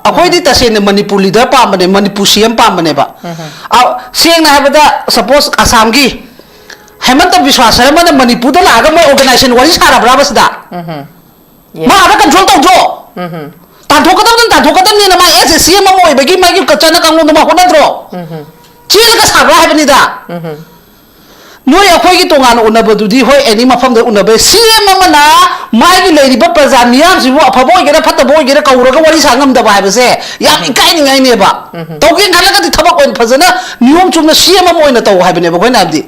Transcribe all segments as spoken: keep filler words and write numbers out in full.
ꯑꯩꯈꯣꯏꯗꯤ ꯇꯁꯦꯡꯅ ꯃꯅꯤꯄꯨꯔ ꯂꯤꯗꯔ ꯄꯥꯝꯕꯅꯦ, ꯃꯅꯤꯄꯨꯔ ꯁꯤ ꯑꯦꯝ ꯄꯥꯝꯕꯅꯦꯕ꯫ ꯑ, ꯁꯦꯡꯅ ꯍꯥꯏꯕꯗ, ꯁꯄꯣꯁ ꯑꯁꯥꯝꯒꯤ ꯍꯦꯃꯟꯇ ꯕꯤꯁ꯭ꯋꯥ ꯁꯔꯃꯅ ꯃꯅꯤꯄꯨꯔꯗ ꯂꯥꯛꯑꯒ ꯃꯣꯏ ꯑꯣꯔꯒꯅꯥꯏꯖꯦꯁꯟ ꯋꯥꯔꯤ ꯁꯥꯔꯕ꯭ꯔꯥꯕ ꯁꯤꯗ? ꯃꯥ ꯑꯥꯗ ꯀꯟꯇ꯭ꯔꯣꯜ ꯇꯧꯗ꯭ꯔꯣ? ꯇꯥꯟꯊꯣꯛꯀꯗꯕꯅꯤ, ꯇꯥꯟꯊꯣꯛꯀꯗꯕꯅꯤꯅ ꯃꯥ ꯑꯦꯁ ꯑꯦ ꯁꯤ ꯑꯦꯝ ꯑꯃ ꯑꯣꯏꯕꯒꯤ ꯃꯥꯒꯤ ꯆꯠꯅ ꯀꯥꯡꯂꯣꯟꯗꯣ ꯃꯥ ꯍꯣꯠꯅꯗ꯭ꯔꯣ? ꯆꯦꯜꯂꯒ ꯁꯥꯕ꯭ꯔꯥ ꯍꯥꯏꯕꯅꯤꯗ꯫ ꯅꯣꯏ ꯑꯩꯈꯣꯏꯒꯤ ꯇꯣꯉꯥꯟꯅ ꯎꯅꯕꯗꯨꯗꯤ ꯍꯣꯏ, ꯑꯦꯅꯤ ꯃꯐꯝꯗ ꯎꯅꯕ ꯌꯥꯏ꯫ ꯁꯤ ꯑꯦꯝ ꯑꯃꯅ ꯃꯥꯒꯤ ꯂꯩꯔꯤꯕ ꯄ꯭ꯔꯖꯥ ꯃꯤꯌꯥꯝꯁꯤꯕꯨ ꯑꯐꯕ ꯑꯣꯏꯒꯦꯔꯥ ꯐꯠꯇꯕ ꯑꯣꯏꯒꯦꯔꯥ ꯀꯧꯔꯒ ꯋꯥꯔꯤ ꯁꯥ ꯉꯝꯗꯕ ꯍꯥꯏꯕꯁꯦ ꯌꯥꯝ ꯏꯀꯥꯏꯅꯤꯡꯉꯥꯏꯅꯦꯕ꯫ ꯇꯧꯒꯦ ꯈꯜꯂꯒꯗꯤ ꯊꯕꯛ ꯑꯣꯏꯅ ꯐꯖꯅ ꯅꯤꯌꯣꯝ ꯆꯨꯝꯅ ꯁꯤ ꯑꯦꯝ ꯑꯃ ꯑꯣꯏꯅ ꯇꯧ ꯍꯥꯏꯕꯅꯦꯕ ꯑꯩꯈꯣꯏꯅ ꯍꯥꯏꯕꯗꯤ꯫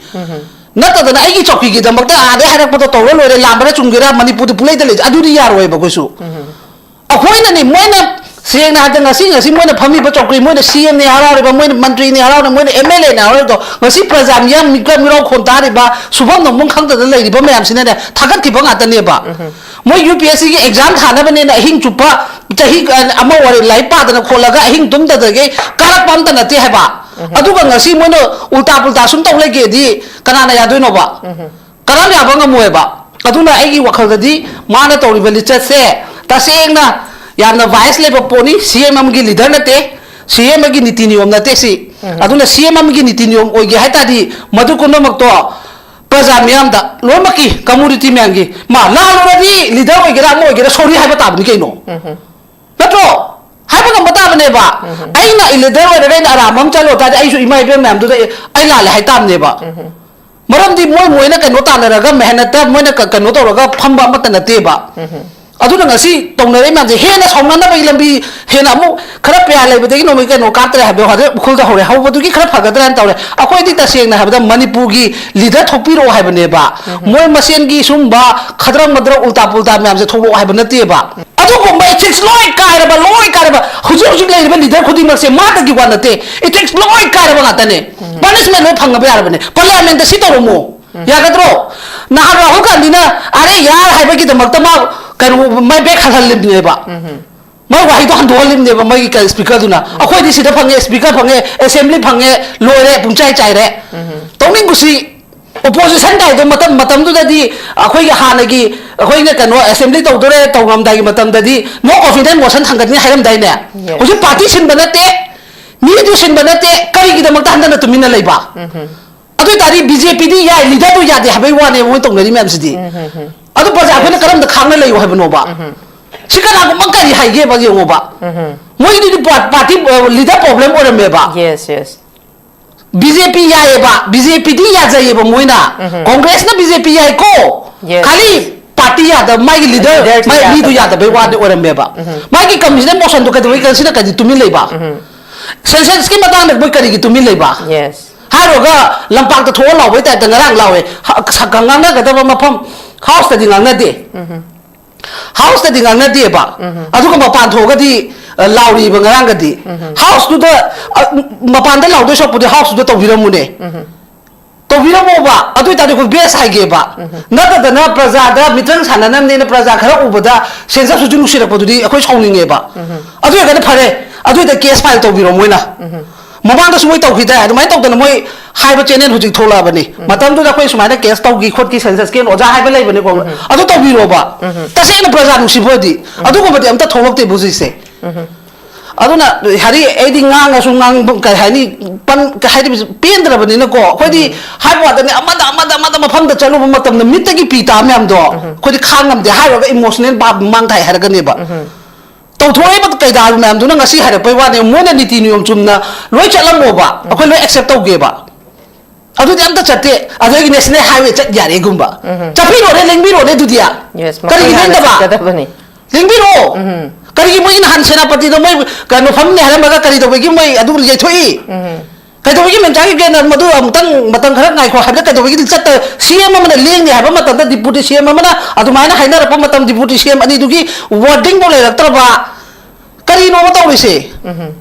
ꯅꯠꯇꯗꯅ ꯑꯩꯒꯤ ꯆꯧꯀꯤꯒꯤꯗꯃꯛꯇ ꯑꯥꯗꯩ ꯍꯥꯏꯔꯛꯄꯗꯣ ꯇꯧꯔ ꯂꯣꯏꯔꯦ, ꯂꯥꯟꯕꯔꯥ ꯆꯨꯝꯒꯦꯔꯥ, ꯃꯅꯤꯄꯨꯔꯗ ꯄꯨꯂꯩꯗ ꯂꯩꯁꯦ, ꯑꯗꯨꯗꯤ ꯌꯥꯔꯣꯏꯕ ꯑꯩꯈꯣꯏꯁꯨ꯫ ꯑꯩꯈꯣꯏꯅꯅꯦ, ꯃꯣꯏꯅ ꯁꯦꯡꯅ ꯍꯥꯏꯔꯕꯗ ꯉꯁꯤ, ꯉꯁꯤ ꯃꯣꯏꯅ ꯐꯝꯃꯤꯕ ꯆꯧꯀ꯭ꯔꯤ, ꯃꯣꯏꯅ ꯁꯤ ꯑꯦꯝꯅꯦ ꯍꯔꯥꯎꯔꯤꯕ, ꯃꯣꯏꯅ ꯃꯟꯇ꯭ꯔꯤꯅꯦ ꯍꯔꯥꯎꯔꯤꯕ, ꯃꯣꯏꯅ ꯑꯦꯝ ꯑꯦꯜ ꯑꯦꯅꯦ ꯍꯔꯥꯎꯔꯤꯗꯣ, ꯉꯁꯤ ꯄ꯭ꯔꯖꯥ ꯃꯤꯌꯥꯝ, ꯃꯤꯀ꯭ꯔ ꯃꯤꯔꯥꯎ ꯈꯣꯟ ꯇꯥꯔꯤꯕ, ꯁꯨꯐꯝ ꯅꯣꯝꯐꯝ ꯈꯪꯗꯗꯅ ꯂꯩꯔꯤꯕ ꯃꯌꯥꯝꯁꯤꯅꯅꯦ ꯊꯥꯒꯠꯈꯤꯕ ꯉꯥꯛꯇꯅꯦꯕ꯫ ꯃꯣꯏ ꯌꯨ ꯄꯤ ꯑꯦꯁ ꯁꯤꯒꯤ ꯑꯦꯛꯖꯥꯝ ꯊꯥꯅꯕꯅꯦꯅ ꯑꯍꯤꯡ ꯆꯨꯞꯄ ꯆꯍꯤ ꯑꯃ ꯋꯥꯔꯤ ꯂꯥꯏꯔꯤꯛ ꯄꯥꯗꯅ ꯈꯣꯠꯂꯒ ꯑꯍꯤꯡ ꯇꯨꯝꯗꯗꯒꯩ ꯀꯥꯔꯛꯄ ꯑꯝꯇ ꯅꯠꯇꯦ ꯍꯥꯏꯕ꯫ ꯑꯗꯨꯒ ꯉꯁꯤ ꯃꯣꯏꯅ ꯎꯜꯇꯥ ꯄꯨꯜꯇꯥ ꯁꯨꯝ ꯇꯧ ꯂꯩꯒꯦꯗꯤ ꯀꯅꯥꯅ ꯌꯥꯗꯣꯏꯅꯣꯕ? ꯀꯅꯥꯝ ꯌꯥꯕ ꯉꯝꯃꯣꯏꯕ꯫ ꯑꯗꯨꯅ ꯑꯩꯒꯤ ꯋꯥꯈꯜꯗꯗꯤ ꯃꯥꯅ ꯇꯧꯔꯤꯕ ꯂꯤꯆꯠꯁꯦ ꯇꯁꯦꯡꯅ ꯌꯥꯝꯅ ꯚꯥꯏꯁ ꯂꯩꯕ ꯄꯣꯠꯅꯤ꯫ ꯁꯤ ꯑꯦꯝ ꯑꯃꯒꯤ ꯂꯤꯗꯔ ꯅꯠꯇꯦ, ꯁꯤ ꯑꯦꯝ ꯑꯃꯒꯤ ꯅꯤꯇꯤ ꯅꯤꯌꯣꯝ ꯅꯠꯇꯦ ꯁꯤ꯫ ꯑꯗꯨꯅ ꯁꯤ ꯑꯦꯝ ꯑꯃꯒꯤ ꯅꯤꯇꯤ ꯅꯤꯌꯣꯝ ꯑꯣꯏꯒꯦ ꯍꯥꯏ ꯇꯥꯔꯗꯤ ꯃꯗꯨ ꯄꯨꯝꯅꯃꯛꯇꯣ ꯄ꯭ꯔꯖꯥ ꯃꯤꯌꯥꯝꯗ, ꯂꯣꯏꯅꯃꯛꯀꯤ ꯀꯝꯃꯨꯅꯤꯇꯤ ꯃꯌꯥꯝꯒꯤ, ꯃꯥ ꯂꯥꯜꯂꯨꯔꯗꯤ ꯂꯤꯗꯔ ꯑꯣꯏꯒꯦꯔꯥ ꯑꯃ ꯑꯣꯏꯒꯦꯔꯥ ꯁꯣꯔꯤ ꯍꯥꯏꯕ ꯇꯥꯕꯅꯤ ꯀꯩꯅꯣ꯫ ꯅꯠꯇ꯭ꯔꯣ? ꯍꯥꯏꯕ ꯉꯝꯕ ꯇꯥꯕꯅꯦꯕ꯫ ꯑꯩꯅ ꯂꯤꯗꯔ ꯑꯣꯏꯔꯒ ꯑꯩꯅ ꯑꯔꯥꯟꯕ ꯑꯃ ꯆꯠꯂꯨ ꯇꯥꯔꯗꯤ ꯑꯩꯁꯨ ꯏꯃꯥ ꯏꯕꯦꯟ ꯃꯌꯥꯝꯗꯨꯗ ꯑꯩ, ꯑꯩ ꯂꯥꯜꯂꯦ ꯍꯥꯏ ꯇꯥꯕꯅꯦꯕ꯫ ꯃꯔꯝꯗꯤ ꯃꯣꯏ, ꯃꯣꯏꯅ ꯀꯩꯅꯣ ꯇꯥꯟꯅꯔꯒ, ꯃꯦꯍꯅꯠꯇ ꯃꯣꯏꯅ ꯀ-, ꯀꯩꯅꯣ ꯇꯧꯔꯒ ꯐꯝꯕ ꯑꯃꯠꯇ ꯅꯠꯇꯦꯕ꯫ ꯑꯗꯨꯅ ꯉꯁꯤ ꯇꯧꯅꯔꯛꯏ ꯃꯌꯥꯝꯁꯦ ꯍꯦꯟꯅ ꯁꯥꯎꯅꯅꯕꯒꯤ ꯂꯝꯕꯤ, ꯍꯦꯟꯅ ꯑꯃꯨꯛ ꯈꯔ ꯄꯤꯌꯥ ꯂꯩꯕꯗꯒꯤ ꯅꯣꯡꯃꯩ ꯀꯩꯅꯣ ꯀꯥꯞꯇ꯭ꯔꯦ ꯍꯥꯏꯕꯗꯣ, ꯍꯧꯖꯤꯛ ꯎꯈ꯭ꯔꯨꯜꯗ ꯍꯧꯔꯦ, ꯍꯧꯕꯗꯨꯒꯤ ꯈꯔ ꯐꯒꯗ꯭ꯔꯥꯅ ꯇꯧꯔꯦ꯫ ꯑꯩꯈꯣꯏꯗꯤ ꯇꯁꯦꯡꯅ ꯍꯥꯏꯕꯗ ꯃꯅꯤꯄꯨꯔꯒꯤ ꯂꯤꯗꯔ ꯊꯣꯛꯄꯤꯔꯛꯑꯣ ꯍꯥꯏꯕꯅꯦꯕ꯫ ꯃꯣꯏ ꯃꯁꯦꯟꯒꯤ ꯁꯨꯝꯕ ꯈꯗ꯭ꯔꯛ ꯃꯗ꯭ꯔꯛ ꯎꯜꯇꯥ ꯄꯨꯜꯇꯥ ꯃꯌꯥꯝꯁꯦ ꯊꯣꯛꯂꯛꯑꯣ ꯍꯥꯏꯕ ꯅꯠꯇꯦꯕ꯫ ꯑꯗꯨꯒꯨꯝꯕ ꯏꯊꯤꯛꯁ ꯂꯣꯏ ꯀꯥꯏꯔꯕ, ꯂꯣꯏ ꯀꯥꯏꯔꯕ, ꯍꯧꯖꯤꯛ ꯍꯧꯖꯤꯛ ꯂꯩꯔꯤꯕ ꯂꯤꯗꯔ ꯈꯨꯗꯤꯡꯃꯛꯁꯦ ꯃꯥꯗꯒꯤ ꯋꯥ ꯅꯠꯇꯦ, ꯏꯊꯤꯛꯁ ꯂꯣꯏ ꯀꯥꯏꯔꯕ ꯉꯥꯛꯇꯅꯦ꯫ ꯄꯅꯤꯁꯃꯦꯟ ꯂꯣꯏ ꯐꯪꯉꯕ ꯌꯥꯔꯕꯅꯦ꯫ ꯄꯥꯔꯂꯤꯌꯥꯃꯦꯟꯠꯇ ꯁꯤ ꯇꯧꯔꯝꯃꯣ꯫ ꯌꯥꯒꯗ꯭ꯔꯣ? ꯅꯍꯥꯟ ꯔꯥꯍꯨꯜ ꯒꯥꯟꯙꯤꯅ "ꯑꯔꯦ ꯌꯥꯔ" ꯍꯥꯏꯕꯒꯤꯗꯃꯛꯇ ꯃꯥ ꯀꯩꯅꯣ, ꯃꯥꯏ ꯕꯦꯛ ꯍꯜꯍꯜꯂꯤꯕꯅꯦꯕ꯫ ꯃꯥꯏ ꯋꯥꯍꯩꯗꯣ ꯍꯟꯗꯣꯛꯍꯜꯂꯤꯕꯅꯦꯕ ꯃꯣꯏꯒꯤ ꯀ-, ꯁ꯭ꯄꯤꯀꯔꯗꯨꯅ꯫ "ꯑꯩꯈꯣꯏꯗꯤ ꯁꯤꯗ ꯐꯪꯉꯦ, ꯁ꯭ꯄꯤꯀꯔ ꯐꯪꯉꯦ, ꯑꯦꯁꯦꯝꯕ꯭ꯂꯤ ꯐꯪꯉꯦ, ꯂꯣꯏꯔꯦ, ꯄꯨꯡꯆꯥꯏ ꯆꯥꯏꯔꯦ"꯫ ꯇꯧꯅꯤꯡ ꯀꯨꯁꯤ ꯑꯣꯄꯣꯖꯤꯁꯟ ꯀꯥꯏꯗꯣ ꯃꯇꯝ ꯃꯇꯝꯗꯨꯗꯗꯤ ꯑꯩꯈꯣꯏꯒꯤ ꯍꯥꯟꯅꯒꯤ ꯑꯩꯈꯣꯏꯅ ꯀꯩꯅꯣ ꯑꯦꯁꯦꯝꯕ꯭ꯂꯤ ꯇꯧꯗꯣꯔꯦ ꯇꯧꯔꯝꯗꯥꯏꯒꯤ ꯃꯇꯝꯗꯗꯤ ꯅꯣ ꯀꯣꯟꯐꯤꯗꯦꯟꯁ ꯃꯣꯁꯟ ꯊꯥꯡꯒꯠꯅꯤ ꯍꯥꯏꯔꯝꯗꯥꯏꯅꯦ? ꯍꯧꯖꯤꯛ ꯄꯥꯔꯇꯤ ꯁꯤꯟꯕ ꯅꯠꯇꯦ, ꯃꯤꯗꯨ ꯁꯤꯟꯕ ꯅꯠꯇꯦ, ꯀꯔꯤꯒꯤꯗꯃꯛꯇ ꯍꯟꯗꯛꯅ ꯇꯨꯃꯤꯟꯅ ꯂꯩꯕ? ꯑꯗꯨ ꯑꯣꯏ ꯇꯥꯔꯗꯤ ꯕꯤ ꯖꯦ ꯄꯤꯗꯤ ꯌꯥꯏ, ꯂꯤꯗꯔꯗꯨ ꯌꯥꯗꯦ ꯍꯥꯏꯕꯒꯤ ꯋꯥꯅꯦꯕ ꯃꯣꯏ ꯇꯧꯅꯔꯤ ꯃꯌꯥꯝꯁꯤꯗꯤ꯫ ꯑꯗꯨ ꯄ꯭ꯔꯖꯥ ꯑꯩꯈꯣꯏꯅ ꯀꯔꯝꯗ ꯈꯥꯡꯅ ꯂꯩꯌꯨ ꯍꯥꯏꯕꯅꯣꯕ? ꯁꯤ ꯀꯅꯥꯒꯨꯝꯕ ꯀꯔꯤ ꯍꯥꯏꯒꯦꯕ ꯌꯦꯡꯉꯣꯕ꯫ ꯃꯣꯏꯒꯤꯗꯨꯗꯤ ꯄꯥꯔ-, ꯄꯥꯔꯇꯤ, ꯑ, ꯂꯤꯗꯔ ꯄ꯭ꯔꯣꯕ꯭ꯂꯦꯝ ꯑꯣꯏꯔꯝꯃꯦꯕ꯫ Yes yes B J P ꯌꯥꯏꯌꯦꯕ, ꯕꯤ ꯖꯦ ꯄꯤꯗꯤ ꯌꯥꯖꯩꯌꯦꯕ ꯃꯣꯏꯅ꯫ ꯀꯣꯡꯒ꯭ꯔꯦꯁꯅ ꯕꯤ ꯖꯦ ꯄꯤ ꯌꯥꯏꯀꯣ, Yes. ꯈꯥꯂꯤ ꯄꯥꯔꯇꯤ ꯌꯥꯗꯕ, ꯃꯥꯒꯤ ꯂꯤꯗꯔ, ꯂꯤꯗꯔꯁꯤ ꯃꯥꯒꯤ ꯃꯤꯗꯨ ꯌꯥꯗꯕ꯫ ꯌꯥꯗꯕꯩ ꯋꯥꯗꯤ ꯑꯣꯏꯔꯝꯃꯦꯕ꯫ ꯃꯥꯒꯤ ꯀꯝꯃꯤꯁꯟ ꯃꯣꯁꯟꯗꯣ ꯀꯩꯗꯧꯕꯩ ꯀꯟꯁꯤꯅ ꯀꯩꯗꯤ ꯇꯨꯃꯤꯟ ꯂꯩꯕ? ꯁꯦꯟꯁꯁꯀꯤ ꯃꯇꯥꯡꯗ ꯃꯣꯏ ꯀꯔꯤꯒꯤ ꯇꯨꯃꯤꯟ ꯂꯩꯕ? ꯌꯦꯁ ꯍꯥꯏꯔꯨꯔꯒ ꯂꯝꯄꯥꯛꯇ ꯊꯣꯛꯑ ꯂꯥꯎꯕꯩ ꯇꯥꯏꯞꯇ ꯉꯔꯥꯡ ꯂꯥꯎꯋꯦ꯫ ꯍ-, ꯁ-, ꯉꯥꯡꯅꯒꯗꯕ ꯃꯐꯝ ꯍꯥꯎꯁꯇꯗꯤ ꯉꯥꯡꯅꯗꯦ꯫ ꯍꯥꯎꯁꯇꯗꯤ ꯉꯥꯡꯅꯗꯦꯕ꯫ ꯑꯗꯨꯒ ꯃꯄꯥꯟ ꯊꯣꯛꯑꯒꯗꯤ, ꯑ, ꯂꯥꯎꯔꯤꯕ ꯉꯔꯥꯡꯒꯗꯤ꯫ ꯍꯥꯎꯁꯇꯨꯗ, ꯑ, ꯃꯄꯥꯟꯗ ꯂꯥꯎꯗꯣꯏ ꯁꯔꯨꯛꯄꯨꯗꯤ ꯍꯥꯎꯁꯇꯨꯗ ꯇꯧꯕꯤꯔꯝꯃꯨꯅꯦ꯫ ꯇꯧꯕꯤꯔꯝꯃꯣꯕ꯫ ꯑꯗꯨ ꯑꯣꯏꯇꯥꯔꯗꯤ ꯑꯩꯈꯣꯏ ꯕꯦꯁ ꯍꯥꯏꯒꯦꯕ꯫ ꯅꯠꯇꯗꯅ ꯄ꯭ꯔꯖꯥꯗ ꯃꯤꯇ꯭ꯔꯪ ꯁꯥꯟꯅꯅꯕꯅꯦꯅ ꯄ꯭ꯔꯖꯥ ꯈꯔ ꯎꯕꯗ ꯁꯦꯟꯁꯁꯁꯨ ꯅꯨꯡꯁꯤꯔꯛꯄꯗꯨꯗꯤ ꯑꯩꯈꯣꯏ ꯁꯥꯎꯅꯤꯡꯉꯦꯕ꯫ ꯑꯗꯨ ꯑꯣꯏꯔꯒꯅ ꯐꯔꯦ, ꯑꯗꯨ ꯑꯣꯏꯇꯥ ꯀꯦꯁ ꯐꯥꯏꯜ ꯇꯧꯕꯤꯔꯣ ꯃꯣꯏꯅ꯫ ꯃꯃꯥꯡꯗꯁꯨ ꯃꯣꯏ ꯇꯧꯈꯤꯗꯥꯏ? ꯑꯗꯨꯃꯥꯏꯅ ꯇꯧꯗꯅ ꯃꯣꯏ ꯍꯥꯏꯕ ꯆꯦꯅꯦꯜ ꯍꯧꯖꯤꯛ ꯊꯣꯛꯂꯛꯑꯕꯅꯤ꯫ ꯃꯇꯝꯗꯨꯗ ꯑꯩꯈꯣꯏ ꯁꯨꯃꯥꯏꯅ ꯀꯦꯁ ꯇꯧꯈꯤ ꯈꯣꯠꯈꯤ, ꯁꯦꯟꯁꯁꯀꯤ ꯑꯣꯖꯥ ꯍꯥꯏꯕ ꯂꯩꯕꯅꯤꯀꯣ꯫ ꯑꯗꯨ ꯇꯧꯕꯤꯔꯣꯕ꯫ ꯇꯁꯦꯡꯅ ꯄ꯭ꯔꯖꯥ ꯅꯨꯡꯁꯤꯕ ꯑꯣꯏꯔꯗꯤ ꯑꯗꯨꯒꯨꯝꯕꯗꯤ ꯑꯝꯇ ꯊꯣꯛꯂꯛꯇꯦꯕ ꯍꯧꯖꯤꯛꯁꯦ꯫ ꯑꯗꯨꯅ ꯍꯥꯏꯗꯤ ꯑꯩꯗꯤ ꯉꯥꯡꯉꯁꯨ ꯉꯥꯡꯕ, ꯀꯩ ꯍꯥꯏꯅꯤ, ꯄꯟ-, ꯀꯩ ꯍꯥꯏꯗꯤ ꯄꯦꯟꯗ꯭ꯔꯕꯅꯤꯅꯀꯣ꯫ ꯑꯩꯈꯣꯏꯗꯤ ꯍꯥꯏꯕ ꯋꯥꯗꯅꯦ, ꯑꯃꯗ, ꯑꯃꯗ, ꯑꯃꯗ ꯃꯐꯝꯗ ꯆꯠꯂꯨꯕ ꯃꯇꯝꯗ ꯃꯤꯠꯇꯒꯤ ꯄꯤ ꯇꯥ ꯃꯌꯥꯝꯗꯣ ꯑꯩꯈꯣꯏꯗꯤ ꯈꯥꯡ ꯉꯝꯗꯦ꯫ ꯍꯥꯏꯔꯨꯔꯒ ꯏꯃꯣꯁꯅꯦꯜ ꯚꯥꯕ ꯃꯥꯡ ꯊꯥꯏ ꯍꯥꯏꯔꯛꯀꯅꯦꯕ꯫ ꯇꯧꯊꯣꯔꯛꯏꯕ ꯀꯩꯗꯥ ꯃꯌꯥꯝꯗꯨꯅ ꯉꯁꯤ ꯍꯥꯏꯔꯛꯄꯩ ꯋꯥꯅꯦ꯫ ꯃꯣꯏꯅ ꯅꯤꯇꯤ ꯅꯤꯌꯣꯝ ꯆꯨꯝꯅ ꯂꯣꯏ ꯆꯠꯂꯝꯃꯣꯕ, ꯑꯩꯈꯣꯏ ꯂꯣꯏ ꯑꯦꯛꯁꯦꯞ ꯇꯧꯒꯦꯕ꯫ ꯑꯗꯨꯗꯤ ꯑꯝꯇ ꯆꯠꯇꯦ꯫ ꯑꯗꯒꯤ ꯅꯦꯁꯅꯦꯜ ꯍꯥꯏꯋꯦ ꯆꯠ ꯌꯥꯔꯦꯒꯨꯝꯕ꯫ ꯆꯠꯄꯤꯔꯣꯅꯦ, ꯂꯦꯡꯕꯤꯔꯣꯅꯦ ꯑꯗꯨꯗꯤ꯫ ꯌꯦꯁ ꯀꯔꯤꯒꯤ ꯃꯈꯣꯏ ꯍꯥꯟꯅ ꯂꯦꯡꯗꯕ? ꯆꯠꯀꯗꯕꯅꯤ꯫ ꯂꯦꯡꯕꯤꯔꯣ꯫ ꯀꯔꯤꯒꯤ ꯃꯣꯏꯒꯤ ꯅꯍꯥꯟ ꯁꯦꯅꯥꯄꯇꯤꯗ ꯃꯣꯏ ꯀꯩꯅꯣ ꯐꯝꯅꯤ ꯍꯥꯏꯔꯝꯃꯒ ꯀꯔꯤ ꯇꯧꯕꯒꯤ ꯃꯣꯏ ꯑꯗꯨ ꯌꯩꯊꯣꯛꯏ? ꯀꯩꯗꯧꯕꯒꯤ ꯃꯦꯝꯆꯥꯒꯤ ꯀꯦꯟꯗ꯭ꯔ ꯃꯗꯨ ꯑꯃꯨꯛꯇꯪ ꯃꯇꯝ ꯈꯔ ꯉꯥꯏꯈꯣ ꯍꯥꯏꯕꯗ ꯀꯩꯗꯧꯕꯒꯤ ꯆꯠꯇ? ꯁꯤ ꯑꯦꯝ ꯑꯃꯅ ꯂꯦꯡꯅꯤ ꯍꯥꯏꯕ ꯃꯇꯝꯗ ꯗꯤꯄꯨꯇꯤ ꯁꯤ ꯑꯦꯝ ꯑꯃꯅ ꯑꯗꯨꯃꯥꯏꯅ ꯍꯥꯏꯅꯔꯛꯄ ꯃꯇꯝ ꯗꯤꯄꯨꯇꯤ ꯁꯤ ꯑꯦꯝ ꯑꯅꯤꯗꯨꯒꯤ ꯋꯥꯔꯗꯤꯡꯐꯥꯎ ꯂꯩꯔꯛꯇ꯭ꯔꯕ ꯀꯔꯤꯅꯣꯕ ꯇꯧꯔꯤꯁꯦ?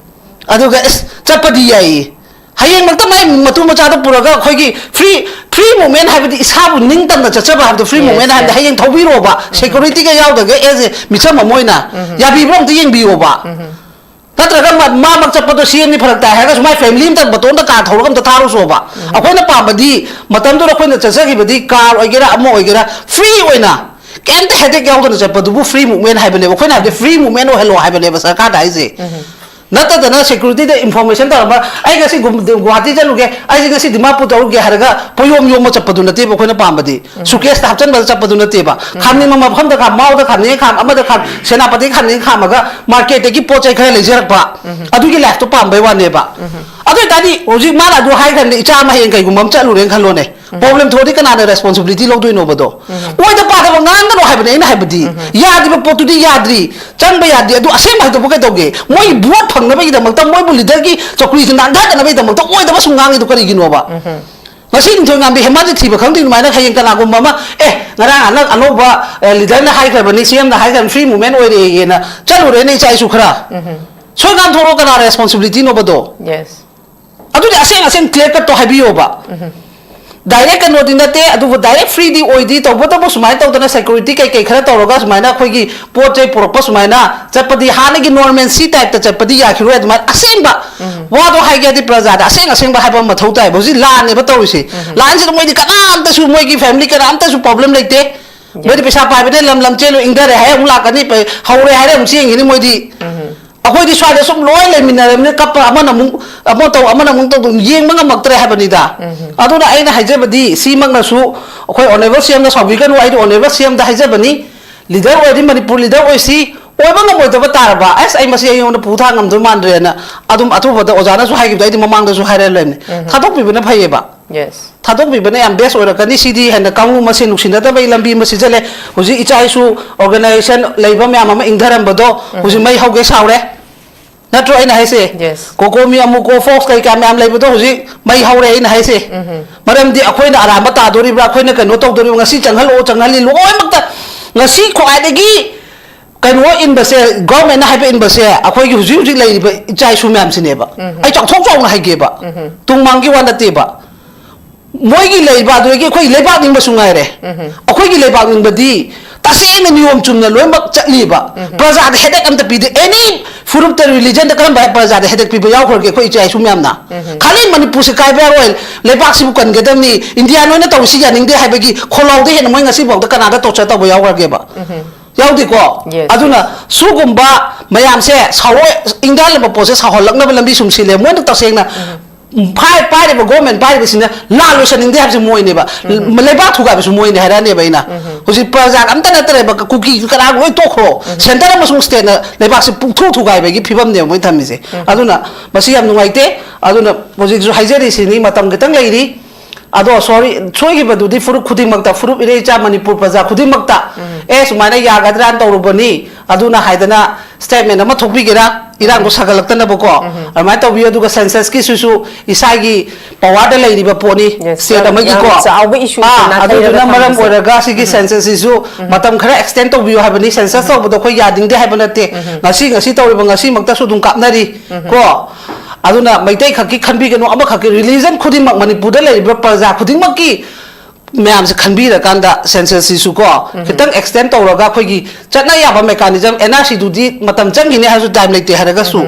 ꯑꯗꯨꯒ ꯑꯦꯁ, ꯆꯠꯄꯗꯤ ꯌꯥꯏꯌꯦ꯫ ꯍꯌꯦꯡꯃꯛꯇ ꯃꯥꯏ ꯃꯇꯨ ꯃꯆꯥꯗ ꯄꯨꯔꯒ ꯑꯩꯈꯣꯏꯒꯤ ꯐ꯭ꯔꯤ, ꯐ꯭ꯔꯤ ꯃꯨꯞꯃꯦꯟ ꯍꯥꯏꯕꯗꯤ ꯏꯁꯥꯕꯨ ꯅꯤꯡꯇꯝꯅ ꯆꯠꯆꯕ ꯍꯥꯏꯕꯗꯣ ꯐ꯭ꯔꯤ Yes, ꯃꯨꯞꯃꯦꯟ ꯍꯥꯏꯕꯗꯤ yes. ꯍꯌꯦꯡ ꯊꯧꯕꯤꯔꯣꯕ, ꯁꯦꯀꯨꯔꯤꯇꯤꯒ ꯌꯥꯎꯗ꯭ꯔꯒ ꯑꯦꯁ ꯑꯦ ꯃꯤꯆꯝ ꯑꯃ ꯑꯣꯏꯅ ꯌꯥꯕꯤꯕ꯭ꯔꯥ ꯑꯝꯇ ꯌꯦꯡꯕꯤꯌꯣꯕ꯫ ꯅꯠꯇ꯭ꯔꯒ ꯃ- ꯃꯥꯃꯛ ꯆꯠꯄꯗꯣ ꯁꯤ ꯑꯦꯝꯅꯤ ꯐꯔꯛ ꯇꯥꯏ ꯍꯥꯏꯔꯒꯁꯨ ꯃꯥꯏ ꯐꯦꯃꯤꯂꯤ ꯑꯝꯇ ꯕꯇꯣꯟꯗ ꯀꯥꯔ ꯊꯧꯔꯒ ꯑꯝꯇ ꯊꯥꯔꯨꯁꯣꯕ꯫ ꯑꯩꯈꯣꯏꯅ ꯄꯥꯝꯕꯗꯤ ꯃꯇꯝꯗꯨꯗ ꯑꯩꯈꯣꯏꯅ ꯆꯠꯆꯈꯤꯕꯗꯤ ꯀꯥꯔ ꯑꯣꯏꯒꯦꯔꯥ ꯑꯃ ꯑꯣꯏꯒꯦꯔꯥ ꯐ꯭ꯔꯤ ꯑꯣꯏꯅ ꯀꯩꯝꯇ ꯍꯦꯗꯦꯛ ꯌꯥꯎꯗꯅ ꯆꯠꯄꯗꯨꯕꯨ ꯐ꯭ꯔꯤ ꯃꯨꯚꯃꯦꯟ ꯍꯥꯏꯕꯅꯦꯕ꯫ ꯑꯩꯈꯣꯏꯅ ꯍꯥꯏꯕꯗꯤ ꯐ꯭ꯔꯤ ꯃꯨꯚꯃꯦꯟ ꯑꯣꯏꯍꯜꯂꯣ ꯍꯥꯏꯕꯅꯦꯕ ꯁꯔꯀꯥꯔꯗ ꯍꯥꯏꯁꯦ꯫ ꯅꯠꯇꯗꯅ ꯁꯦꯀ꯭ꯌꯨꯔꯤꯇꯤꯗ ꯏꯟꯐꯣꯔꯃꯦꯁꯟ ꯇꯧꯔꯝꯕ, "ꯑꯩ ꯉꯁꯤ ꯒꯨꯝ- ꯒꯨꯋꯥꯍꯥꯇꯤ ꯆꯠꯂꯨꯒꯦ, ꯑꯩꯁꯦ ꯉꯁꯤ ꯗꯤꯃꯥꯄꯨꯔ ꯆꯠꯂꯨꯒꯦ" ꯍꯥꯏꯔꯒ ꯄꯣꯌꯣꯝ ꯌꯣꯝꯃ ꯆꯠꯄꯗꯨ ꯅꯠꯇꯦꯕ ꯑꯩꯈꯣꯏꯅ ꯄꯥꯝꯕꯗꯤ꯫ ꯁꯨꯀꯦꯁꯇ ꯍꯥꯞꯆꯤꯟꯕꯗ ꯆꯠꯄꯗꯨ ꯅꯠꯇꯦꯕ꯫ ꯈꯥꯝꯅꯤꯡꯕ ꯃꯐꯝꯗ ꯈꯥꯝ, ꯃꯥꯎꯗ ꯈꯥꯝꯅꯤꯡꯉꯦ ꯈꯥꯝ, ꯑꯃꯗ ꯈꯥꯝ, ꯁꯦꯅꯥꯄꯇꯤꯗ ꯈꯥꯝꯅꯤꯡꯉꯦ ꯈꯥꯝꯃꯒ ꯃꯥꯔꯀꯦꯠꯇꯒꯤ ꯄꯣꯠ ꯆꯩ ꯈꯔ ꯂꯩꯖꯔꯛꯄ, ꯑꯗꯨꯒꯤ ꯂꯥꯏꯐꯇꯣ ꯄꯥꯝꯕꯩ ꯋꯥꯅꯦꯕ꯫ ꯑꯗꯨ ꯑꯣꯏꯇꯥꯔꯗꯤ ꯍꯧꯖꯤꯛ ꯃꯥꯅ ꯑꯗꯨ ꯍꯥꯏꯈ꯭ꯔꯕꯅꯤ, ꯏꯆꯥ ꯑꯃ ꯍꯌꯦꯡ ꯀꯩꯒꯨꯝꯕ ꯑꯃ ꯆꯠꯂꯨꯔꯦꯅ ꯈꯜꯂꯣꯅꯦ, ꯄ꯭ꯔꯣꯕ꯭ꯂꯦꯝ ꯊꯣꯛꯑꯗꯤ ꯀꯅꯥꯅ ꯔꯦꯁꯄꯣꯟꯁꯤꯕꯤꯂꯤꯇꯤ ꯂꯧꯗꯣꯏꯅꯣꯕꯗꯣ? ꯑꯣꯏꯗ ꯄꯥꯗꯕ ꯉꯥꯡꯒꯅꯨ ꯍꯥꯏꯕꯅꯦ ꯑꯩꯅ ꯍꯥꯏꯕꯗꯤ꯫ ꯌꯥꯗ꯭ꯔꯤꯕ ꯄꯣꯠꯇꯨꯗꯤ ꯌꯥꯗ꯭ꯔꯤ, ꯆꯪꯕ ꯌꯥꯗꯦ꯫ ꯑꯗꯨ ꯑꯁꯦꯡꯕ ꯍꯥꯏꯗꯣꯛꯄ ꯀꯩꯗꯧꯒꯦ? ꯃꯣꯏ ꯚꯣꯠ ꯐꯪꯅꯕꯒꯤꯗꯃꯛꯇ, ꯃꯣꯏꯕꯨ ꯂꯤꯗꯔꯒꯤ ꯆꯧꯀ꯭ꯔꯤꯁꯤ ꯅꯥꯟꯊꯅꯕꯒꯤꯗꯃꯛꯇ ꯑꯣꯏꯗꯕ ꯁꯨꯝ ꯉꯥꯡꯉꯤꯗꯣ ꯀꯔꯤꯒꯤꯅꯣꯕ? ꯉꯁꯤ ꯅꯤꯡꯊꯣꯏ ꯉꯥꯝꯕꯤ ꯍꯦꯃꯥꯗꯤ ꯊꯤꯕ ꯈꯪꯗꯦ꯫ ꯑꯗꯨꯃꯥꯏꯅ ꯍꯌꯦꯡ ꯀꯅꯥꯒꯨꯝꯕ ꯑꯃ, "ꯑꯦ, ꯉꯔꯥꯡ ꯍꯟꯗꯛ ꯑꯅꯧꯕ, ꯑꯦ, ꯂꯤꯗꯔꯅ ꯍꯥꯏꯈ꯭ꯔꯕꯅꯤ, ꯁꯤ ꯑꯦꯝꯅ ꯍꯥꯏꯈ꯭ꯔꯕꯅꯤ, ꯐ꯭ꯔꯤ ꯃꯨꯚꯃꯦꯟ ꯑꯣꯏꯔꯦꯌꯦꯅ ꯆꯠꯂꯨꯔꯦꯅꯦ ꯏꯆꯥ ꯏꯁꯨ ꯈꯔ"? ꯁꯣꯏ ꯉꯥꯝꯊꯣꯔꯛꯑꯣ, ꯀꯅꯥ ꯔꯦꯁꯄꯣꯟꯁꯤꯕꯤꯂꯤꯇꯤꯅꯣꯕꯗꯣ? ꯌꯦꯁ꯫ ꯑꯗꯨꯗꯤ ꯑꯁꯦꯡ ꯑꯁꯦꯡ ꯀ꯭ꯂꯤꯌꯔ ꯀꯠꯇꯣ ꯍꯥꯏꯕꯤꯌꯣꯕ꯫ ꯗꯥꯏꯔꯦꯛ ꯀꯩꯅꯣꯗꯤ ꯅꯠꯇꯦ, ꯑꯗꯨꯕꯨ ꯗꯥꯏꯔꯦꯛ ꯐ꯭ꯔꯤꯗꯤ ꯑꯣꯏꯗꯤ, ꯇꯧꯕꯇꯕꯨ ꯁꯨꯃꯥꯏꯅ ꯇꯧꯗꯅ ꯁꯦꯀ꯭ꯌꯨꯔꯤꯇꯤ ꯀꯩꯀꯩ ꯈꯔ ꯇꯧꯔꯒ ꯁꯨꯃꯥꯏꯅ ꯑꯩꯈꯣꯏꯒꯤ ꯄꯣꯠ ꯆꯩ ꯄꯨꯔꯛꯄ ꯁꯨꯃꯥꯏꯅ ꯆꯠꯄꯗꯤ ꯍꯥꯟꯅꯒꯤ ꯅꯣꯔꯃꯦꯜꯁꯤ ꯇꯥꯏꯞꯇ ꯆꯠꯄꯗꯤ ꯌꯥꯈꯤꯔꯣꯏ꯫ ꯑꯗꯨꯃꯥꯏꯅ ꯑꯁꯦꯡꯕ ꯋꯥꯗꯣ ꯍꯥꯏꯒꯦ ꯍꯥꯏꯗꯤ ꯄ꯭ꯔꯖꯥꯗ ꯑꯁꯦꯡ ꯑꯁꯦꯡꯕ ꯍꯥꯏꯕ ꯑꯃ ꯃꯊꯧ ꯇꯥꯏꯕ꯫ ꯍꯧꯖꯤꯛ ꯂꯥꯟꯅꯦꯕ ꯇꯧꯔꯤꯁꯦ꯫ ꯂꯥꯟꯁꯤꯗ ꯃꯣꯏꯗꯤ ꯀꯅꯥꯝꯇꯁꯨ, ꯃꯣꯏꯒꯤ ꯐꯦꯃꯤꯂꯤ ꯀꯅꯥꯝꯇꯁꯨ ꯄ꯭ꯔꯣꯕ꯭ꯂꯦꯝ ꯂꯩꯇꯦ꯫ ꯃꯣꯏꯗꯤ ꯄꯩꯁꯥ ꯄꯥꯏꯕꯅꯦ, ꯂꯝ ꯂꯝ ꯆꯦꯜꯂꯨ, ꯏꯪꯊꯔꯦ ꯍꯥꯏꯔꯦ ꯑꯃꯨꯛ ꯂꯥꯛꯀꯅꯤ, ꯄ- ꯍꯧꯔꯦ ꯍꯥꯏꯔꯦ ꯑꯃꯨꯛ ꯆꯦꯟꯈꯤꯅꯤ ꯃꯣꯏꯗꯤ꯫ ꯑꯩꯈꯣꯏꯗꯤ ꯁ꯭ꯋꯥꯏꯗ ꯁꯨꯝ ꯂꯣꯏ ꯂꯩꯃꯤꯟꯅꯔꯕꯅꯤꯅ ꯀꯞꯄ, ꯑꯃꯅ ꯑꯃꯨꯛ ꯑꯃ ꯇꯧ, ꯑꯃꯅ ꯑꯃꯨꯛ ꯇꯧ, ꯌꯦꯡꯕ ꯉꯝꯃꯛꯇ꯭ꯔꯦ ꯍꯥꯏꯕꯅꯤꯗ꯫ ꯑꯗꯨꯅ ꯑꯩꯅ ꯍꯥꯏꯖꯕꯗꯤ ꯁꯤꯃꯛꯅꯁꯨ ꯑꯩꯈꯣꯏ ꯑꯣꯅꯦꯕꯜ ꯁꯤ ꯑꯦꯝꯗ ꯁꯥꯎꯕꯤꯒꯅꯨ, ꯑꯩꯗꯤ ꯑꯣꯅꯦꯕꯜ ꯁꯤ ꯑꯦꯝꯗ ꯍꯥꯏꯖꯕꯅꯤ, ꯂꯤꯗꯔ ꯑꯣꯏꯔꯗꯤ ꯃꯅꯤꯄꯨꯔ ꯂꯤꯗꯔ ꯑꯣꯏꯁꯤ, ꯑꯣꯏꯕ ꯉꯝꯃꯣꯏꯗꯕ ꯇꯥꯔꯕ ꯑꯁ ꯑꯩ ꯃꯁꯤ ꯑꯩꯉꯣꯟꯗ ꯄꯨ ꯊꯥꯡ ꯉꯝꯗꯣꯏ ꯃꯥꯟꯗ꯭ꯔꯦꯅ ꯑꯗꯨꯝ ꯑꯊꯨꯕꯗ ꯑꯣꯖꯥꯅꯁꯨ ꯍꯥꯏꯈꯤꯕꯗꯣ ꯑꯩꯗꯤ ꯃꯃꯥꯡꯗꯁꯨ ꯍꯥꯏꯔ ꯂꯩꯕꯅꯤ, ꯊꯥꯗꯣꯛꯄꯤꯕꯅ ꯐꯩꯌꯦꯕ꯫ ꯌꯦꯁ꯫ ꯊꯥꯗꯣꯛꯄꯤꯕꯅ ꯌꯥꯝ ꯕꯦꯁ ꯑꯣꯏꯔꯛꯀꯅꯤ꯫ ꯁꯤꯗꯤ ꯍꯦꯟꯅ ꯀꯥꯡꯕꯨ ꯃꯁꯦꯟ ꯅꯨꯡꯁꯤꯅꯗꯕꯒꯤ ꯂꯝꯕꯤ ꯑꯃ ꯁꯤꯖꯜꯂꯦ꯫ ꯍꯧꯖꯤꯛ ꯏꯆꯥ ꯏꯁꯨ ꯑꯣꯔꯒꯅꯥꯏꯖꯦꯁꯟ ꯂꯩꯕ ꯃꯌꯥꯝ ꯑꯃ ꯏꯪꯊꯔꯝꯕꯗꯣ ꯍꯧꯖꯤꯛ ꯃꯩ ꯍꯧꯒꯦ ꯁꯥꯎꯔꯦ꯫ ꯅꯠꯇ꯭ꯔꯣ ꯑꯩꯅ ꯍꯥꯏꯁꯦ? Yes. ꯀꯣꯀꯣꯃꯤ, ꯑꯃꯨꯀꯣ, ꯐꯣꯛꯁ ꯀꯩꯀꯥ ꯃꯌꯥꯝ ꯂꯩꯕꯗꯣ ꯍꯧꯖꯤꯛ ꯃꯩ ꯍꯧꯔꯦ ꯑꯩꯅ ꯍꯥꯏꯁꯦ꯫ ꯃꯔꯝꯗꯤ ꯑꯩꯈꯣꯏꯅ ꯑꯔꯥꯟꯕ ꯇꯥꯗꯣꯔꯤꯕ꯭ꯔꯥ, ꯑꯩꯈꯣꯏꯅ ꯀꯩꯅꯣ ꯇꯧꯗꯣꯔꯤꯕ꯭ꯔꯥ, ꯉꯁꯤ ꯆꯪꯍꯜꯂꯛꯑꯣ ꯆꯪꯍꯜꯂꯤ ꯂꯣꯏꯅꯃꯛꯇ ꯉꯁꯤ ꯈ꯭ꯋꯥꯏꯗꯒꯤ ꯀꯩꯅꯣ ꯏꯟꯕꯁꯦ, ꯒꯣꯔꯃꯦꯟꯅ ꯍꯥꯏꯕ ꯏꯟꯕꯁꯦ ꯑꯩꯈꯣꯏꯒꯤ ꯍꯧꯖꯤꯛ ꯍꯧꯖꯤꯛ ꯂꯩꯔꯤꯕ ꯏꯆꯥ ꯏꯁꯨ ꯃꯌꯥꯝꯁꯤꯅꯦꯕ꯫ ꯑꯩ ꯆꯥꯎꯊꯣꯛ ꯆꯥꯎꯅ ꯍꯥꯏꯒꯦꯕ, ꯇꯨꯡꯃꯥꯡꯒꯤ ꯋꯥ ꯅꯠꯇꯦꯕ꯫ ꯃꯣꯏꯒꯤ ꯂꯩꯕ ꯑꯗꯨꯗꯒꯤ ꯑꯩꯈꯣꯏ ꯂꯩꯕꯥꯛ ꯅꯤꯡꯕꯁꯨ ꯉꯥꯏꯔꯦ꯫ ꯑꯩꯈꯣꯏꯒꯤ ꯂꯩꯕꯥꯛ ꯅꯤꯡꯕꯗꯤ ꯇꯁꯦꯡꯅ ꯅꯤꯌꯣꯝ ꯆꯨꯝꯅ ꯂꯣꯏꯅꯃꯛ ꯆꯠꯂꯤꯕ꯫ ꯄ꯭ꯔꯖꯥꯗ ꯍꯦꯗꯦꯛ ꯑꯝꯇ ꯄꯤꯗꯦ꯫ ꯑꯦꯅꯤ ꯐꯨꯔꯨꯞꯇ, ꯔꯤꯂꯤꯖꯟꯗ ꯀꯔꯝꯕ ꯄ꯭ꯔꯖꯥꯗ ꯍꯦꯗꯦꯛ ꯄꯤꯕ ꯌꯥꯎꯈ꯭ꯔꯒꯦ? ꯑꯩꯈꯣꯏ ꯏꯆꯥ ꯏꯁꯨ ꯃꯌꯥꯝꯅ ꯈꯜꯂꯤ ꯃꯅꯤꯄꯨꯔꯁꯦ ꯀꯥꯏꯕ ꯌꯥꯔꯣꯏ, ꯂꯩꯕꯥꯛꯁꯤꯕꯨ ꯀꯟꯒꯗꯕꯅꯤ, ꯏꯟꯗꯤꯌꯥ ꯅꯣꯏꯅ ꯇꯧꯔꯤꯁꯤ ꯌꯥꯅꯤꯡꯗꯦ ꯍꯥꯏꯕꯒꯤ ꯈꯣꯜꯂꯥꯎꯗ ꯍꯦꯟꯅ ꯃꯣꯏ ꯉꯁꯤꯐꯥꯎꯗ ꯀꯅꯥꯗ ꯇꯣꯔꯆꯔ ꯇꯧꯕ ꯌꯥꯎꯈ꯭ꯔꯒꯦꯕ? ꯌꯥꯎꯗꯦꯀꯣ꯫ Yes, ꯑꯗꯨꯅ yes. ꯁꯤꯒꯨꯝꯕ ꯃꯌꯥꯝꯁꯦ ꯁꯥꯎꯔꯣꯏ, ꯏꯪꯗꯥꯜꯂꯝꯕ ꯄꯣꯠꯁꯦ ꯁꯥꯎꯍꯜꯂꯛꯅꯕ ꯂꯝꯕꯤ ꯁꯨꯝ ꯁꯤꯜꯂꯦ꯫ ꯃꯣꯏꯅ ꯇꯁꯦꯡꯅ ꯐꯥꯏ-, ꯄꯥꯏꯔꯤꯕ ꯒꯣꯔꯃꯦꯟ ꯄꯥꯏꯔꯤꯕꯁꯤꯅ ꯂꯥꯜ ꯂꯣꯏꯁꯟꯅꯤꯡꯗꯦ ꯍꯥꯏꯕꯁꯤ ꯃꯣꯏꯅꯦꯕ꯫ ꯂꯩꯕꯥꯛ ꯊꯨꯒꯥꯏꯕꯁꯨ ꯃꯣꯏꯅꯦ ꯍꯥꯏꯔꯛꯑꯅꯦꯕ ꯑꯩꯅ꯫ ꯍꯧꯖꯤꯛ ꯄ꯭ꯔꯖꯥ ꯑꯝꯇ ꯅꯠꯇ꯭ꯔꯦꯕ, ꯀꯨꯀꯤ ꯀꯅꯥ ꯂꯣꯏ ꯇꯣꯛꯈ꯭ꯔꯣ, ꯁꯦꯟꯇꯔ ꯑꯃꯁꯨꯡ ꯁ꯭ꯇꯦꯠꯅ ꯂꯩꯕꯥꯛꯁꯦ ꯄꯨꯡꯊꯨ ꯊꯨꯒꯥꯏꯕꯒꯤ ꯐꯤꯕꯝꯅꯦꯕ ꯃꯣꯏ ꯊꯝꯃꯤꯁꯦ꯫ ꯑꯗꯨꯅ ꯃꯁꯤ ꯌꯥꯝ ꯅꯨꯡꯉꯥꯏꯇꯦ꯫ ꯑꯗꯨꯅ ꯍꯧꯖꯤꯛꯁꯨ ꯍꯥꯏꯖꯔꯤꯁꯤꯅꯤ, ꯃꯇꯝ ꯈꯤꯇꯪ ꯂꯩꯔꯤ꯫ ꯑꯗꯣ ꯁꯣꯔꯤ, ꯁꯣꯏꯈꯤꯕꯗꯨꯗꯤ ꯐꯨꯔꯨꯞ ꯈꯨꯗꯤꯡꯃꯛꯇ, ꯐꯨꯔꯨꯞ ꯏꯔꯩꯆꯥ ꯃꯅꯤꯄꯨꯔ ꯄ꯭ꯔꯖꯥ ꯈꯨꯗꯤꯡꯃꯛꯇ, ꯑꯦ, ꯁꯨꯃꯥꯏꯅ ꯌꯥꯒꯗ꯭ꯔꯥꯅ ꯇꯧꯔꯨꯕꯅꯤ, ꯑꯗꯨꯅ ꯍꯥꯏꯗꯅ ꯁ꯭ꯇꯦꯠꯃꯦꯟ ꯑꯃ ꯊꯣꯛꯄꯤꯒꯦꯔꯥ, ꯏꯔꯥꯡꯗꯣ ꯁꯥꯒꯠꯂꯛꯇꯅꯕꯀꯣ꯫ ꯑꯗꯨꯃꯥꯏꯅ ꯇꯧꯕꯤꯌꯨ꯫ ꯑꯗꯨꯒ ꯁꯦꯟꯁꯁꯀꯤꯁꯤꯁꯨ ꯏꯁꯥꯒꯤ ꯄꯋꯥꯔꯗ ꯂꯩꯔꯤꯕ ꯄꯣꯠꯅꯤ, Yes, ꯁ꯭ꯇꯦꯠ ꯌꯥꯝ, ꯑꯃꯒꯤꯀꯣ꯫ ꯌꯥꯝ ꯆꯥꯎꯕ issue ꯑꯥ, ꯑꯣꯏꯅ ꯅꯥꯊꯩꯔꯒ ꯑꯗꯨꯗꯨꯅ ꯃꯔꯝ ꯊꯝꯕꯁꯦ꯫ ꯑꯣꯏꯔꯒ ꯁꯤꯒꯤ ꯁꯦꯟꯁꯁꯁꯤꯁꯨ ꯃꯇꯝ ꯈꯔ ꯑꯦꯛꯁꯇꯦꯟ ꯇꯧꯕꯤꯌꯨ ꯍꯥꯏꯕꯅꯤ꯫ ꯁꯦꯟꯁꯁ ꯇꯧꯕꯗꯣ ꯑꯩꯈꯣꯏ ꯌꯥꯅꯤꯡꯗꯦ ꯍꯥꯏꯕ ꯅꯠꯇꯦ꯫ ꯉꯁꯤ, ꯉꯁꯤ ꯇꯧꯔꯤꯕ ꯉꯁꯤꯃꯛꯇꯁꯨ ꯑꯗꯨꯝ ꯀꯥꯞꯅꯔꯤ ꯀꯣ꯫ ꯑꯗꯨꯅ ꯃꯩꯇꯩ ꯈꯛꯀꯤ ꯈꯟꯕꯤꯒꯅꯨ, ꯑꯃꯈꯛꯀꯤ, ꯔꯤꯂꯤꯖꯟ ꯈꯨꯗꯤꯡꯃꯛ, ꯃꯅꯤꯄꯨꯔꯗ ꯂꯩꯔꯤꯕ ꯄ꯭ꯔꯖꯥ ꯈꯨꯗꯤꯡꯃꯛꯀꯤ ꯃꯌꯥꯝꯁꯦ ꯈꯟꯕꯤꯔꯀꯥꯟꯗ ꯁꯦꯟꯁꯁꯁꯤꯁꯨ ꯀꯣ, ꯈꯤꯇꯪ ꯑꯦꯛꯁꯇꯦꯟ ꯇꯧꯔꯒ ꯑꯩꯈꯣꯏꯒꯤ ꯆꯠꯅ ꯌꯥꯕ ꯃꯦꯀꯥꯅꯤꯖꯝ, ꯑꯦꯟ ꯑꯥꯔ ꯁꯤꯗꯨꯗꯤ ꯃꯇꯝ ꯆꯪꯈꯤꯅꯤ ꯍꯥꯏꯔꯁꯨ, ꯇꯥꯏꯝ ꯂꯩꯇꯦ ꯍꯥꯏꯔꯒꯁꯨ,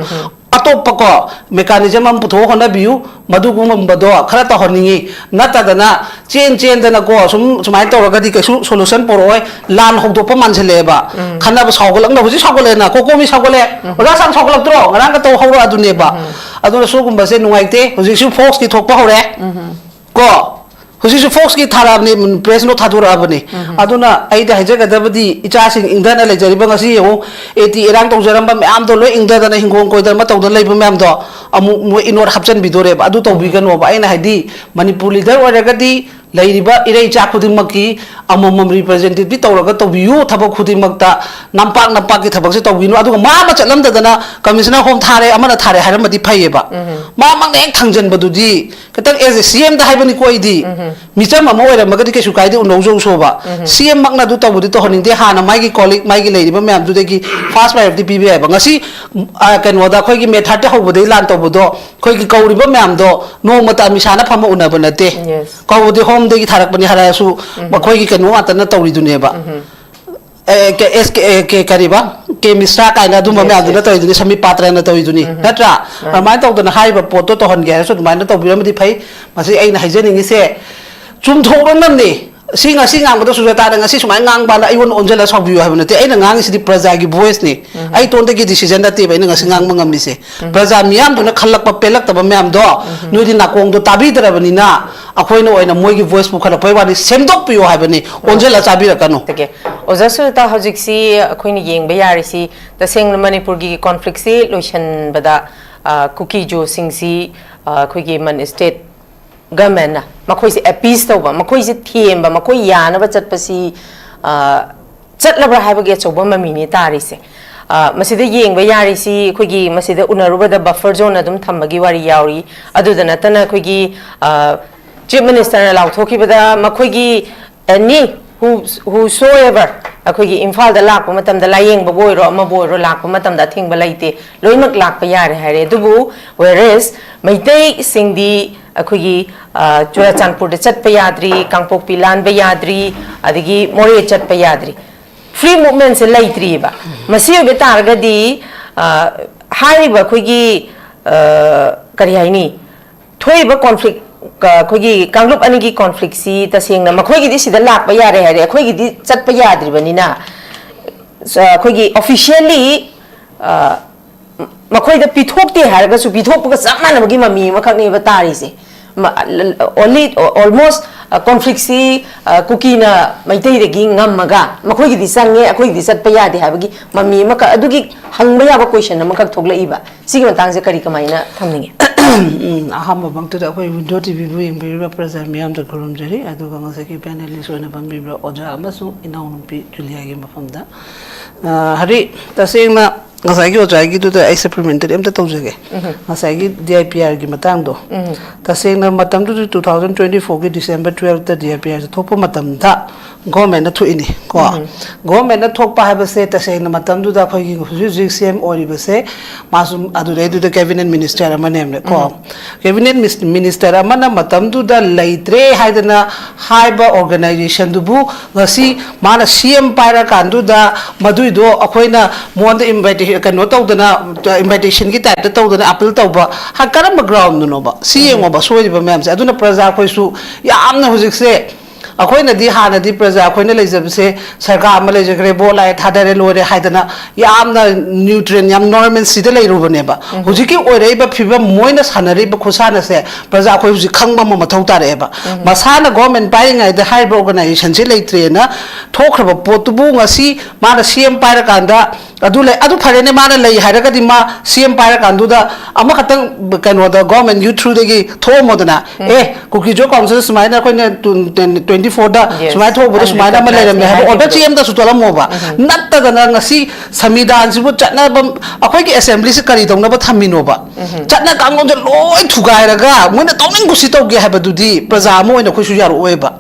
ꯑꯇꯣꯞꯄ ꯀꯣ, ꯃꯦꯀꯥꯅꯤꯖꯝ ꯑꯃ ꯄꯨꯊꯣꯛꯑ ꯍꯣꯠꯅꯕꯤꯌꯨ꯫ ꯃꯗꯨꯒꯨꯝꯕꯗꯣ ꯈꯔ ꯇꯧꯍꯟꯅꯤꯡꯉꯤ꯫ ꯅꯠꯇꯗꯅ ꯆꯦꯟ ꯆꯦꯟꯗꯅ ꯀꯣ, ꯁꯨꯝ ꯁꯨꯃꯥꯏꯅ ꯇꯧꯔꯒꯗꯤ ꯀꯩꯁꯨ ꯁꯣꯂꯨꯁꯟ ꯄꯨꯔꯛꯑꯣꯏ꯫ ꯂꯥꯟ ꯍꯧꯗꯣꯛꯄ ꯃꯥꯟꯁꯤꯜꯂꯛꯑꯦꯕ꯫ ꯈꯟꯅꯕ ꯁꯥꯎꯒꯠꯂꯛꯅ ꯍꯧꯖꯤꯛ ꯁꯥꯎꯒꯠꯂꯛꯑꯦꯅ, ꯀꯣꯀꯣꯃꯤ ꯁꯥꯎꯒꯠꯂꯛꯑꯦ, ꯑꯣꯖꯥ ꯁꯥꯡ ꯁꯥꯎꯒꯠꯂꯛꯇ꯭ꯔꯣ? ꯉꯔꯥꯡꯒ ꯇꯧ ꯍꯧꯔ ꯑꯗꯨꯅꯦꯕ꯫ ꯑꯗꯨꯅ ꯁꯤꯒꯨꯝꯕꯁꯦ ꯅꯨꯡꯉꯥꯏꯇꯦ꯫ ꯍꯧꯖꯤꯛꯁꯨ ꯐꯣꯛꯁꯀꯤ ꯊꯣꯛꯄ ꯍꯧꯔꯦ ꯀꯣ꯫ ꯍꯧꯖꯤꯛꯁꯨ ꯐꯣꯛꯁꯀꯤ ꯊꯥꯔꯛꯑꯕꯅꯤ, ꯄ꯭ꯔꯦꯁ ꯅꯣꯠ ꯊꯥꯗꯣꯔꯛꯑꯕꯅꯤ꯫ ꯑꯗꯨꯅ ꯑꯩꯗꯤ ꯍꯥꯏꯖꯒꯗꯕꯗꯤ, ꯏꯆꯥꯁꯤꯡ ꯏꯪꯊꯅ ꯂꯩꯖꯔꯤꯕ, ꯉꯁꯤ ꯌꯦꯡꯉꯨ, ꯑꯦ ꯇꯤ ꯏꯔꯥꯡ ꯇꯧꯖꯔꯝꯕ ꯃꯌꯥꯝꯗꯣ ꯂꯣꯏ ꯏꯪꯊꯗꯅ ꯍꯤꯡꯒꯣꯜ ꯀꯣꯏꯗꯅ ꯑꯃ ꯇꯧꯗꯅ ꯂꯩꯕ ꯃꯌꯥꯝꯗꯣ ꯑꯃꯨꯛ ꯃꯣꯏ ꯏꯅꯣꯠ ꯍꯥꯞꯆꯤꯟꯕꯤꯗꯣꯔꯦꯕ꯫ ꯑꯗꯨ ꯇꯧꯕꯤꯒꯅꯣꯕ꯫ ꯑꯩꯅ ꯍꯥꯏꯗꯤ, ꯃꯅꯤꯄꯨꯔ ꯂꯤꯗꯔ ꯑꯣꯏꯔꯒꯗꯤ ꯂꯩꯔꯤꯕ ꯏꯔꯩ ꯏꯆꯥ ꯈꯨꯗꯤꯡꯃꯛꯀꯤ ꯑꯃꯃꯝ ꯔꯤꯄ꯭ꯔꯖꯦꯟꯇꯦꯇꯤꯚ ꯇꯧꯔꯒ ꯇꯧꯕꯤꯌꯨ꯫ ꯊꯕꯛ ꯈꯨꯗꯤꯡꯃꯛꯇ ꯅꯝꯄꯥꯛ ꯅꯝꯄꯥꯛꯀꯤ ꯊꯕꯛꯁꯦ ꯇꯧꯕꯤꯅꯨ꯫ ꯑꯗꯨꯒ ꯃꯥ ꯑꯃ ꯆꯠꯂꯝꯗꯗꯅ ꯀꯃꯤꯁꯅꯔ ꯍꯣꯝ ꯊꯥꯔꯦ, ꯑꯃꯅ ꯊꯥꯔꯦ ꯍꯥꯏꯔꯝꯃꯗꯤ ꯐꯩꯌꯦꯕ꯫ ꯃꯥꯃꯛꯅ ꯍꯦꯛ ꯊꯥꯡꯖꯟꯕꯗꯨꯗꯤ ꯈꯤꯇꯪ, ꯑꯦꯁ ꯑꯦ ꯁꯤ ꯑꯦꯝꯗ ꯍꯥꯏꯕꯅꯤꯀꯣ ꯑꯩꯗꯤ꯫ ꯃꯤꯆꯝ ꯑꯃ ꯑꯣꯏꯔꯝꯃꯒꯗꯤ ꯀꯩꯁꯨ ꯀꯥꯏꯗꯦ, ꯎꯅꯧꯖꯧꯁꯣꯕ꯫ ꯁꯤ ꯑꯦꯝꯃꯛꯅ ꯑꯗꯨ ꯇꯧꯕꯗꯤ ꯇꯧꯍꯟꯅꯤꯡꯗꯦ꯫ ꯍꯥꯟꯅ ꯃꯥꯒꯤ ꯀꯣꯂꯤꯛ, ꯃꯥꯒꯤ ꯂꯩꯔꯤꯕ ꯃꯌꯥꯝꯗꯨꯗꯒꯤ ꯐꯥꯔꯁ ꯄ꯭ꯔꯥꯏꯌꯣꯔꯤꯇꯤ ꯄꯤꯕ ꯌꯥꯏꯕ꯫ ꯉꯁꯤ, ꯑ, ꯀꯩꯅꯣꯗ ꯑꯩꯈꯣꯏꯒꯤ ꯃꯦ ꯊꯥꯔꯠꯇ ꯍꯧꯕꯗꯒꯤ ꯂꯥꯟ ꯇꯧꯕꯗꯣ, ꯑꯩꯈꯣꯏꯒꯤ ꯀꯧꯔꯤꯕ ꯃꯌꯥꯝꯗꯣ ꯅꯣꯡꯃꯇ ꯑꯃꯤꯁꯥꯅ ꯐꯝꯃ ꯎꯅꯕ ꯅꯠꯇꯦ꯫ Yes. ꯀꯧꯕꯗꯤ ꯍꯣꯝꯗꯒꯤ ꯊꯥꯔꯛꯄꯅꯤ ꯍꯥꯏꯔꯛꯑꯁꯨ, ꯃꯈꯣꯏꯒꯤ ꯀꯩꯅꯣ ꯉꯥꯛꯇꯅ ꯇꯧꯔꯤꯗꯨꯅꯦꯕ꯫ ꯑꯦ, ꯀꯦ- ꯑꯦꯁ ꯀꯦ- ꯑꯦ, ꯀꯦ- ꯀꯔꯤꯕ, ꯀꯦ ꯃꯤꯁ꯭ꯔꯥ ꯀꯥꯏꯅ ꯑꯗꯨꯝꯕ ꯃꯌꯥꯝꯗꯨꯅ ꯇꯧꯔꯤꯗꯨꯅꯤ, ꯁꯃꯤꯞ ꯄꯥꯇ꯭ꯔꯅ ꯇꯧꯔꯤꯗꯨꯅꯤ, ꯅꯠꯇ꯭ꯔꯥ? ꯑꯗꯨꯃꯥꯏꯅ ꯇꯧꯗꯅ ꯍꯥꯏꯔꯤꯕ ꯄꯣꯠꯇꯣ ꯇꯧꯍꯟꯒꯦ ꯍꯥꯏꯔꯁꯨ ꯑꯗꯨꯃꯥꯏꯅ ꯇꯧꯕꯤꯔꯝꯃꯗꯤ ꯐꯩ꯫ ꯃꯁꯤ ꯑꯩꯅ ꯍꯥꯏꯖꯅꯤꯡꯉꯤꯁꯦ, ꯆꯨꯝꯊꯣꯛꯅꯕꯅꯤ꯫ ꯁꯤ ꯉꯁꯤ ꯉꯥꯡꯕꯗ ꯁꯨꯖꯥꯇꯥꯅ ꯉꯁꯤ ꯁꯨꯃꯥꯏꯅ ꯉꯥꯡꯕꯅ ꯑꯩꯉꯣꯟꯗ ꯑꯣꯟꯁꯤꯜꯂ ꯁꯥꯎꯕꯤꯌꯨ ꯍꯥꯏꯕ ꯅꯠꯇꯦ꯫ ꯑꯩꯅ ꯉꯥꯡꯉꯤꯁꯤꯗꯤ ꯄ꯭ꯔꯖꯥꯒꯤ ꯚꯣꯏꯁꯅꯤ꯫ ꯑꯩ ꯏꯇꯣꯟꯗꯒꯤ ꯗꯤꯁꯤꯖꯟ ꯅꯠꯇꯦꯕ ꯑꯩꯅ ꯉꯁꯤ ꯉꯥꯡꯕ ꯉꯝꯃꯤꯁꯦ꯫ ꯄ꯭ꯔꯖꯥ ꯃꯤꯌꯥꯝꯗꯨꯅ ꯈꯜꯂꯛꯄ ꯄꯦꯜꯂꯛꯇꯕ ꯃꯌꯥꯝꯗꯣ ꯅꯣꯏꯗꯤ ꯅꯥꯀꯣꯡꯗꯣ ꯇꯥꯕꯤꯗ꯭ꯔꯕꯅꯤꯅ ꯑꯩꯈꯣꯏꯅ ꯑꯣꯏꯅ ꯃꯣꯏꯒꯤ ꯚꯣꯏꯁ ꯄꯨꯈꯠꯂꯛꯄꯩ ꯋꯥꯅꯤ, ꯁꯦꯝꯗꯣꯛꯄꯤꯌꯣ ꯍꯥꯏꯕꯅꯤ, ꯑꯣꯟꯁꯤꯜꯂ ꯆꯥꯕꯤꯔꯛꯀꯅꯨ꯫ ꯑꯗꯒꯤ ꯑꯣꯖꯥ ꯁꯨꯖꯥꯇꯥ, ꯍꯧꯖꯤꯛꯁꯤ ꯑꯩꯈꯣꯏꯅ ꯌꯦꯡꯕ ꯌꯥꯔꯤꯁꯤ ꯇꯁꯦꯡꯅ ꯃꯅꯤꯄꯨꯔꯒꯤ ꯀꯣꯟꯐ꯭ꯂꯤꯛꯁꯤ ꯂꯣꯏꯁꯤꯟꯕꯗ, ꯑ, ꯀꯨꯀꯤ ꯖꯣꯁꯤꯡꯁꯤ, ꯑ, ꯑꯩꯈꯣꯏꯒꯤ ꯃꯟ ꯁ꯭ꯇꯦꯠ ꯒꯃꯦꯟꯅ ꯃꯈꯣꯏꯁꯦ ꯑꯦꯄꯤꯁ ꯇꯧꯕ, ꯃꯈꯣꯏꯁꯦ ꯊꯦꯝꯕ, ꯃꯈꯣꯏ ꯌꯥꯅꯕ ꯆꯠꯄꯁꯤ, ꯑ, ꯆꯠꯂꯕ꯭ꯔꯥ ꯍꯥꯏꯕꯒꯤ ꯑꯆꯧꯕ ꯃꯃꯤꯅꯤ ꯇꯥꯔꯤꯁꯦ꯫ ꯑ, ꯃꯁꯤꯗ ꯌꯦꯡꯕ ꯌꯥꯔꯤꯁꯤ ꯑꯩꯈꯣꯏꯒꯤ ꯃꯁꯤꯗ ꯎꯅꯔꯨꯕꯗ ꯕꯐꯔ ꯖꯣꯟ ꯑꯗꯨꯝ ꯊꯝꯕꯒꯤ ꯋꯥꯔꯤ ꯌꯥꯎꯔꯤ꯫ ꯑꯗꯨꯗ ꯅꯠꯇꯅ ꯑꯩꯈꯣꯏꯒꯤ, ꯑ, ꯆꯤꯐ ꯃꯤꯅꯤꯁꯇꯔꯅ ꯂꯥꯎꯊꯣꯛꯈꯤꯕꯗ ꯃꯈꯣꯏꯒꯤ ꯑꯦꯅꯤ ꯍꯨ ꯍꯨꯁꯣꯑꯦꯚꯔ ꯑꯩꯈꯣꯏꯒꯤ ꯏꯝꯐꯥꯜꯗ ꯂꯥꯛꯄ ꯃꯇꯝꯗ, ꯂꯥꯏꯌꯦꯡꯕꯕꯨ ꯑꯣꯏꯔꯣ ꯑꯃꯕꯨ ꯑꯣꯏꯔꯣ, ꯂꯥꯛꯄ ꯃꯇꯝꯗ ꯑꯊꯤꯡꯕ ꯂꯩꯇꯦ, ꯂꯣꯏꯅꯃꯛ ꯂꯥꯛꯄ ꯌꯥꯔꯦ ꯍꯥꯏꯔꯦ꯫ ꯑꯗꯨꯕꯨ whereas ꯃꯩꯇꯩꯁꯤꯡꯗꯤ ꯑꯩꯈꯣꯏꯒꯤ, ꯑ, ꯆꯨꯔꯥꯆꯥꯟꯄꯨꯔꯗ ꯆꯠꯄ ꯌꯥꯗ꯭ꯔꯤ, ꯀꯥꯡꯄꯣꯛꯄꯤ ꯂꯥꯟꯕ ꯌꯥꯗ꯭ꯔꯤ, ꯑꯗꯒꯤ ꯃꯣꯔꯦ ꯆꯠꯄ ꯌꯥꯗ꯭ꯔꯤ꯫ ꯐ꯭ꯔꯤ ꯃꯨꯚꯃꯦꯟꯁꯦ ꯂꯩꯇ꯭ꯔꯤꯑꯕ꯫ ꯃꯁꯤ ꯑꯣꯏꯕ ꯇꯥꯔꯒꯗꯤ, ꯑ, ꯍꯥꯏꯔꯤꯕ ꯑꯩꯈꯣꯏꯒꯤ, ꯑ, ꯀꯔꯤ ꯍꯥꯏꯅꯤ, ꯊꯣꯛꯏꯕ ꯀꯣꯟꯐ꯭ꯂꯤꯛ, ꯑꯩꯈꯣꯏꯒꯤ ꯀꯥꯡꯂꯨꯞ ꯑꯅꯤꯒꯤ ꯀꯣꯟꯐ꯭ꯂꯤꯛꯁꯤ ꯇꯁꯦꯡꯅ ꯃꯈꯣꯏꯒꯤꯗꯤ ꯁꯤꯗ ꯂꯥꯛꯄ ꯌꯥꯔꯦ ꯍꯥꯏꯔꯦ, ꯑꯩꯈꯣꯏꯒꯤꯗꯤ ꯆꯠꯄ ꯌꯥꯗ꯭ꯔꯤꯕꯅꯤꯅ, ꯑ, ꯑꯩꯈꯣꯏꯒꯤ ꯑꯣꯐꯤꯁꯤꯌꯦꯜꯂꯤ, ꯑ, ꯃꯈꯣꯏꯗ ꯄꯤꯊꯣꯛꯇꯦ ꯍꯥꯏꯔꯒꯁꯨ ꯄꯤꯊꯣꯛꯄꯒ ꯆꯞ ꯃꯥꯟꯅꯕꯒꯤ ꯃꯃꯤ ꯑꯃꯈꯛꯅꯦꯕ ꯇꯥꯔꯤꯁꯦ꯫ ꯑꯣꯟꯂꯤ ꯑꯣꯜꯃꯣꯁ ꯀꯣꯟꯐ꯭ꯂꯤꯛꯁꯤ ꯀꯨꯀꯤꯅ ꯃꯩꯇꯩꯗꯒꯤ ꯉꯝꯃꯒ ꯃꯈꯣꯏꯒꯤꯗꯤ ꯆꯪꯉꯦ, ꯑꯩꯈꯣꯏꯒꯤꯗꯤ ꯆꯠꯄ ꯌꯥꯗꯦ ꯍꯥꯏꯕꯒꯤ ꯃꯃꯤ ꯑꯃꯈꯛ, ꯑꯗꯨꯒꯤ ꯍꯪꯕ ꯌꯥꯕ ꯀꯣꯏꯁꯟ ꯑꯃꯈꯛ ꯊꯣꯛꯂꯛꯏꯕ꯫ ꯁꯤꯒꯤ ꯃꯇꯥꯡꯁꯦ ꯀꯔꯤ ꯀꯃꯥꯏꯅ ꯊꯝꯅꯤꯡꯉꯤ? ꯎꯝ, ꯑꯍꯥꯟꯕꯃꯛꯇꯗ ꯑꯩꯈꯣꯏ ꯋꯤꯟꯗꯣ ꯇꯤꯚꯤꯕꯨ ꯌꯦꯡꯕꯤꯔꯤꯕ ꯄ꯭ꯔꯖꯥ ꯃꯤꯌꯥꯝꯗ ꯈꯨꯔꯨꯝꯖꯔꯤ, ꯑꯗꯨꯒ ꯉꯁꯥꯏꯒꯤ ꯄꯦꯅꯦꯂꯤꯁ ꯑꯣꯏꯅ ꯐꯝꯕꯤꯕ ꯑꯣꯖꯥ ꯑꯃꯁꯨꯡ ꯏꯅꯥꯎꯅꯨꯄꯤ ꯖꯨꯂꯤꯌꯥꯒꯤ ꯃꯐꯝꯗ꯫ ꯑ, ꯍꯥꯏꯗꯤ, ꯇꯁꯦꯡꯅ ꯉꯁꯥꯏꯒꯤ ꯑꯣꯖꯥꯒꯤꯗꯨꯗ ꯑꯩ ꯁꯄ꯭ꯂꯤꯃꯦꯟꯇꯔꯤ ꯑꯝꯇ ꯇꯧꯖꯒꯦ꯫ ꯉꯁꯥꯏꯒꯤ ꯗꯤ ꯑꯥꯏ ꯄꯤ ꯑꯥꯔꯒꯤ ꯃꯇꯥꯡꯗꯣ, ꯇꯁꯦꯡꯅ ꯃꯇꯝꯗꯨꯗ ꯇꯨ ꯊꯥꯎꯖꯟ ꯇ꯭ꯋꯦꯟꯇꯤ ꯐꯣꯔꯒꯤ ꯗꯤꯁꯦꯝꯕꯔ ꯇꯨꯋꯦꯜꯐꯇ ꯗꯤ ꯑꯥꯏ ꯄꯤ ꯑꯥꯔꯁꯦ ꯊꯣꯛꯄ ꯃꯇꯝꯗ ꯒꯣꯔꯃꯦꯟꯅ ꯊꯣꯛꯏꯅꯤ ꯀꯣ꯫ ꯒꯣꯔꯃꯦꯟꯅ ꯊꯣꯛꯄ ꯍꯥꯏꯕꯁꯦ ꯇꯁꯦꯡꯅ ꯃꯇꯝꯗꯨꯗ ꯑꯩꯈꯣꯏꯒꯤ ꯍꯧꯖꯤꯛ ꯍꯧꯖꯤꯛ ꯁꯤ ꯑꯦꯝ ꯑꯣꯏꯔꯤꯕꯁꯦ, ꯃꯥꯁꯨ ꯑꯗꯨꯗꯩꯗꯨꯗ ꯀꯦꯕꯤꯅꯦꯠ ꯃꯤꯅꯤꯁꯇꯔ ꯑꯃꯅꯦꯕꯅꯦꯀꯣ꯫ ꯀꯦꯕꯤꯅꯦꯠ ꯃꯤꯅꯤꯁꯇꯔ ꯑꯃꯅ ꯃꯇꯝꯗꯨꯗ ꯂꯩꯇ꯭ꯔꯦ ꯍꯥꯏꯗꯅ ꯍꯥꯏꯕ ꯑꯣꯔꯒꯅꯥꯏꯖꯦꯁꯟꯗꯨꯕꯨ ꯉꯁꯤ ꯃꯥꯅ ꯁꯤ ꯑꯦꯝ ꯄꯥꯏꯔꯀꯥꯟꯗꯨꯗ ꯃꯗꯨꯏꯗꯣ ꯑꯩꯈꯣꯏꯅ ꯃꯉꯣꯟꯗ ꯏꯟꯚꯥꯏꯇꯦ ꯀꯩꯅꯣ ꯇꯧꯗꯅ, ꯏꯟꯚꯥꯏꯇꯦꯁꯟꯒꯤ ꯇꯥꯏꯞꯇ ꯇꯧꯗꯅ ꯑꯥꯄꯤꯜ ꯇꯧꯕ ꯍꯥ, ꯀꯔꯝꯕ ꯒ꯭ꯔꯥꯎꯟꯗꯨꯅꯣꯕ? ꯁꯤ ꯌꯦꯡꯉꯣꯕ, ꯁꯣꯏꯔꯤꯕ ꯃꯌꯥꯝꯁꯦ꯫ ꯑꯗꯨꯅ ꯄ꯭ꯔꯖꯥ ꯑꯩꯈꯣꯏꯁꯨ ꯌꯥꯝꯅ ꯍꯧꯖꯤꯛꯁꯦ, ꯑꯩꯈꯣꯏꯅꯗꯤ ꯍꯥꯟꯅꯗꯤ ꯄ꯭ꯔꯖꯥ ꯑꯩꯈꯣꯏꯅ ꯂꯩꯖꯕꯁꯦ, ꯁꯔꯀꯥꯔ ꯑꯃ ꯂꯩꯖꯈ꯭ꯔꯦ, ꯚꯣꯠ ꯂꯥꯛꯑꯦ, ꯊꯥꯗꯔꯦ, ꯂꯣꯏꯔꯦ ꯍꯥꯏꯗꯅ ꯌꯥꯝꯅ ꯅ꯭ꯌꯨꯇ꯭ꯔꯦꯟ, ꯌꯥꯝ ꯅꯣꯔꯃꯦꯜ ꯁꯤꯗ ꯂꯩꯔꯨꯕꯅꯦꯕ꯫ ꯍꯧꯖꯤꯛꯀꯤ ꯑꯣꯏꯔꯛꯏꯕ ꯐꯤꯕꯝ, ꯃꯣꯏꯅ ꯁꯥꯟꯅꯔꯤꯕ ꯈꯨꯠꯁꯥꯟꯅꯁꯦ ꯄ꯭ꯔꯖꯥ ꯑꯩꯈꯣꯏ ꯍꯧꯖꯤꯛ ꯈꯪꯕ ꯑꯃ ꯃꯊꯧ ꯇꯥꯔꯛꯑꯦꯕ꯫ ꯃꯁꯥꯅ ꯒꯣꯔꯃꯦꯟ ꯄꯥꯏꯔꯤꯉꯩꯗ ꯍꯥꯏꯔꯤꯕ ꯑꯣꯔꯒꯅꯥꯏꯖꯦꯁꯟꯁꯦ ꯂꯩꯇ꯭ꯔꯦꯅ ꯊꯣꯛꯈ꯭ꯔꯕ ꯄꯣꯠꯇꯨꯕꯨ ꯉꯁꯤ ꯃꯥꯅ ꯁꯤ ꯑꯦꯝ ꯄꯥꯏꯔꯀꯥꯟꯗ ꯑꯗꯨ ꯂꯩ, ꯑꯗꯨ ꯐꯔꯦꯅꯦ, ꯃꯥꯅ ꯂꯩ ꯍꯥꯏꯔꯒꯗꯤ ꯃꯥ ꯁꯤ ꯑꯦꯝ ꯄꯥꯏꯔꯀꯥꯟꯗꯨꯗ ꯑꯃꯈꯛꯇꯪ ꯀꯩꯅꯣꯗ ꯒꯣꯔꯃꯦꯟꯒꯤ ꯊ꯭ꯔꯨꯗꯒꯤ ꯊꯣꯛꯑꯝꯃꯣꯗꯅ, "ꯑꯦ, ꯀꯨꯀꯤ ꯖꯣ ꯀꯥꯎꯟꯁꯤꯜ ꯁꯨꯃꯥꯏꯅ ꯑꯩꯈꯣꯏꯅ ꯇ꯭ꯋꯦꯟꯇꯤ ꯐꯣꯔꯗ ꯁꯨꯃꯥꯏꯅ ꯊꯣꯛꯄꯗ ꯁꯨꯃꯥꯏꯅ ꯑꯃ ꯂꯩꯔꯝꯃꯦ" ꯍꯥꯏꯕ ꯑꯣꯔꯗꯔ ꯆꯦ ꯑꯃꯗ ꯁꯨꯇꯣꯛꯂꯝꯃꯣꯕ꯫ ꯅꯠꯇꯗꯅ ꯉꯁꯤ ꯁꯪꯕꯤꯙꯥꯟꯁꯤꯕꯨ ꯆꯠꯅꯕ, ꯑꯩꯈꯣꯏꯒꯤ ꯑꯦꯁꯦꯝꯕ꯭ꯂꯤꯁꯤ ꯀꯔꯤ ꯇꯧꯅꯕ ꯊꯝꯃꯤꯅꯣꯕ? ꯆꯠꯅ ꯀꯥꯡꯂꯣꯟꯁꯦ ꯂꯣꯏ ꯊꯨꯒꯥꯏꯔꯒ ꯃꯣꯏꯅ ꯇꯧꯅꯤꯡ ꯀꯨꯁꯤ ꯇꯧꯒꯦ ꯍꯥꯏꯕꯗꯨꯗꯤ ꯄ꯭ꯔꯖꯥ ꯑꯃ ꯑꯣꯏꯅ ꯑꯩꯈꯣꯏꯁꯨ ꯌꯥꯔꯛꯑꯣꯏꯕ꯫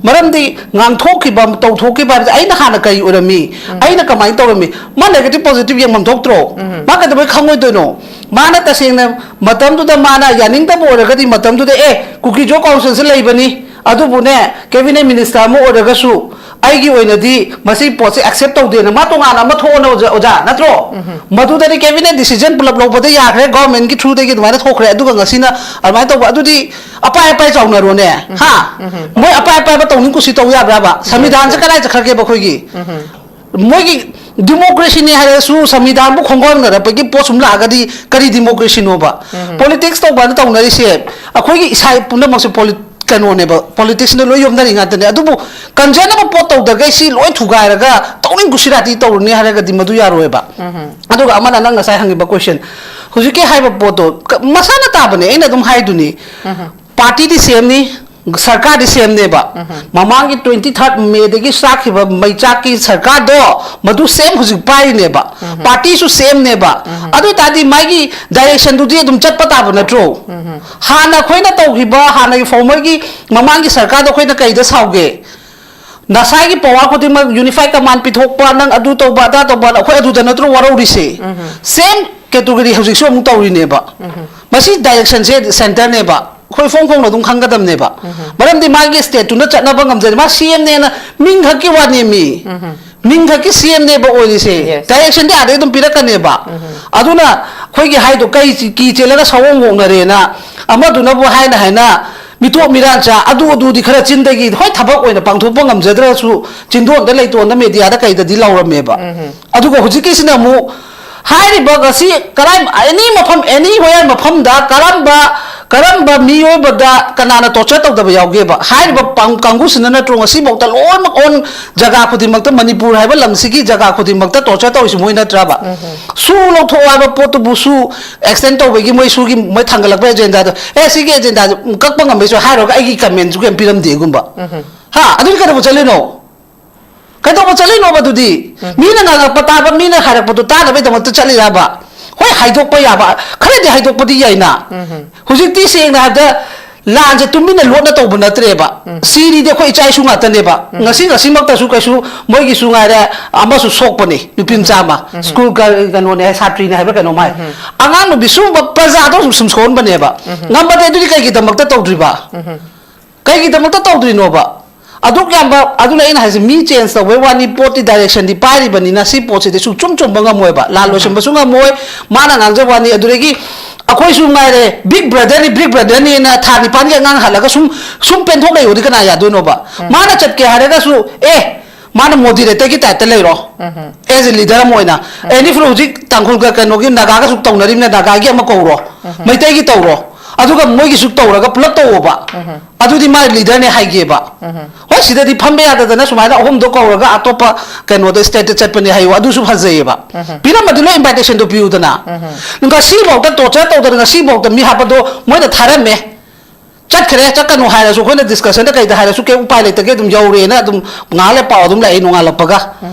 ꯃꯔꯝꯗꯤ ꯉꯥꯡꯊꯣꯛꯈꯤꯕ, ꯇꯧꯊꯣꯛꯈꯤꯕ ꯍꯥꯏꯕꯁꯦ ꯑꯩꯅ ꯍꯥꯟꯅ ꯀꯔꯤ ꯑꯣꯏꯔꯝꯃꯤ, ꯑꯩꯅ ꯀꯃꯥꯏꯅ ꯇꯧꯔꯝꯃꯤ, ꯃꯥ ꯅꯦꯒꯦꯇꯤꯚ ꯄꯣꯖꯤꯇꯤꯚ ꯌꯦꯡꯐꯝ ꯊꯣꯛꯇ꯭ꯔꯣ? ꯃꯥ ꯀꯩꯗꯧꯕꯩ ꯈꯪꯉꯣꯏꯗꯣꯏꯅꯣ? ꯃꯥꯅ ꯇꯁꯦꯡꯅ ꯃꯇꯝꯗꯨꯗ ꯃꯥꯅ ꯌꯥꯅꯤꯡꯗꯕ ꯑꯣꯏꯔꯒꯗꯤ ꯃꯇꯝꯗꯨꯗ, "ꯑꯦ, ꯀꯨꯀꯤ ꯖꯣ ꯀꯥꯎꯟꯁꯤꯜꯁꯦ ꯂꯩꯕꯅꯤ, ꯑꯗꯨꯕꯨꯅꯦ, ꯀꯦꯕꯤꯅꯦꯠ ꯃꯤꯅꯤꯁꯇꯔ ꯑꯃ ꯑꯣꯏꯔꯒꯁꯨ ꯑꯩꯒꯤ ꯑꯣꯏꯅꯗꯤ ꯃꯁꯤ ꯄꯣꯠꯁꯦ ꯑꯦꯛꯁꯦꯞ ꯇꯧꯗꯦꯅ" ꯃꯥ ꯇꯣꯉꯥꯟꯅ ꯑꯃ ꯊꯣꯛꯑꯣꯅ, ꯑꯣꯖꯥ, ꯑꯣꯖꯥ, ꯅꯠꯇ꯭ꯔꯣ? ꯃꯗꯨꯗꯗꯤ ꯀꯦꯕꯤꯅꯦꯠ ꯗꯤꯁꯤꯖꯟ ꯄꯨꯂꯞ ꯂꯧꯕꯗ ꯌꯥꯈ꯭ꯔꯦ, ꯒꯣꯔꯃꯦꯟꯒꯤ ꯊ꯭ꯔꯨꯗꯒꯤ ꯑꯗꯨꯃꯥꯏꯅ ꯊꯣꯛꯈ꯭ꯔꯦ, ꯑꯗꯨꯒ ꯉꯁꯤꯅ ꯑꯗꯨꯃꯥꯏꯅ ꯇꯧꯕ, ꯑꯗꯨꯗꯤ ꯑꯄꯥꯏ ꯑꯄꯥꯏ ꯆꯥꯎꯅꯔꯣꯅꯦ, ꯍꯥ? ꯃꯣꯏ ꯑꯄꯥꯏ ꯑꯄꯥꯏꯕ ꯇꯧꯅꯤꯡ ꯀꯨꯁꯤ ꯇꯧ ꯌꯥꯕ꯭ꯔꯕ? ꯁꯪꯕꯤꯙꯥꯟꯁꯦ ꯀꯗꯥꯏ ꯆꯠꯈ꯭ꯔꯒꯦꯕ ꯑꯩꯈꯣꯏꯒꯤ? ꯃꯣꯏꯒꯤ ꯗꯤꯃꯣꯀ꯭ꯔꯦꯁꯤꯅꯦ ꯍꯥꯏꯔꯁꯨ, ꯁꯪꯕꯤꯙꯥꯟꯕꯨ ꯈꯣꯡꯒꯣꯟꯅꯔꯛꯄꯒꯤ ꯄꯣꯠ ꯁꯨꯝ ꯂꯥꯛꯑꯒꯗꯤ ꯀꯔꯤ ꯗꯤꯃꯣꯀ꯭ꯔꯦꯁꯤꯅꯣꯕ? ꯄꯣꯂꯤꯇꯤꯛꯁ ꯇꯧꯕ ꯍꯥꯏꯅ ꯇꯧꯅꯔꯤꯁꯦ, ꯑꯩꯈꯣꯏꯒꯤ ꯏꯁꯥ ꯄꯨꯝꯅꯃꯛꯁꯦ ꯄꯣꯂꯤ-, ꯀꯩꯅꯣꯅꯦꯕ, ꯄꯣꯂꯤꯇꯤꯛꯁꯅ ꯂꯣꯏ ꯌꯣꯝꯅꯔꯤ ꯉꯥꯛꯇꯅꯦ꯫ ꯑꯗꯨꯕꯨ ꯀꯟꯖꯅꯕ ꯄꯣꯠ ꯇꯧꯗꯈꯩ ꯁꯤ ꯂꯣꯏ ꯊꯨꯒꯥꯏꯔꯒ ꯇꯧꯅꯤꯡ ꯀꯨꯁꯤꯔꯥꯇꯤ ꯇꯧꯔꯨꯅꯤ ꯍꯥꯏꯔꯒꯗꯤ ꯃꯗꯨ ꯌꯥꯔꯣꯏꯕ꯫ ꯑꯗꯨꯒ ꯑꯃꯅ ꯅꯪ ꯉꯁꯥꯏ ꯍꯪꯉꯤꯕ ꯀꯣꯏꯁꯟ, ꯍꯧꯖꯤꯛꯀꯤ ꯍꯥꯏꯕ ꯄꯣꯠꯇꯣ ꯀ-, ꯃꯁꯥꯅ ꯇꯥꯕꯅꯦ, ꯑꯩꯅ ꯑꯗꯨꯝ ꯍꯥꯏꯗꯨꯅꯤ꯫ ꯄꯥꯔꯇꯤꯗꯤ ꯁꯦꯝꯅꯤ, ꯁꯔꯀꯥꯔꯗꯤ ꯁꯦꯝꯅꯦꯕ꯫ ꯃꯃꯥꯡꯒꯤ ꯇ꯭ꯋꯦꯟꯇꯤ ꯊꯥꯔꯠ ꯃꯦꯗꯒꯤ ꯆꯥꯛꯈꯤꯕ ꯃꯩ ꯆꯥꯛꯀꯤ ꯁꯔꯀꯥꯔꯗꯣ, ꯃꯗꯨ ꯁꯦꯝ ꯍꯧꯖꯤꯛ ꯄꯥꯏꯔꯤꯅꯦꯕ꯫ ꯄꯥꯔꯇꯤꯁꯨ ꯁꯦꯝꯅꯦꯕ꯫ ꯑꯗꯨ ꯑꯣꯏ ꯇꯥꯔꯗꯤ ꯃꯥꯒꯤ ꯗꯥꯏꯔꯦꯛꯁꯟꯗꯨꯗꯤ ꯑꯗꯨꯝ ꯆꯠꯄ ꯇꯥꯕ ꯅꯠꯇ꯭ꯔꯣ? ꯍꯥꯟꯅ ꯑꯩꯈꯣꯏꯅ ꯇꯧꯈꯤꯕ, ꯍꯥꯟꯅꯒꯤ ꯐꯣꯔꯃꯔꯒꯤ ꯃꯃꯥꯡꯒꯤ ꯁꯔꯀꯥꯔꯗꯣ ꯑꯩꯈꯣꯏꯅ ꯀꯩꯗ ꯁꯥꯎꯒꯦ? ꯅꯁꯥꯒꯤ ꯄꯋꯥꯔ ꯈꯨꯗꯤꯡꯃꯛ ꯌꯨꯅꯤꯐꯥꯏ ꯀꯃꯥꯟ ꯄꯤꯊꯣꯛꯄ, ꯅꯪ ꯑꯗꯨ ꯇꯧꯕ, ꯑꯗꯥ ꯇꯧꯕ, ꯑꯩꯈꯣꯏ ꯑꯗꯨꯗ ꯅꯠꯇ꯭ꯔꯣ ꯋꯥꯔꯧꯔꯤꯁꯦ? ꯁꯦꯝ ꯀꯦꯇꯒꯣꯔꯤ ꯍꯧꯖꯤꯛꯁꯨ ꯑꯃꯨꯛ ꯇꯧꯔꯤꯅꯦꯕ꯫ ꯃꯁꯤ ꯗꯥꯏꯔꯦꯛꯁꯟꯁꯦ ꯁꯦꯟꯇꯔꯅꯦꯕ, ꯑꯩꯈꯣꯏ ꯐꯣꯡ ꯐꯣꯡꯅ ꯑꯗꯨꯝ ꯈꯪꯒꯗꯕꯅꯦꯕ꯫ ꯃꯔꯝꯗꯤ ꯃꯥꯒꯤ ꯁ꯭ꯇꯦꯠꯇꯨꯅ ꯆꯠꯅꯕ ꯉꯝꯖꯔꯤ, ꯃꯥ ꯁꯤ ꯑꯦꯝꯅꯦꯅ ꯃꯤꯡ ꯈꯛꯀꯤ ꯋꯥꯅꯦꯃꯤ꯫ ꯃꯤꯡ ꯈꯛꯀꯤ ꯁꯤ ꯑꯦꯝꯅꯦꯕ ꯑꯣꯏꯔꯤꯁꯦ꯫ Yes. ꯗꯥꯏꯔꯦꯛꯁꯟꯗꯤ ꯑꯥꯗꯩ ꯑꯗꯨꯝ ꯄꯤꯔꯛꯀꯅꯦꯕ꯫ ꯑꯗꯨꯅ ꯑꯩꯈꯣꯏꯒꯤ ꯍꯥꯏꯗꯣ ꯀꯩ ꯀꯤ ꯆꯦꯜꯂꯒ ꯁꯑꯣꯡ ꯍꯣꯡꯅꯔꯦꯅ ꯑꯃꯗꯨꯅꯕꯨ ꯍꯥꯏꯅ ꯍꯥꯏꯅ ꯃꯤꯇꯣꯞ ꯃꯤꯔꯥꯟꯆꯥ ꯑꯗꯨ ꯑꯗꯨꯗꯤ ꯈꯔ ꯆꯤꯟꯗꯒꯤ ꯍꯣꯏ ꯊꯕꯛ ꯑꯣꯏꯅ ꯄꯥꯡꯊꯣꯛꯄ ꯉꯝꯖꯗ꯭ꯔꯁꯨ ꯆꯤꯟꯗꯣꯟꯗ ꯂꯩꯇꯣꯟꯗ ꯃꯦꯗꯤꯌꯥꯗ ꯀꯩꯗꯗꯤ ꯂꯥꯎꯔꯝꯃꯦꯕ꯫ ꯑꯗꯨꯒ ꯍꯧꯖꯤꯛꯀꯤꯁꯤꯅ ꯑꯃꯨꯛ ꯍꯥꯏꯔꯤꯕ ꯉꯁꯤ ꯀꯔꯥꯏ ꯑꯦꯅꯤ ꯃꯐꯝ ꯑꯦꯅꯤ ꯋꯦꯌꯔ ꯃꯐꯝꯗ ꯀꯔꯝꯕ ꯀꯔꯝꯕ ꯃꯤꯑꯣꯏꯕꯗ ꯀꯅꯥꯅ ꯇꯣꯔꯆꯔ ꯇꯧꯗꯕ ꯌꯥꯎꯒꯦꯕ? ꯍꯥꯏꯔꯤꯕ ꯄꯥꯡ- ꯀꯥꯡꯕꯨꯁꯤꯅ ꯅꯠꯇ꯭ꯔꯣ ꯉꯁꯤꯐꯥꯎꯗ ꯂꯣꯏꯅꯃꯛ ꯑꯣꯟ ꯖꯒꯥ ꯈꯨꯗꯤꯡꯃꯛꯇ, ꯃꯅꯤꯄꯨꯔ ꯍꯥꯏꯕ ꯂꯝꯁꯤꯒꯤ ꯖꯒꯥ ꯈꯨꯗꯤꯡꯃꯛꯇ ꯇꯣꯔꯆꯔ ꯇꯧꯔꯤꯁꯤ ꯃꯣꯏ ꯅꯠꯇ꯭ꯔꯕ? ꯁꯨ ꯂꯧꯊꯣꯛꯑꯣ ꯍꯥꯏꯕ ꯄꯣꯠꯇꯨꯕꯨ ꯁꯨ ꯑꯦꯛꯁꯇꯦꯟ ꯇꯧꯕꯒꯤ ꯃꯣꯏ ꯁꯨꯒꯤ ꯃꯣꯏ ꯊꯥꯡꯒꯠꯂꯛꯄ ꯑꯦꯖꯦꯟꯗꯥꯗꯣ, ꯑꯦ ꯁꯤꯒꯤ ꯑꯦꯖꯦꯟꯗꯥꯗꯣ ꯀꯛꯄ ꯉꯝꯕꯩꯁꯨ ꯍꯥꯏꯔꯒ ꯑꯩꯒꯤ ꯀꯃꯦꯟꯁꯨ ꯀꯩꯝ ꯄꯤꯔꯝꯗꯦꯒꯨꯝꯕ꯫ ꯍꯥ, ꯑꯗꯨꯗꯤ ꯀꯩꯗꯧꯕ ꯆꯠꯂꯤꯅꯣ? ꯀꯩꯗꯧꯕ ꯆꯠꯂꯤꯅꯣꯕ ꯑꯗꯨꯗꯤ? ꯃꯤꯅ ꯉꯥꯡꯉꯛꯄ ꯇꯥꯕ, ꯃꯤꯅ ꯍꯥꯏꯔꯛꯄꯗꯣ ꯇꯥꯅꯕꯒꯤꯗꯃꯛꯇ ꯆꯠꯂꯤꯔꯕ? ꯍꯣꯏ, ꯍꯥꯏꯗꯣꯛꯄ ꯌꯥꯕ ꯈꯔꯗꯤ ꯍꯥꯏꯗꯣꯛꯄꯗꯤ ꯌꯥꯏꯅ꯫ ꯍꯧꯖꯤꯛꯇꯤ ꯁꯦꯡꯅ ꯍꯥꯏꯕꯗ ꯂꯥꯟꯁꯦ ꯇꯨꯃꯤꯟꯅ ꯂꯣꯠꯅ ꯇꯧꯕ ꯅꯠꯇ꯭ꯔꯦꯕ꯫ ꯁꯤꯔꯤꯗꯤ ꯑꯩꯈꯣꯏ ꯏꯆꯥ ꯏꯁꯨ ꯉꯥꯛꯇꯅꯦꯕ꯫ ꯉꯁꯤ ꯉꯁꯤꯃꯛꯇꯁꯨ ꯀꯩꯁꯨ ꯃꯣꯏꯒꯤꯁꯨ ꯉꯥꯏꯔꯦ, ꯑꯃꯁꯨ ꯁꯣꯛꯄꯅꯦ, ꯅꯨꯄꯤ ꯃꯆꯥ ꯑꯃ꯫ ꯁ꯭ꯀꯨꯜ ꯀ-, ꯀꯩꯅꯣꯅꯦ, ꯁꯥꯇ꯭ꯔꯤꯅꯦ ꯍꯥꯏꯕ꯭ꯔꯥ ꯀꯩꯅꯣꯝ ꯍꯥꯏ꯫ ꯑꯉꯥꯡ ꯅꯨꯄꯤ ꯁꯨꯝꯕ ꯄ꯭ꯔꯖꯥꯗꯣ ꯁꯨꯝ, ꯁꯨꯝ ꯁꯣꯛꯍꯟꯕꯅꯦꯕ꯫ ꯉꯝꯕꯗꯤ ꯑꯗꯨꯗꯤ ꯀꯩꯒꯤꯗꯃꯛꯇ ꯇꯧꯗ꯭ꯔꯤꯕ? ꯀꯩꯒꯤꯗꯃꯛꯇ ꯇꯧꯗ꯭ꯔꯤꯅꯣꯕ? ꯑꯗꯨꯛ ꯌꯥꯝꯕ, ꯑꯗꯨꯅ ꯑꯩꯅ ꯍꯥꯏꯁꯦ, ꯃꯤ ꯆꯦꯟꯖ ꯇꯧꯕꯩ ꯋꯥꯅꯤ, ꯄꯣꯠꯇꯤ ꯗꯥꯏꯔꯦꯛꯁꯟꯗꯤ ꯄꯥꯏꯔꯤꯕꯅꯤꯅ ꯁꯤ ꯄꯣꯠꯁꯤꯗꯤ ꯁꯨꯡꯆꯨꯝ ꯆꯨꯝꯕ ꯉꯝꯃꯣꯏꯕ, ꯂꯥꯟ ꯂꯣꯏꯁꯤꯟꯕꯁꯨ ꯉꯝꯃꯣꯏ, ꯃꯥꯅ ꯉꯥꯡꯖꯕ ꯋꯥꯅꯤ꯫ ꯑꯗꯨꯗꯒꯤ ꯑꯩꯈꯣꯏꯁꯨ ꯉꯥꯏꯔꯦ, ꯕꯤꯛ ꯕ꯭ꯔꯗꯔꯅꯤ, ꯕꯤꯛ ꯕ꯭ꯔꯗꯔꯅꯤꯅ ꯊꯥ ꯅꯤꯄꯥꯟꯒꯤ ꯑꯉꯥꯡ ꯍꯜꯂꯒ ꯁꯨꯝ, ꯁꯨꯝ ꯄꯦꯟꯊꯣꯛ ꯂꯩꯌꯣꯗꯤ ꯀꯅꯥ ꯌꯥꯗꯣꯏꯅꯣꯕ? ꯃꯥꯅ ꯆꯠꯀꯦ ꯍꯥꯏꯔꯒꯁꯨ, ꯑꯦ, ꯃꯥꯅ ꯃꯣꯗꯤꯔꯦꯇꯔꯒꯤ ꯇꯥꯏꯞꯇ ꯂꯩꯔꯣ, ꯑꯦꯖ ꯑꯦ ꯂꯤꯗꯔ ꯑꯃ ꯑꯣꯏꯅ꯫ ꯑꯦꯅꯤ ꯐꯨꯔꯨ ꯍꯧꯖꯤꯛ ꯇꯥꯡꯈꯨꯜꯒ ꯀꯩꯅꯣꯒꯤ ꯅꯥꯒꯥꯒꯁꯨ ꯇꯧꯅꯔꯤꯕꯅꯤꯅ, ꯅꯥꯒꯥꯒꯤ ꯑꯃ ꯀꯧꯔꯣ, ꯃꯩꯇꯩꯒꯤ ꯇꯧꯔꯣ, ꯑꯗꯨꯒ ꯃꯣꯏꯒꯤꯁꯨ ꯇꯧꯔꯒ ꯄꯨꯂꯞ ꯇꯧꯋꯣꯕ꯫ ꯑꯗꯨꯗꯤ ꯃꯥ ꯂꯤꯗꯔꯅꯦ ꯍꯥꯏꯒꯦꯕ꯫ ꯍꯣꯏ, ꯁꯤꯗꯗꯤ ꯐꯝꯕ ꯌꯥꯗꯗꯅ ꯁꯨꯃꯥꯏꯅ ꯑꯍꯨꯝꯗꯣ ꯀꯧꯔꯒ ꯑꯇꯣꯞꯄ ꯀꯩꯅꯣꯗ ꯁ꯭ꯇꯦꯠꯇ ꯆꯠꯄꯅꯦ ꯍꯥꯏꯌꯣ, ꯑꯗꯨꯁꯨ ꯐꯖꯩꯌꯦꯕ꯫ ꯄꯤꯔꯝꯃꯗꯤ ꯂꯣꯏ ꯏꯟꯚꯥꯏꯇꯦꯁꯟꯗꯣ ꯄꯤꯌꯨꯗꯅ꯫ ꯉꯁꯤꯐꯥꯎꯗ ꯇꯣꯔꯆꯔ ꯇꯧꯗꯅ ꯉꯁꯤꯐꯥꯎꯗ ꯃꯤ ꯍꯥꯠꯄꯗꯣ ꯃꯣꯏꯅ ꯊꯥꯔꯝꯃꯦ꯫ ꯆꯠꯈ꯭ꯔꯦ, ꯆꯠꯀꯅꯨ ꯍꯥꯏꯔꯁꯨ, ꯑꯩꯈꯣꯏꯅ ꯗꯤꯁꯀꯁꯟꯗ ꯀꯩꯗ ꯍꯥꯏꯔꯁꯨ ꯀꯩꯝ ꯎꯄꯥꯏ ꯂꯩꯇꯒꯦ, ꯑꯗꯨꯝ ꯌꯧꯔꯦꯅ ꯑꯗꯨꯝ ꯉꯥꯏꯍꯥꯛ ꯂꯩ ꯄꯥꯎ ꯑꯗꯨꯝ ꯂꯥꯛꯑꯦ ꯅꯣꯡꯉꯥꯜꯂꯛꯄꯒ꯫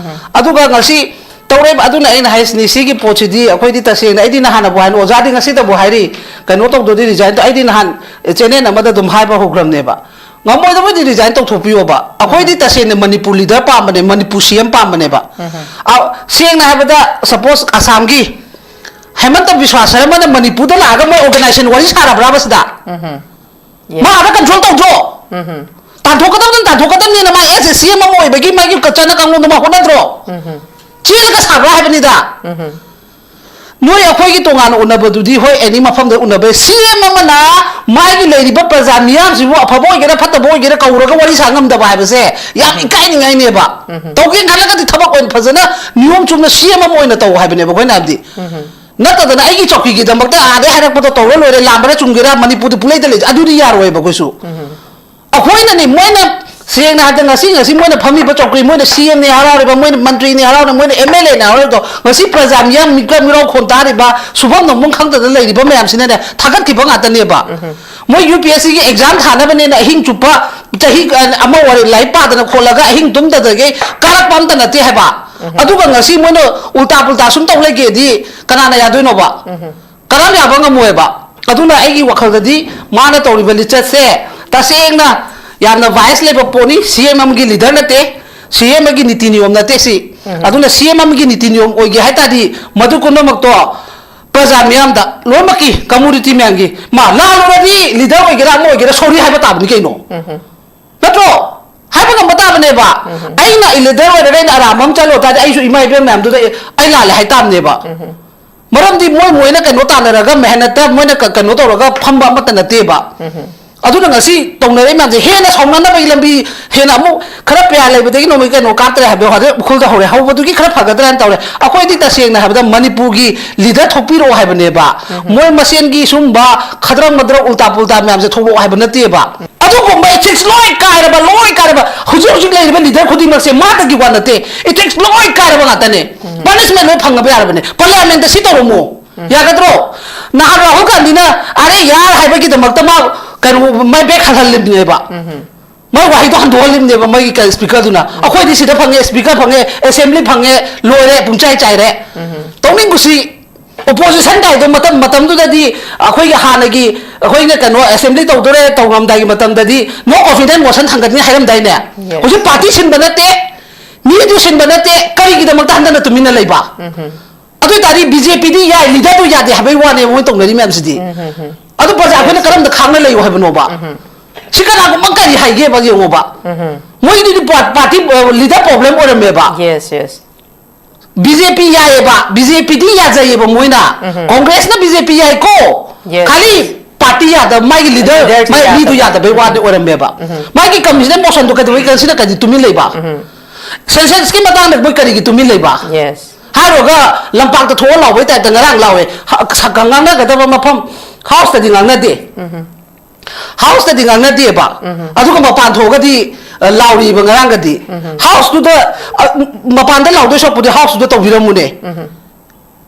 ꯑꯗꯨꯒ ꯉꯁꯤ ꯇꯧꯔꯛꯏꯕ, ꯑꯗꯨꯅ ꯑꯩꯅ ꯍꯥꯏꯁꯤꯅꯤ, ꯁꯤꯒꯤ ꯄꯣꯠꯁꯤꯗꯤ ꯑꯩꯈꯣꯏꯗꯤ ꯇꯁꯦꯡꯅ, ꯑꯩꯗꯤ ꯅꯍꯥꯟꯅꯕꯨ ꯍꯥꯏꯅ, ꯑꯣꯖꯥꯗꯤ ꯉꯁꯤꯗꯕꯨ ꯍꯥꯏꯔꯤ, ꯀꯩꯅꯣ ꯇꯧꯗꯣꯏꯗꯤ ꯔꯤꯖꯥꯏꯟ ꯇꯧ-, ꯑꯩꯗꯤ ꯅꯍꯥꯟ ꯆꯦꯅꯦꯜ ꯑꯃꯗ ꯑꯗꯨꯝ ꯍꯥꯏꯕ ꯍꯧꯈ꯭ꯔꯕꯅꯦꯕ꯫ ꯉꯝꯃꯣꯏꯗꯕꯗꯤ resign ꯇꯧꯊꯣꯛꯄꯤꯌꯣꯕ꯫ ꯑꯩꯈꯣꯏꯗꯤ ꯇꯁꯦꯡꯅ ꯃꯅꯤꯄꯨꯔ leader ꯄꯥꯝꯕꯅꯦ, ꯃꯅꯤꯄꯨꯔ C M ꯄꯥꯝꯕꯅꯦꯕ꯫ ꯎꯝ꯫ ꯑ, ꯁꯦꯡꯅ ꯍꯥꯏꯕꯗ, suppose ꯑꯁꯥꯝꯒꯤ ꯍꯦꯃꯟꯇ ꯕꯤꯁ꯭ꯋꯥ ꯁꯔꯃꯅ ꯃꯅꯤꯄꯨꯔꯗ ꯂꯥꯛꯑꯒ ꯃꯣꯏ organization ꯋꯥꯔꯤ ꯁꯥꯔꯕ꯭ꯔꯥꯕ ꯁꯤꯗ? ꯎꯝ꯫ ꯃꯥ ꯑꯥꯗ control ꯇꯧꯗ꯭ꯔꯣ? ꯎꯝ꯫ ꯇꯥꯟꯊꯣꯛꯀꯗꯕꯗꯨꯅ ꯇꯥꯟꯊꯣꯛꯀꯗꯕꯅꯤꯅ ꯃꯥ as a C M ꯑꯃ ꯑꯣꯏꯕꯒꯤ ꯃꯥꯒꯤ ꯆꯠꯅ ꯀꯥꯡꯂꯣꯟꯗꯣ ꯃꯥ ꯍꯣꯠꯅꯗ꯭ꯔꯣ? ꯎꯝ꯫ ꯆꯦꯜꯂꯒ ꯁꯥꯕ꯭ꯔꯥ ꯍꯥꯏꯕꯅꯤꯗ꯫ ꯎꯝ꯫ ꯅꯣꯏ ꯑꯩꯈꯣꯏꯒꯤ ꯇꯣꯉꯥꯟꯅ ꯎꯅꯕꯗꯨꯗꯤ ꯍꯣꯏ, any ꯃꯐꯝꯗ ꯎꯅꯕ ꯌꯥꯏ꯫ C M ꯑꯃꯅ ꯃꯥꯒꯤ ꯂꯩꯔꯤꯕ ꯄ꯭ꯔꯖꯥ ꯃꯤꯌꯥꯝꯁꯤꯕꯨ ꯑꯐꯕ ꯑꯣꯏꯒꯦꯔꯥ ꯐꯠꯇꯕ ꯑꯣꯏꯒꯦꯔꯥ ꯀꯧꯔꯒ ꯋꯥꯔꯤ ꯁꯥ ꯉꯝꯗꯕ ꯍꯥꯏꯕꯁꯦ ꯌꯥꯝ ꯏꯀꯥꯏꯅꯤꯡꯉꯥꯏꯅꯦꯕ꯫ ꯎꯝ꯫ ꯇꯧꯒꯦ ꯈꯜꯂꯒꯗꯤ ꯊꯕꯛ ꯑꯣꯏꯅ ꯐꯖꯅ ꯅꯤꯌꯣꯝ ꯆꯨꯝꯅ C M ꯑꯃ ꯑꯣꯏꯅ ꯇꯧ ꯍꯥꯏꯕꯅꯦꯕ ꯑꯩꯈꯣꯏꯅ ꯍꯥꯏꯕꯗꯤ꯫ ꯎꯝ꯫ ꯅꯠꯇꯗꯅ ꯑꯩꯒꯤ ꯆꯧꯀꯤꯒꯤꯗꯃꯛꯇ ꯑꯥꯗꯩ ꯍꯥꯏꯔꯛꯄꯗꯣ ꯇꯧꯔ ꯂꯣꯏꯔꯦ, ꯂꯥꯟꯕ꯭ꯔꯥ ꯆꯨꯝꯒꯦꯔꯥ ꯃꯅꯤꯄꯨꯔꯗ ꯄꯨꯂꯩꯗ ꯂꯩ, ꯑꯗꯨꯗꯤ ꯌꯥꯔꯣꯏꯕ ꯑꯩꯈꯣꯏꯁꯨ꯫ ꯎꯝ꯫ ꯑꯩꯈꯣꯏꯅꯅꯤ, ꯃꯣꯏꯅ ꯁꯦꯡꯅ ꯍꯥꯏꯔꯕꯗ ꯉꯁꯤ, ꯉꯁꯤ ꯃꯣꯏꯅ ꯐꯝꯃꯤꯕ ꯆꯧꯀ꯭ꯔꯤ, ꯃꯣꯏꯅ C M ꯅꯦ ꯍꯔꯥꯎꯔꯤꯕ, ꯃꯣꯏꯅ ꯃꯟꯇ꯭ꯔꯤꯅꯦ ꯍꯔꯥꯎꯔꯤꯕ, ꯃꯣꯏꯅ M L A ꯅꯦ ꯍꯔꯥꯎꯔꯤꯕꯗꯣ, ꯉꯁꯤ ꯄ꯭ꯔꯖꯥ ꯃꯤꯌꯥꯝ ꯃꯤꯀꯞ ꯃꯤꯔꯥꯎ ꯈꯣꯟ ꯇꯥꯔꯤꯕ, ꯁꯨꯐꯝ ꯅꯣꯝꯐꯝ ꯈꯪꯗꯗꯅ ꯂꯩꯔꯤꯕ ꯃꯌꯥꯝꯁꯤꯅꯅꯦ ꯊꯥꯒꯠꯈꯤꯕ ꯉꯥꯛꯇꯅꯦꯕ꯫ ꯎꯝ꯫ ꯃꯣꯏ U P S C ꯒꯤ exam ꯊꯥꯅꯕꯅꯦꯅ ꯑꯍꯤꯡ ꯆꯨꯞꯄ ꯆꯍꯤ ꯑꯃ ꯑꯣꯏꯔꯦ ꯂꯥꯏꯔꯤꯛ ꯄꯥꯗꯅ ꯈꯣꯠꯂꯒ ꯑꯍꯤꯡ ꯇꯨꯝꯗꯗꯒꯩ ꯀꯥꯔꯛꯄ ꯑꯝꯇ ꯅꯠꯇꯦ ꯍꯥꯏꯕ꯫ ꯎꯝ꯫ ꯑꯗꯨꯒ ꯉꯁꯤ ꯃꯣꯏꯅ ꯎꯜꯇꯥ ꯄꯨꯜꯇꯥ ꯁꯨꯝ ꯇꯧ ꯂꯩꯒꯦꯗꯤ ꯀꯅꯥꯅ ꯌꯥꯗꯣꯏꯅꯣꯕ? ꯎꯝ꯫ ꯀꯅꯥꯝ ꯌꯥꯕ ꯉꯝꯃꯣꯏꯕ꯫ ꯑꯗꯨꯅ ꯑꯩꯒꯤ ꯋꯥꯈꯜꯗꯗꯤ ꯃꯥꯅ ꯇꯧꯔꯤꯕ ꯂꯤꯆꯠꯁꯦ ꯇꯁꯦꯡꯅ ꯌꯥꯝꯅ vice ꯂꯩꯕ ꯄꯣꯠꯅꯤ꯫ C M ꯑꯃꯒꯤ leader ꯅꯠꯇꯦ, C M ꯑꯃꯒꯤ ꯅꯤꯇꯤ ꯅꯤꯌꯣꯝ ꯅꯠꯇꯦ ꯁꯤ꯫ ꯎꯝ꯫ ꯑꯗꯨꯅ C M ꯑꯃꯒꯤ ꯅꯤꯇꯤ ꯅꯤꯌꯣꯝ ꯑꯣꯏꯒꯦ ꯍꯥꯏ ꯇꯥꯔꯗꯤ ꯃꯗꯨ ꯄꯨꯝꯅꯃꯛꯇꯣ ꯄ꯭ꯔꯖꯥ ꯃꯤꯌꯥꯝꯗ, ꯂꯣꯏꯅꯃꯛꯀꯤ community ꯃꯌꯥꯝꯒꯤ, ꯃꯥ ꯂꯥꯜꯂꯨꯔꯗꯤ leader ꯑꯣꯏꯒꯦꯔꯥ ꯑꯃ ꯑꯣꯏꯒꯦꯔꯥ sorry ꯍꯥꯏꯕ ꯇꯥꯕꯅꯤ ꯀꯩꯅꯣ꯫ ꯎꯝ꯫ ꯅꯠꯇ꯭ꯔꯣ? ꯍꯥꯏꯕ ꯉꯝꯕ ꯇꯥꯕꯅꯦꯕ꯫ ꯎꯝ꯫ ꯑꯩꯅ leader ꯑꯣꯏꯔꯒ ꯑꯩꯅ ꯑꯔꯥꯟꯕ ꯑꯃ ꯆꯠꯂꯨ ꯇꯥꯔꯗꯤ ꯑꯩꯁꯨ ꯏꯃꯥ ꯏꯕꯦꯟ ꯃꯌꯥꯝꯗꯨꯗ ꯑꯩ, ꯑꯩ ꯂꯥꯜꯂꯦ ꯍꯥꯏ ꯇꯥꯕꯅꯦꯕ꯫ ꯎꯝ꯫ ꯃꯔꯝꯗꯤ ꯃꯣꯏ ꯃꯣꯏꯅ ꯀꯩꯅꯣ ꯇꯥꯟꯅꯔꯒ ꯃꯦꯍꯅꯠꯇ ꯃꯣꯏꯅ ꯀ-, ꯀꯩꯅꯣ ꯇꯧꯔꯒ ꯐꯝꯕ ꯑꯃꯠꯇ ꯅꯠꯇꯦꯕ꯫ ꯎꯝ꯫ ꯑꯗꯨꯅ ꯉꯁꯤ ꯇꯧꯅꯔꯤꯕ ꯃꯌꯥꯝꯁꯦ ꯍꯦꯟꯅ ꯁꯥꯎꯅꯅꯕꯒꯤ ꯂꯝꯕꯤ ꯍꯦꯟꯅ ꯑꯃꯨꯛ ꯈꯔ ꯄꯤꯌꯥ ꯂꯩꯕꯗꯒꯤ ꯅꯣꯡꯃꯩ ꯀꯩꯅꯣ ꯀꯥꯞꯇ꯭ꯔꯦ ꯍꯥꯏꯕ ꯍꯧꯖꯤꯛ ꯎꯈ꯭ꯔꯨꯜꯗ ꯍꯧꯔꯦ꯫ ꯍꯧꯕꯗꯨꯒꯤ ꯈꯔ ꯐꯒꯗ꯭ꯔꯥꯅ ꯇꯧꯔꯦ꯫ ꯑꯩꯈꯣꯏꯗꯤ ꯇꯁꯦꯡꯅ ꯍꯥꯏꯕꯗ ꯃꯅꯤꯄꯨꯔꯒꯤ leader ꯊꯣꯛꯄꯤꯔꯛꯑꯣ ꯍꯥꯏꯕꯅꯦꯕ꯫ ꯎꯝ꯫ ꯃꯣꯏ ꯃꯁꯦꯟꯒꯤ ꯁꯨꯝꯕ ꯈꯗ꯭ꯔꯛ ꯃꯗ꯭ꯔꯛ ꯎꯜꯇꯥ ꯄꯨꯜꯇꯥ ꯃꯌꯥꯝꯁꯦ ꯊꯣꯛꯂꯛꯑꯣ ꯍꯥꯏꯕ ꯅꯠꯇꯦꯕ꯫ ꯑꯗꯨꯒꯨꯝꯕ ethics ꯂꯣꯏ ꯀꯥꯏꯔꯕ, ꯂꯣꯏ ꯀꯥꯏꯔꯕ, ꯍꯧꯖꯤꯛ ꯍꯧꯖꯤꯛ ꯂꯩꯔꯤꯕ leader ꯈꯨꯗꯤꯡꯃꯛꯁꯦ ꯃꯥꯗꯒꯤ ꯋꯥ ꯅꯠꯇꯦ, ethics ꯂꯣꯏ ꯀꯥꯏꯔꯕ ꯉꯥꯛꯇꯅꯦ꯫ ꯎꯝ꯫ Punishment ꯂꯣꯏ ꯐꯪꯉꯕ ꯌꯥꯔꯕꯅꯦ꯫ Parliamentꯇ ꯁꯤ ꯇꯧꯔꯝꯃꯣ꯫ ꯎꯝ꯫ ꯌꯥꯒꯗ꯭ꯔꯣ? ꯅꯍꯥꯟ ꯔꯥꯍꯨꯜ ꯒꯥꯟꯙꯤꯅ "ꯑꯔꯦ ꯌꯥꯔ" ꯍꯥꯏꯕꯒꯤꯗꯃꯛꯇ ꯃꯥ ꯀꯩꯅꯣ, ꯃꯥꯏ back ꯍꯜꯍꯜꯂꯤꯕꯅꯦꯕ꯫ ꯎꯝ꯫ ꯃꯥꯏ ꯋꯥꯍꯩꯗꯣ ꯍꯟꯗꯣꯛꯍꯜꯂꯤꯕꯅꯦꯕ ꯃꯣꯏꯒꯤ ꯀ-, speakerꯗꯨꯅ꯫ ꯎꯝ꯫ "ꯑꯩꯈꯣꯏꯗꯤ ꯁꯤꯗ ꯐꯪꯉꯦ, speaker ꯐꯪꯉꯦ, assembly ꯐꯪꯉꯦ, ꯂꯣꯏꯔꯦ, ꯄꯨꯡꯆꯥꯏ ꯆꯥꯏꯔꯦ"꯫ ꯎꯝ꯫ ꯇꯧꯅꯤꯡꯕꯁꯤ opposition ꯇꯧꯗꯣ ꯃꯇꯝ, ꯃꯇꯝꯗꯨꯗꯗꯤ ꯑꯩꯈꯣꯏꯒꯤ ꯍꯥꯟꯅꯒꯤ ꯑꯩꯈꯣꯏꯅ ꯀꯩꯅꯣ ꯑꯦꯁꯦꯝꯕ꯭ꯂꯤ ꯇꯧꯗꯣꯔꯦ, ꯇꯧꯔꯝꯗꯥꯏꯒꯤ ꯃꯇꯝꯗꯗꯤ ꯅꯣ ꯀꯣꯟꯐꯤꯗꯦꯟꯁ ꯃꯣꯁꯟ ꯊꯥꯡꯒꯠꯅꯤ ꯍꯥꯏꯔꯝꯗꯥꯏꯅꯦ? ꯍꯧꯖꯤꯛ ꯄꯥꯔꯇꯤ ꯁꯤꯟꯕ ꯅꯠꯇꯦ, ꯃꯤꯗꯨ ꯁꯤꯟꯕ ꯅꯠꯇꯦ, ꯀꯔꯤꯒꯤꯗꯃꯛꯇ ꯍꯟꯗꯛꯅ ꯇꯨꯃꯤꯟꯅ ꯂꯩꯕ? ꯑꯗꯨ ꯑꯣꯏꯇꯥꯔꯗꯤ ꯕꯤ ꯖꯦ ꯄꯤꯗꯤ ꯌꯥꯏ, ꯂꯤꯗꯔꯗꯨ ꯌꯥꯗꯦ ꯍꯥꯏꯕꯩ ꯋꯥꯅꯦ ꯃꯣꯏ ꯇꯧꯅꯔꯤ ꯃꯌꯥꯝꯁꯤꯗꯤ꯫ ꯑꯗꯨ ꯄ꯭ꯔꯖꯥ ꯑꯩꯈꯣꯏꯅ ꯀꯔꯝꯗ ꯈꯥꯡꯅ ꯂꯩꯌꯨ ꯍꯥꯏꯕꯅꯣꯕ? ꯁꯤ ꯀꯅꯥꯒꯨꯝꯕ ꯀꯔꯤ ꯍꯥꯏꯒꯦꯕ ꯌꯦꯡꯉꯣꯕ꯫ ꯃꯣꯏꯒꯤꯗꯤ ꯄꯥꯔꯇꯤ ꯂꯤꯗꯔ ꯄ꯭ꯔꯣꯕ꯭ꯂꯦꯝ ꯑꯣꯏꯔꯝꯃꯦꯕ꯫ Yes yes B J P ꯌꯥꯏꯌꯦꯕ, ꯕꯤ ꯖꯦ ꯄꯤꯗꯤ ꯌꯥꯖꯩꯌꯦꯕ ꯃꯣꯏꯅ꯫ ꯀꯣꯡꯒ꯭ꯔꯦꯁꯅ ꯕꯤ ꯖꯦ ꯄꯤ ꯌꯥꯏꯀꯣ, Yes. ꯈꯥꯂꯤ ꯄꯥꯔꯇꯤ ꯌꯥꯗꯕ, ꯃꯥꯒꯤ ꯂꯤꯗꯔ, ꯂꯤꯗꯔꯁꯤ ꯃꯥꯒꯤ ꯃꯤꯗꯨ ꯌꯥꯗꯕ꯫ ꯌꯥꯗꯕꯩ ꯋꯥꯗꯤ ꯑꯣꯏꯔꯝꯃꯦꯕ꯫ ꯃꯥꯒꯤ ꯀꯃꯤꯁꯟ ꯃꯣꯁꯟꯗꯣ ꯀꯩꯗꯧꯕꯩ ꯀꯟꯁꯤꯅ ꯀꯩꯗꯤ ꯇꯨꯃꯤꯟ ꯂꯩꯕ? ꯁꯦꯟꯁꯁꯀꯤ ꯃꯇꯥꯡꯗ ꯃꯣꯏ ꯀꯔꯤꯒꯤ ꯇꯨꯃꯤꯟ ꯂꯩꯕ? ꯌꯦꯁ ꯍꯥꯏꯔꯨꯔꯒ ꯂꯝꯄꯥꯛꯇ ꯊꯣꯛꯑ ꯂꯥꯎꯕꯩ ꯇꯥꯏꯞꯇ ꯉꯔꯥꯡ ꯂꯥꯎꯋꯦ꯫ ꯍ- ꯁ- ꯉꯥꯡꯅꯒꯗꯕ ꯃꯐꯝ ꯍꯥꯎꯁꯇꯗꯤ ꯉꯥꯡꯅꯗꯦ꯫ ꯍꯥꯎꯁꯇꯗꯤ ꯉꯥꯡꯅꯗꯦꯕ꯫ ꯑꯗꯨꯒ ꯃꯄꯥꯟ ꯊꯣꯛꯑꯒꯗꯤ, ꯑ, ꯂꯥꯎꯔꯤꯕ ꯉꯔꯥꯡꯒꯗꯤ꯫ ꯍꯥꯎꯁꯇꯨꯗ, ꯑ, ꯃꯄꯥꯟꯗ ꯂꯥꯎꯗꯣꯏ ꯁꯔꯨꯛꯄꯨꯗꯤ ꯍꯥꯎꯁꯇꯨꯗ ꯇꯧꯕꯤꯔꯝꯃꯨꯅꯦ꯫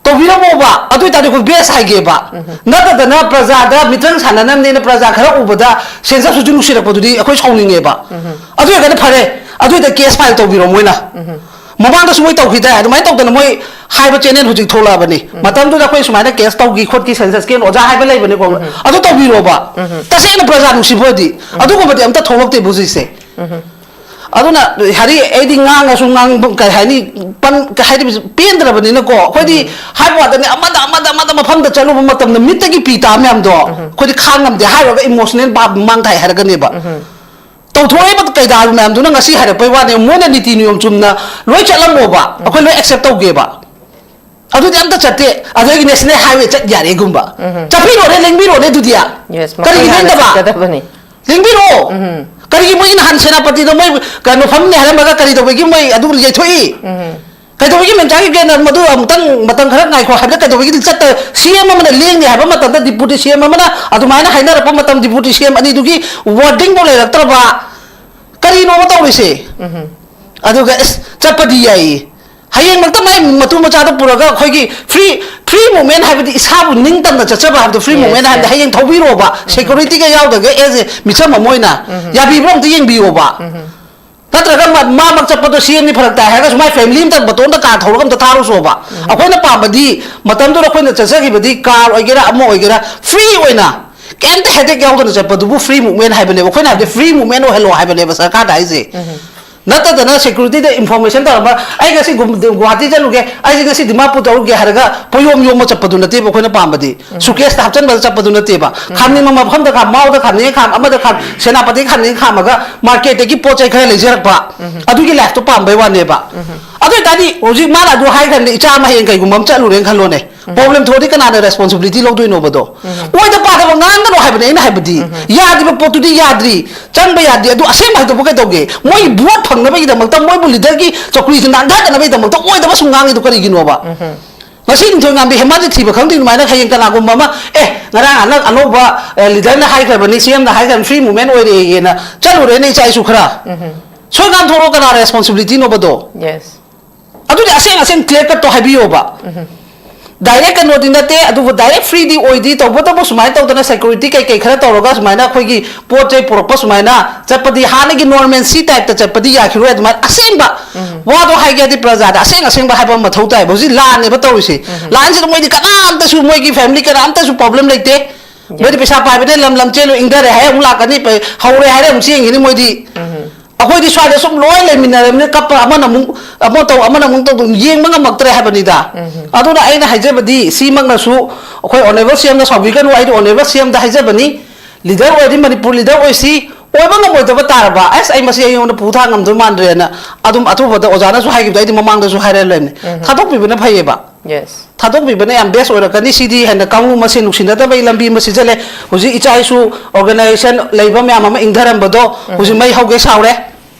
ꯇꯧꯕꯤꯔꯝꯃꯣꯕ꯫ ꯑꯗꯨ ꯑꯣꯏꯇꯥꯔꯗꯤ ꯑꯩꯈꯣꯏ ꯕꯦꯁ ꯍꯥꯏꯒꯦꯕ꯫ ꯅꯠꯇꯗꯅ ꯄ꯭ꯔꯖꯥꯗ ꯃꯤꯇ꯭ꯔꯪ ꯁꯥꯟꯅꯅꯕꯅꯦꯅ ꯄ꯭ꯔꯖꯥ ꯈꯔ ꯎꯕꯗ ꯁꯦꯟꯁꯁ ꯍꯧꯖꯤꯛ ꯅꯨꯡꯁꯤꯔꯛꯄꯗꯨꯗꯤ ꯑꯩꯈꯣꯏ ꯁꯥꯎꯅꯤꯡꯉꯦꯕ꯫ ꯑꯗꯨ ꯑꯣꯏꯔꯒꯗꯤ ꯐꯔꯦ, ꯑꯗꯨ ꯑꯣꯏꯇꯥ ꯀꯦꯁ ꯐꯥꯏꯜ ꯇꯧꯕꯤꯔꯣ ꯃꯣꯏꯅ꯫ ꯃꯃꯥꯡꯗꯁꯨ ꯃꯣꯏ ꯇꯧꯈꯤꯗꯥꯏ? ꯑꯗꯨꯃꯥꯏꯅ ꯇꯧꯗꯅ ꯃꯣꯏ ꯍꯥꯏꯕ ꯆꯦꯅꯦꯜ ꯍꯧꯖꯤꯛ ꯊꯣꯛꯂꯛꯑꯕꯅꯤ꯫ ꯃꯇꯝꯗꯨꯗ ꯑꯩꯈꯣꯏ ꯁꯨꯃꯥꯏꯅ ꯀꯦꯁ ꯇꯧꯈꯤ ꯈꯣꯠꯈꯤ ꯁꯦꯟꯁꯁꯀꯤ ꯑꯣꯖꯥ ꯍꯥꯏꯕ ꯂꯩꯕꯅꯤꯀꯣ꯫ ꯑꯗꯨ ꯇꯧꯕꯤꯔꯣꯕ꯫ ꯇꯁꯦꯡꯅ ꯄ꯭ꯔꯖꯥ ꯅꯨꯡꯁꯤꯕ ꯑꯣꯏꯗꯤ꯫ ꯑꯗꯨꯒꯨꯝꯕꯗꯤ ꯑꯝꯇ ꯊꯣꯛꯂꯛꯇꯦꯕ ꯍꯧꯖꯤꯛꯁꯦ꯫ ꯑꯗꯨꯅ ꯍꯥꯏꯗꯤ ꯑꯩꯗꯤ ꯉꯥꯡꯉꯁꯨ ꯉꯥꯡꯕ ꯀꯩ ꯍꯥꯏꯅꯤ, ꯄꯟ ꯀꯩ ꯍꯥꯏꯗꯤ ꯄꯦꯟꯗ꯭ꯔꯕꯅꯤꯅꯀꯣ꯫ ꯑꯩꯈꯣꯏꯗꯤ ꯍꯥꯏꯕ ꯋꯥꯗꯅꯤ, ꯑꯃꯗ ꯑꯃꯗ ꯑꯃꯗ ꯃꯐꯝꯗ ꯆꯠꯂꯨꯕ ꯃꯇꯝꯗ ꯃꯤꯠꯇꯒꯤ ꯄꯤ ꯇꯥ ꯃꯌꯥꯝꯗꯣ ꯑꯩꯈꯣꯏꯗꯤ ꯈꯥꯡ ꯉꯝꯗꯦ꯫ ꯍꯥꯏꯔꯨꯔꯒ ꯏꯃꯣꯁꯅꯦꯜ ꯕꯥꯞ ꯃꯥꯡ ꯊꯥꯏ ꯍꯥꯏꯔꯛꯀꯅꯦꯕ꯫ ꯇꯧꯊꯣꯛꯏꯕ ꯀꯩꯗꯥ ꯃꯌꯥꯝꯗꯨꯅ ꯉꯁꯤ ꯍꯥꯏꯔꯛꯄꯩ ꯋꯥꯅꯦ꯫ ꯃꯣꯏꯅ ꯅꯤꯇꯤ ꯅꯤꯌꯣꯝ ꯆꯨꯝꯅ ꯂꯣꯏ ꯆꯠꯂꯝꯃꯣꯕ, ꯑꯩꯈꯣꯏ ꯂꯣꯏ ꯑꯦꯛꯁꯦꯞ ꯇꯧꯒꯦꯕ꯫ ꯑꯗꯨꯗꯤ ꯑꯝꯇ ꯆꯠꯇꯦ꯫ ꯑꯗꯨꯗꯒꯤ ꯅꯦꯁꯅꯦꯜ ꯍꯥꯏꯋꯦ ꯆꯠ ꯌꯥꯔꯦꯒꯨꯝꯕ꯫ ꯆꯠꯄꯤꯔꯣꯅꯦ, ꯂꯦꯡꯕꯤꯔꯣꯅꯦ ꯑꯗꯨꯗꯤ꯫ ꯌꯦꯁ ꯀꯔꯤꯒꯤ ꯃꯈꯣꯏ ꯍꯥꯟꯅ ꯂꯦꯡꯗꯕ? ꯆꯠꯀꯗꯕꯅꯤ꯫ ꯂꯦꯡꯕꯤꯔꯣ꯫ ꯀꯔꯤꯒꯤ ꯃꯣꯏꯒꯤ ꯅꯍꯥꯟ ꯁꯦꯅꯥꯄꯇꯤꯗ ꯃꯣꯏ ꯀꯩꯅꯣ ꯐꯝꯅꯤ ꯍꯥꯏꯔꯝꯃꯒ ꯀꯔꯤ ꯇꯧꯕꯒꯤ ꯃꯣꯏ ꯑꯗꯨ ꯌꯩꯊꯣꯛꯏ? ꯀꯩꯗꯧꯕꯒꯤ ꯃꯦꯝꯆꯥꯒꯤ ꯀꯦꯟꯗ꯭ꯔ ꯃꯗꯨ ꯑꯃꯨꯛꯇꯪ ꯃꯇꯝ ꯈꯔ ꯉꯥꯏꯈꯣ ꯍꯥꯏꯕꯗ ꯀꯩꯗꯧꯕꯒꯤ ꯆꯠꯇ? ꯁꯤ ꯑꯦꯝ ꯑꯃꯅ ꯂꯦꯡꯅꯤ ꯍꯥꯏꯕ ꯃꯇꯝꯗ ꯗꯤꯄꯨꯇꯤ ꯁꯤ ꯑꯦꯝ ꯑꯃꯅ ꯑꯗꯨꯃꯥꯏꯅ ꯍꯥꯏꯅꯔꯛꯄ ꯃꯇꯝ ꯗꯤꯄꯨꯇꯤ ꯁꯤ ꯑꯦꯝ ꯑꯅꯤꯗꯨꯒꯤ ꯋꯥꯔꯗꯤꯡꯐꯥꯎ ꯂꯩꯔꯛꯇ꯭ꯔꯕ ꯀꯔꯤꯅꯣꯕ ꯇꯧꯔꯤꯁꯦ? ꯑꯗꯨꯒ ꯑꯁ ꯆꯠꯄꯗꯤ ꯌꯥꯏꯌꯦ꯫ ꯍꯌꯦꯡꯃꯛꯇ ꯃꯥꯏ ꯃꯇꯨ ꯃꯆꯥꯗ ꯄꯨꯔꯒ ꯑꯩꯈꯣꯏꯒꯤ ꯐ꯭ꯔꯤ ꯐ꯭ꯔꯤ ꯃꯨꯞꯃꯦꯟ ꯍꯥꯏꯕꯗꯤ ꯏꯁꯥꯕꯨ ꯅꯤꯡꯇꯝꯅ ꯆꯠꯆꯕ ꯍꯥꯏꯕꯗꯣ ꯐ꯭ꯔꯤ Yes, ꯃꯨꯞꯃꯦꯟ ꯍꯥꯏꯕꯗꯤ yes. ꯍꯌꯦꯡ ꯊꯧꯕꯤꯔꯣꯕ ꯁꯦꯀ꯭ꯌꯨꯔꯤꯇꯤꯒ ꯌꯥꯎꯗ꯭ꯔꯒ ꯑꯦꯁ ꯑꯦ ꯃꯤꯆꯝ ꯑꯃ ꯑꯣꯏꯅ ꯌꯥꯕꯤꯕ꯭ꯔꯥ ꯑꯝꯇ ꯌꯦꯡꯕꯤꯌꯣꯕ꯫ ꯅꯠꯇ꯭ꯔꯒ ꯃ- ꯃꯥꯃꯛ ꯆꯠꯄꯗꯣ ꯁꯤ ꯑꯦꯝꯅꯤ ꯐꯔꯛ ꯇꯥꯏ ꯍꯥꯏꯔꯒꯁꯨ ꯃꯥꯏ ꯐꯦꯃꯤꯂꯤ ꯑꯝꯇ ꯃꯇꯣꯝꯇ ꯀꯥꯔ ꯊꯧꯔꯒ ꯑꯝꯇ ꯊꯥꯔꯨꯁꯣꯕ꯫ ꯑꯩꯈꯣꯏꯅ ꯄꯥꯝꯕꯗꯤ ꯃꯇꯝꯗꯨꯗ ꯑꯩꯈꯣꯏꯅ ꯆꯠꯆꯈꯤꯕꯗꯤ ꯀꯥꯔ ꯑꯣꯏꯒꯦꯔꯥ ꯑꯃ ꯑꯣꯏꯒꯦꯔꯥ ꯐ꯭ꯔꯤ ꯑꯣꯏꯅ ꯀꯩꯝꯇ ꯍꯦꯗꯦꯛ ꯌꯥꯎꯗꯅ ꯆꯠꯄꯗꯨꯕꯨ ꯐ꯭ꯔꯤ ꯃꯨꯚꯃꯦꯟ ꯍꯥꯏꯕꯅꯦꯕ꯫ ꯑꯩꯈꯣꯏꯅ ꯍꯥꯏꯕꯗꯤ ꯐ꯭ꯔꯤ ꯃꯨꯚꯃꯦꯟ ꯑꯣꯏꯍꯜꯂꯣ ꯍꯥꯏꯕꯅꯦꯕ ꯁꯔꯀꯥꯔꯗ ꯍꯥꯏꯁꯦ꯫ ꯅꯠꯇꯗꯅ ꯁꯦꯀ꯭ꯌꯨꯔꯤꯇꯤꯗ ꯏꯟꯐꯣꯔꯃꯦꯁꯟ ꯇꯧꯔꯝꯕ, "ꯑꯩ ꯉꯁꯤ ꯒꯨꯝ-, ꯒꯨꯋꯥꯍꯥꯇꯤ ꯆꯠꯂꯨꯒꯦ, ꯑꯩꯁꯦ ꯉꯁꯤ ꯗꯤꯃꯥꯄꯨꯔ ꯆꯠꯂꯨꯒꯦ" ꯍꯥꯏꯔꯒ ꯄꯣꯌꯣꯝ ꯌꯣꯝꯃ ꯆꯠꯄꯗꯨ ꯅꯠꯇꯦꯕ ꯑꯩꯈꯣꯏꯅ ꯄꯥꯝꯕꯗꯤ꯫ ꯁꯨꯀꯦꯁꯇ ꯍꯥꯞꯆꯤꯟꯕꯗ ꯆꯠꯄꯗꯨ ꯅꯠꯇꯦꯕ꯫ ꯈꯥꯝꯅꯤꯡꯕ ꯃꯐꯝꯗ ꯈꯥꯝ, ꯃꯥꯎꯗ ꯈꯥꯝꯅꯤꯡꯉꯦ ꯈꯥꯝ, ꯑꯃꯗ ꯈꯥꯝ, ꯁꯦꯅꯥꯄꯇꯤ ꯈꯥꯝꯅꯤꯡꯉꯦ ꯈꯥꯝꯃꯒ ꯃꯥꯔꯀꯦꯠꯇꯒꯤ ꯄꯣꯠ ꯆꯩ ꯈꯔ ꯂꯩꯖꯔꯛꯄ, ꯑꯗꯨꯒꯤ ꯂꯥꯏꯐꯇꯣ ꯄꯥꯝꯕꯩ ꯋꯥꯅꯦꯕ꯫ ꯑꯗꯨ ꯑꯣꯏꯇꯥꯔꯗꯤ ꯍꯧꯖꯤꯛ ꯃꯥꯅ ꯑꯗꯨ ꯍꯥꯏꯈ꯭ꯔꯕꯅꯤ, ꯏꯆꯥ ꯑꯃ ꯍꯌꯦꯡ ꯀꯩꯒꯨꯝꯕ ꯑꯃ ꯆꯠꯂꯨꯔꯦꯅ ꯈꯜꯂꯣꯅꯦ, ꯄ꯭ꯔꯣꯕ꯭ꯂꯦꯝ ꯊꯣꯛꯑꯗꯤ ꯀꯅꯥꯅ ꯔꯦꯁꯄꯣꯟꯁꯤꯕꯤꯂꯤꯇꯤ ꯂꯧꯗꯣꯏꯅꯣꯕꯗꯣ? ꯑꯣꯏꯗ ꯄꯥꯗꯕ ꯉꯥꯡꯒꯅꯣ ꯍꯥꯏꯕꯅꯦ ꯑꯩꯅ ꯍꯥꯏꯕꯗꯤ꯫ ꯌꯥꯗ꯭ꯔꯤꯕ ꯄꯣꯠꯇꯨꯗꯤ ꯌꯥꯗ꯭ꯔꯤ, ꯆꯪꯕ ꯌꯥꯗꯦ꯫ ꯑꯗꯨ ꯑꯁꯦꯡꯕ ꯍꯥꯏꯗꯣꯛꯄ ꯀꯩꯗꯧꯒꯦ? ꯃꯣꯏ ꯚꯣꯠ ꯐꯪꯅꯕꯒꯤꯗꯃꯛꯇ, ꯃꯣꯏꯕꯨ ꯂꯤꯗꯔꯒꯤ ꯆꯧꯀ꯭ꯔꯤꯁꯤ ꯅꯥꯟꯊꯅꯕꯒꯤꯗꯃꯛꯇ ꯑꯣꯏꯗꯕ ꯁꯨꯝ ꯉꯥꯡꯉꯤꯗꯣ ꯀꯔꯤꯒꯤꯅꯣꯕ? ꯉꯁꯤ ꯅꯤꯡꯊꯧ ꯉꯥꯝꯕꯤ ꯍꯦꯃꯥꯗꯤ ꯊꯤꯕ ꯈꯪꯗꯦ꯫ ꯑꯗꯨꯃꯥꯏꯅ ꯍꯌꯦꯡ ꯀꯅꯥꯒꯨꯝꯕ ꯑꯃ, "ꯑꯦ, ꯉꯔꯥꯡ ꯍꯟꯗꯛ ꯑꯅꯧꯕ, ꯑꯦ, ꯂꯤꯗꯔꯅ ꯍꯥꯏꯈ꯭ꯔꯕꯅꯤ, ꯁꯤ ꯑꯦꯝꯅ ꯍꯥꯏꯈ꯭ꯔꯕꯅꯤ, ꯐ꯭ꯔꯤ ꯃꯨꯚꯃꯦꯟ ꯑꯣꯏꯔꯦꯅ ꯆꯠꯂꯨꯔꯦꯅꯦ ꯏꯆꯥ ꯏꯁꯨ ꯈꯔ"? ꯁꯣꯏ ꯉꯥꯝꯊꯣꯔꯛꯑꯣ, ꯀꯅꯥ ꯔꯦꯁꯄꯣꯟꯁꯤꯕꯤꯂꯤꯇꯤꯅꯣꯕꯗꯣ? ꯌꯦꯁ꯫ ꯑꯗꯨꯗꯤ ꯑꯁꯦꯡ ꯑꯁꯦꯡ ꯀ꯭ꯂꯤꯌꯔ ꯀꯠꯇꯣ ꯍꯥꯏꯕꯤꯌꯣꯕ꯫ ꯗꯥꯏꯔꯦꯛ ꯀꯩꯅꯣꯗꯤ ꯅꯠꯇꯦ, ꯑꯗꯨꯕꯨ ꯗꯥꯏꯔꯦꯛ ꯐ꯭ꯔꯤꯗꯤ ꯑꯣꯏꯗꯤ, ꯇꯧꯕꯇꯕꯨ ꯁꯨꯃꯥꯏꯅ ꯇꯧꯗꯅ ꯁꯦꯀ꯭ꯌꯨꯔꯤꯇꯤ ꯀꯩꯀꯩ ꯈꯔ ꯇꯧꯔꯒ ꯁꯨꯃꯥꯏꯅ ꯑꯩꯈꯣꯏꯒꯤ ꯄꯣꯠ ꯆꯩ ꯄꯨꯔꯛꯄ ꯁꯨꯃꯥꯏꯅ ꯆꯠꯄꯗꯤ ꯍꯥꯟꯅꯒꯤ ꯅꯣꯔꯃꯦꯜꯁꯤ ꯇꯥꯏꯞꯇ ꯆꯠꯄꯗꯤ ꯌꯥꯈꯤꯔꯣꯏ꯫ ꯑꯗꯨꯃꯥꯏꯅ ꯑꯁꯦꯡꯕ ꯋꯥꯗꯣ ꯍꯥꯏꯒꯦ ꯍꯥꯏꯗꯤ ꯄ꯭ꯔꯖꯥꯗ ꯑꯁꯦꯡ ꯑꯁꯦꯡꯕ ꯍꯥꯏꯕ ꯑꯃ ꯃꯊꯧ ꯇꯥꯏꯕ꯫ ꯍꯧꯖꯤꯛ ꯂꯥꯟꯅꯦꯕ ꯇꯧꯔꯤꯁꯦ꯫ ꯂꯥꯟꯁꯤꯗ ꯃꯣꯏꯗꯤ ꯀꯅꯥꯝꯇꯁꯨ, ꯃꯣꯏꯒꯤ ꯐꯦꯃꯤꯂꯤ ꯀꯅꯥꯝꯇꯁꯨ ꯄ꯭ꯔꯣꯕ꯭ꯂꯦꯝ ꯂꯩꯇꯦ꯫ ꯃꯣꯏꯗꯤ ꯄꯩꯁꯥ ꯄꯥꯏꯕꯅꯦ, ꯂꯝ ꯂꯝ ꯆꯦꯜꯂꯨ, ꯏꯪꯊꯔꯦ ꯍꯥꯏꯔꯦ ꯑꯃꯨꯛ ꯂꯥꯛꯀꯅꯤ, ꯄ-, ꯍꯧꯔꯦ ꯍꯥꯏꯔꯦ ꯑꯃꯨꯛ ꯆꯦꯟꯈꯤꯅꯤ ꯃꯣꯏꯗꯤ꯫ ꯑꯩꯈꯣꯏꯗꯤ ꯁ꯭ꯋꯥꯏꯗ ꯁꯨꯝ ꯂꯣꯏ ꯂꯩꯃꯤꯟꯅꯔꯕꯅꯤꯅ ꯀꯞꯄ, ꯑꯃꯅ ꯑꯃꯨꯛ ꯑꯃ ꯇꯧ, ꯑꯃꯅ ꯑꯃꯨꯛ ꯇꯧ, ꯌꯦꯡꯕ ꯉꯝꯃꯛꯇ꯭ꯔꯦ ꯍꯥꯏꯕꯅꯤꯗ꯫ ꯑꯗꯨꯅ ꯑꯩꯅ ꯍꯥꯏꯖꯕꯗꯤ ꯁꯤꯃꯛꯅꯁꯨ ꯑꯩꯈꯣꯏ ꯑꯣꯅꯦꯕꯜ ꯁꯤ ꯑꯦꯝꯗ ꯁꯥꯎꯕꯤꯒꯅꯨ, ꯑꯩꯗꯤ ꯑꯣꯅꯦꯕꯜ ꯁꯤ ꯑꯦꯝꯗ ꯍꯥꯏꯖꯕꯅꯤ, ꯂꯤꯗꯔ ꯑꯣꯏꯔꯗꯤ ꯃꯅꯤꯄꯨꯔ ꯂꯤꯗꯔ ꯑꯣꯏꯁꯤ, ꯑꯣꯏꯕ ꯉꯝꯃꯣꯏꯗꯕ ꯇꯥꯔꯕ, ꯑꯁ, ꯑꯩ ꯃꯁꯤ ꯑꯩꯉꯣꯟꯗ ꯄꯨ ꯊꯥꯡ ꯉꯝꯗꯣꯏ ꯃꯥꯟꯗ꯭ꯔꯦꯅ ꯑꯗꯨꯝ ꯑꯊꯨꯕꯗ ꯑꯣꯖꯥꯅꯁꯨ ꯍꯥꯏꯈꯤꯕꯗꯣ ꯑꯩꯗꯤ ꯃꯃꯥꯡꯗꯁꯨ ꯍꯥꯏꯔ ꯂꯩꯕꯅꯤ, ꯊꯥꯗꯣꯛꯄꯤꯕꯅ ꯐꯩꯌꯦꯕ꯫ ꯌꯦꯁ꯫ ꯊꯥꯗꯣꯛꯄꯤꯕꯅ ꯌꯥꯝ ꯕꯦꯁ ꯑꯣꯏꯔꯛꯀꯅꯤ꯫ ꯁꯤꯗꯤ ꯍꯦꯟꯅ ꯀꯥꯡꯕꯨ ꯃꯁꯦꯟ ꯅꯨꯡꯁꯤꯅꯗꯕꯒꯤ ꯂꯝꯕꯤ ꯑꯃ ꯁꯤꯖꯜꯂꯦ꯫ ꯍꯧꯖꯤꯛ ꯏꯆꯥ ꯏꯁꯨ ꯑꯣꯔꯒꯅꯥꯏꯖꯦꯁꯟ ꯂꯩꯕ ꯃꯌꯥꯝ ꯑꯃ ꯏꯪꯊꯔꯝꯕꯗꯣ ꯍꯧꯖꯤꯛ ꯃꯩ ꯍꯧꯒꯦ ꯁꯥꯎꯔꯦ꯫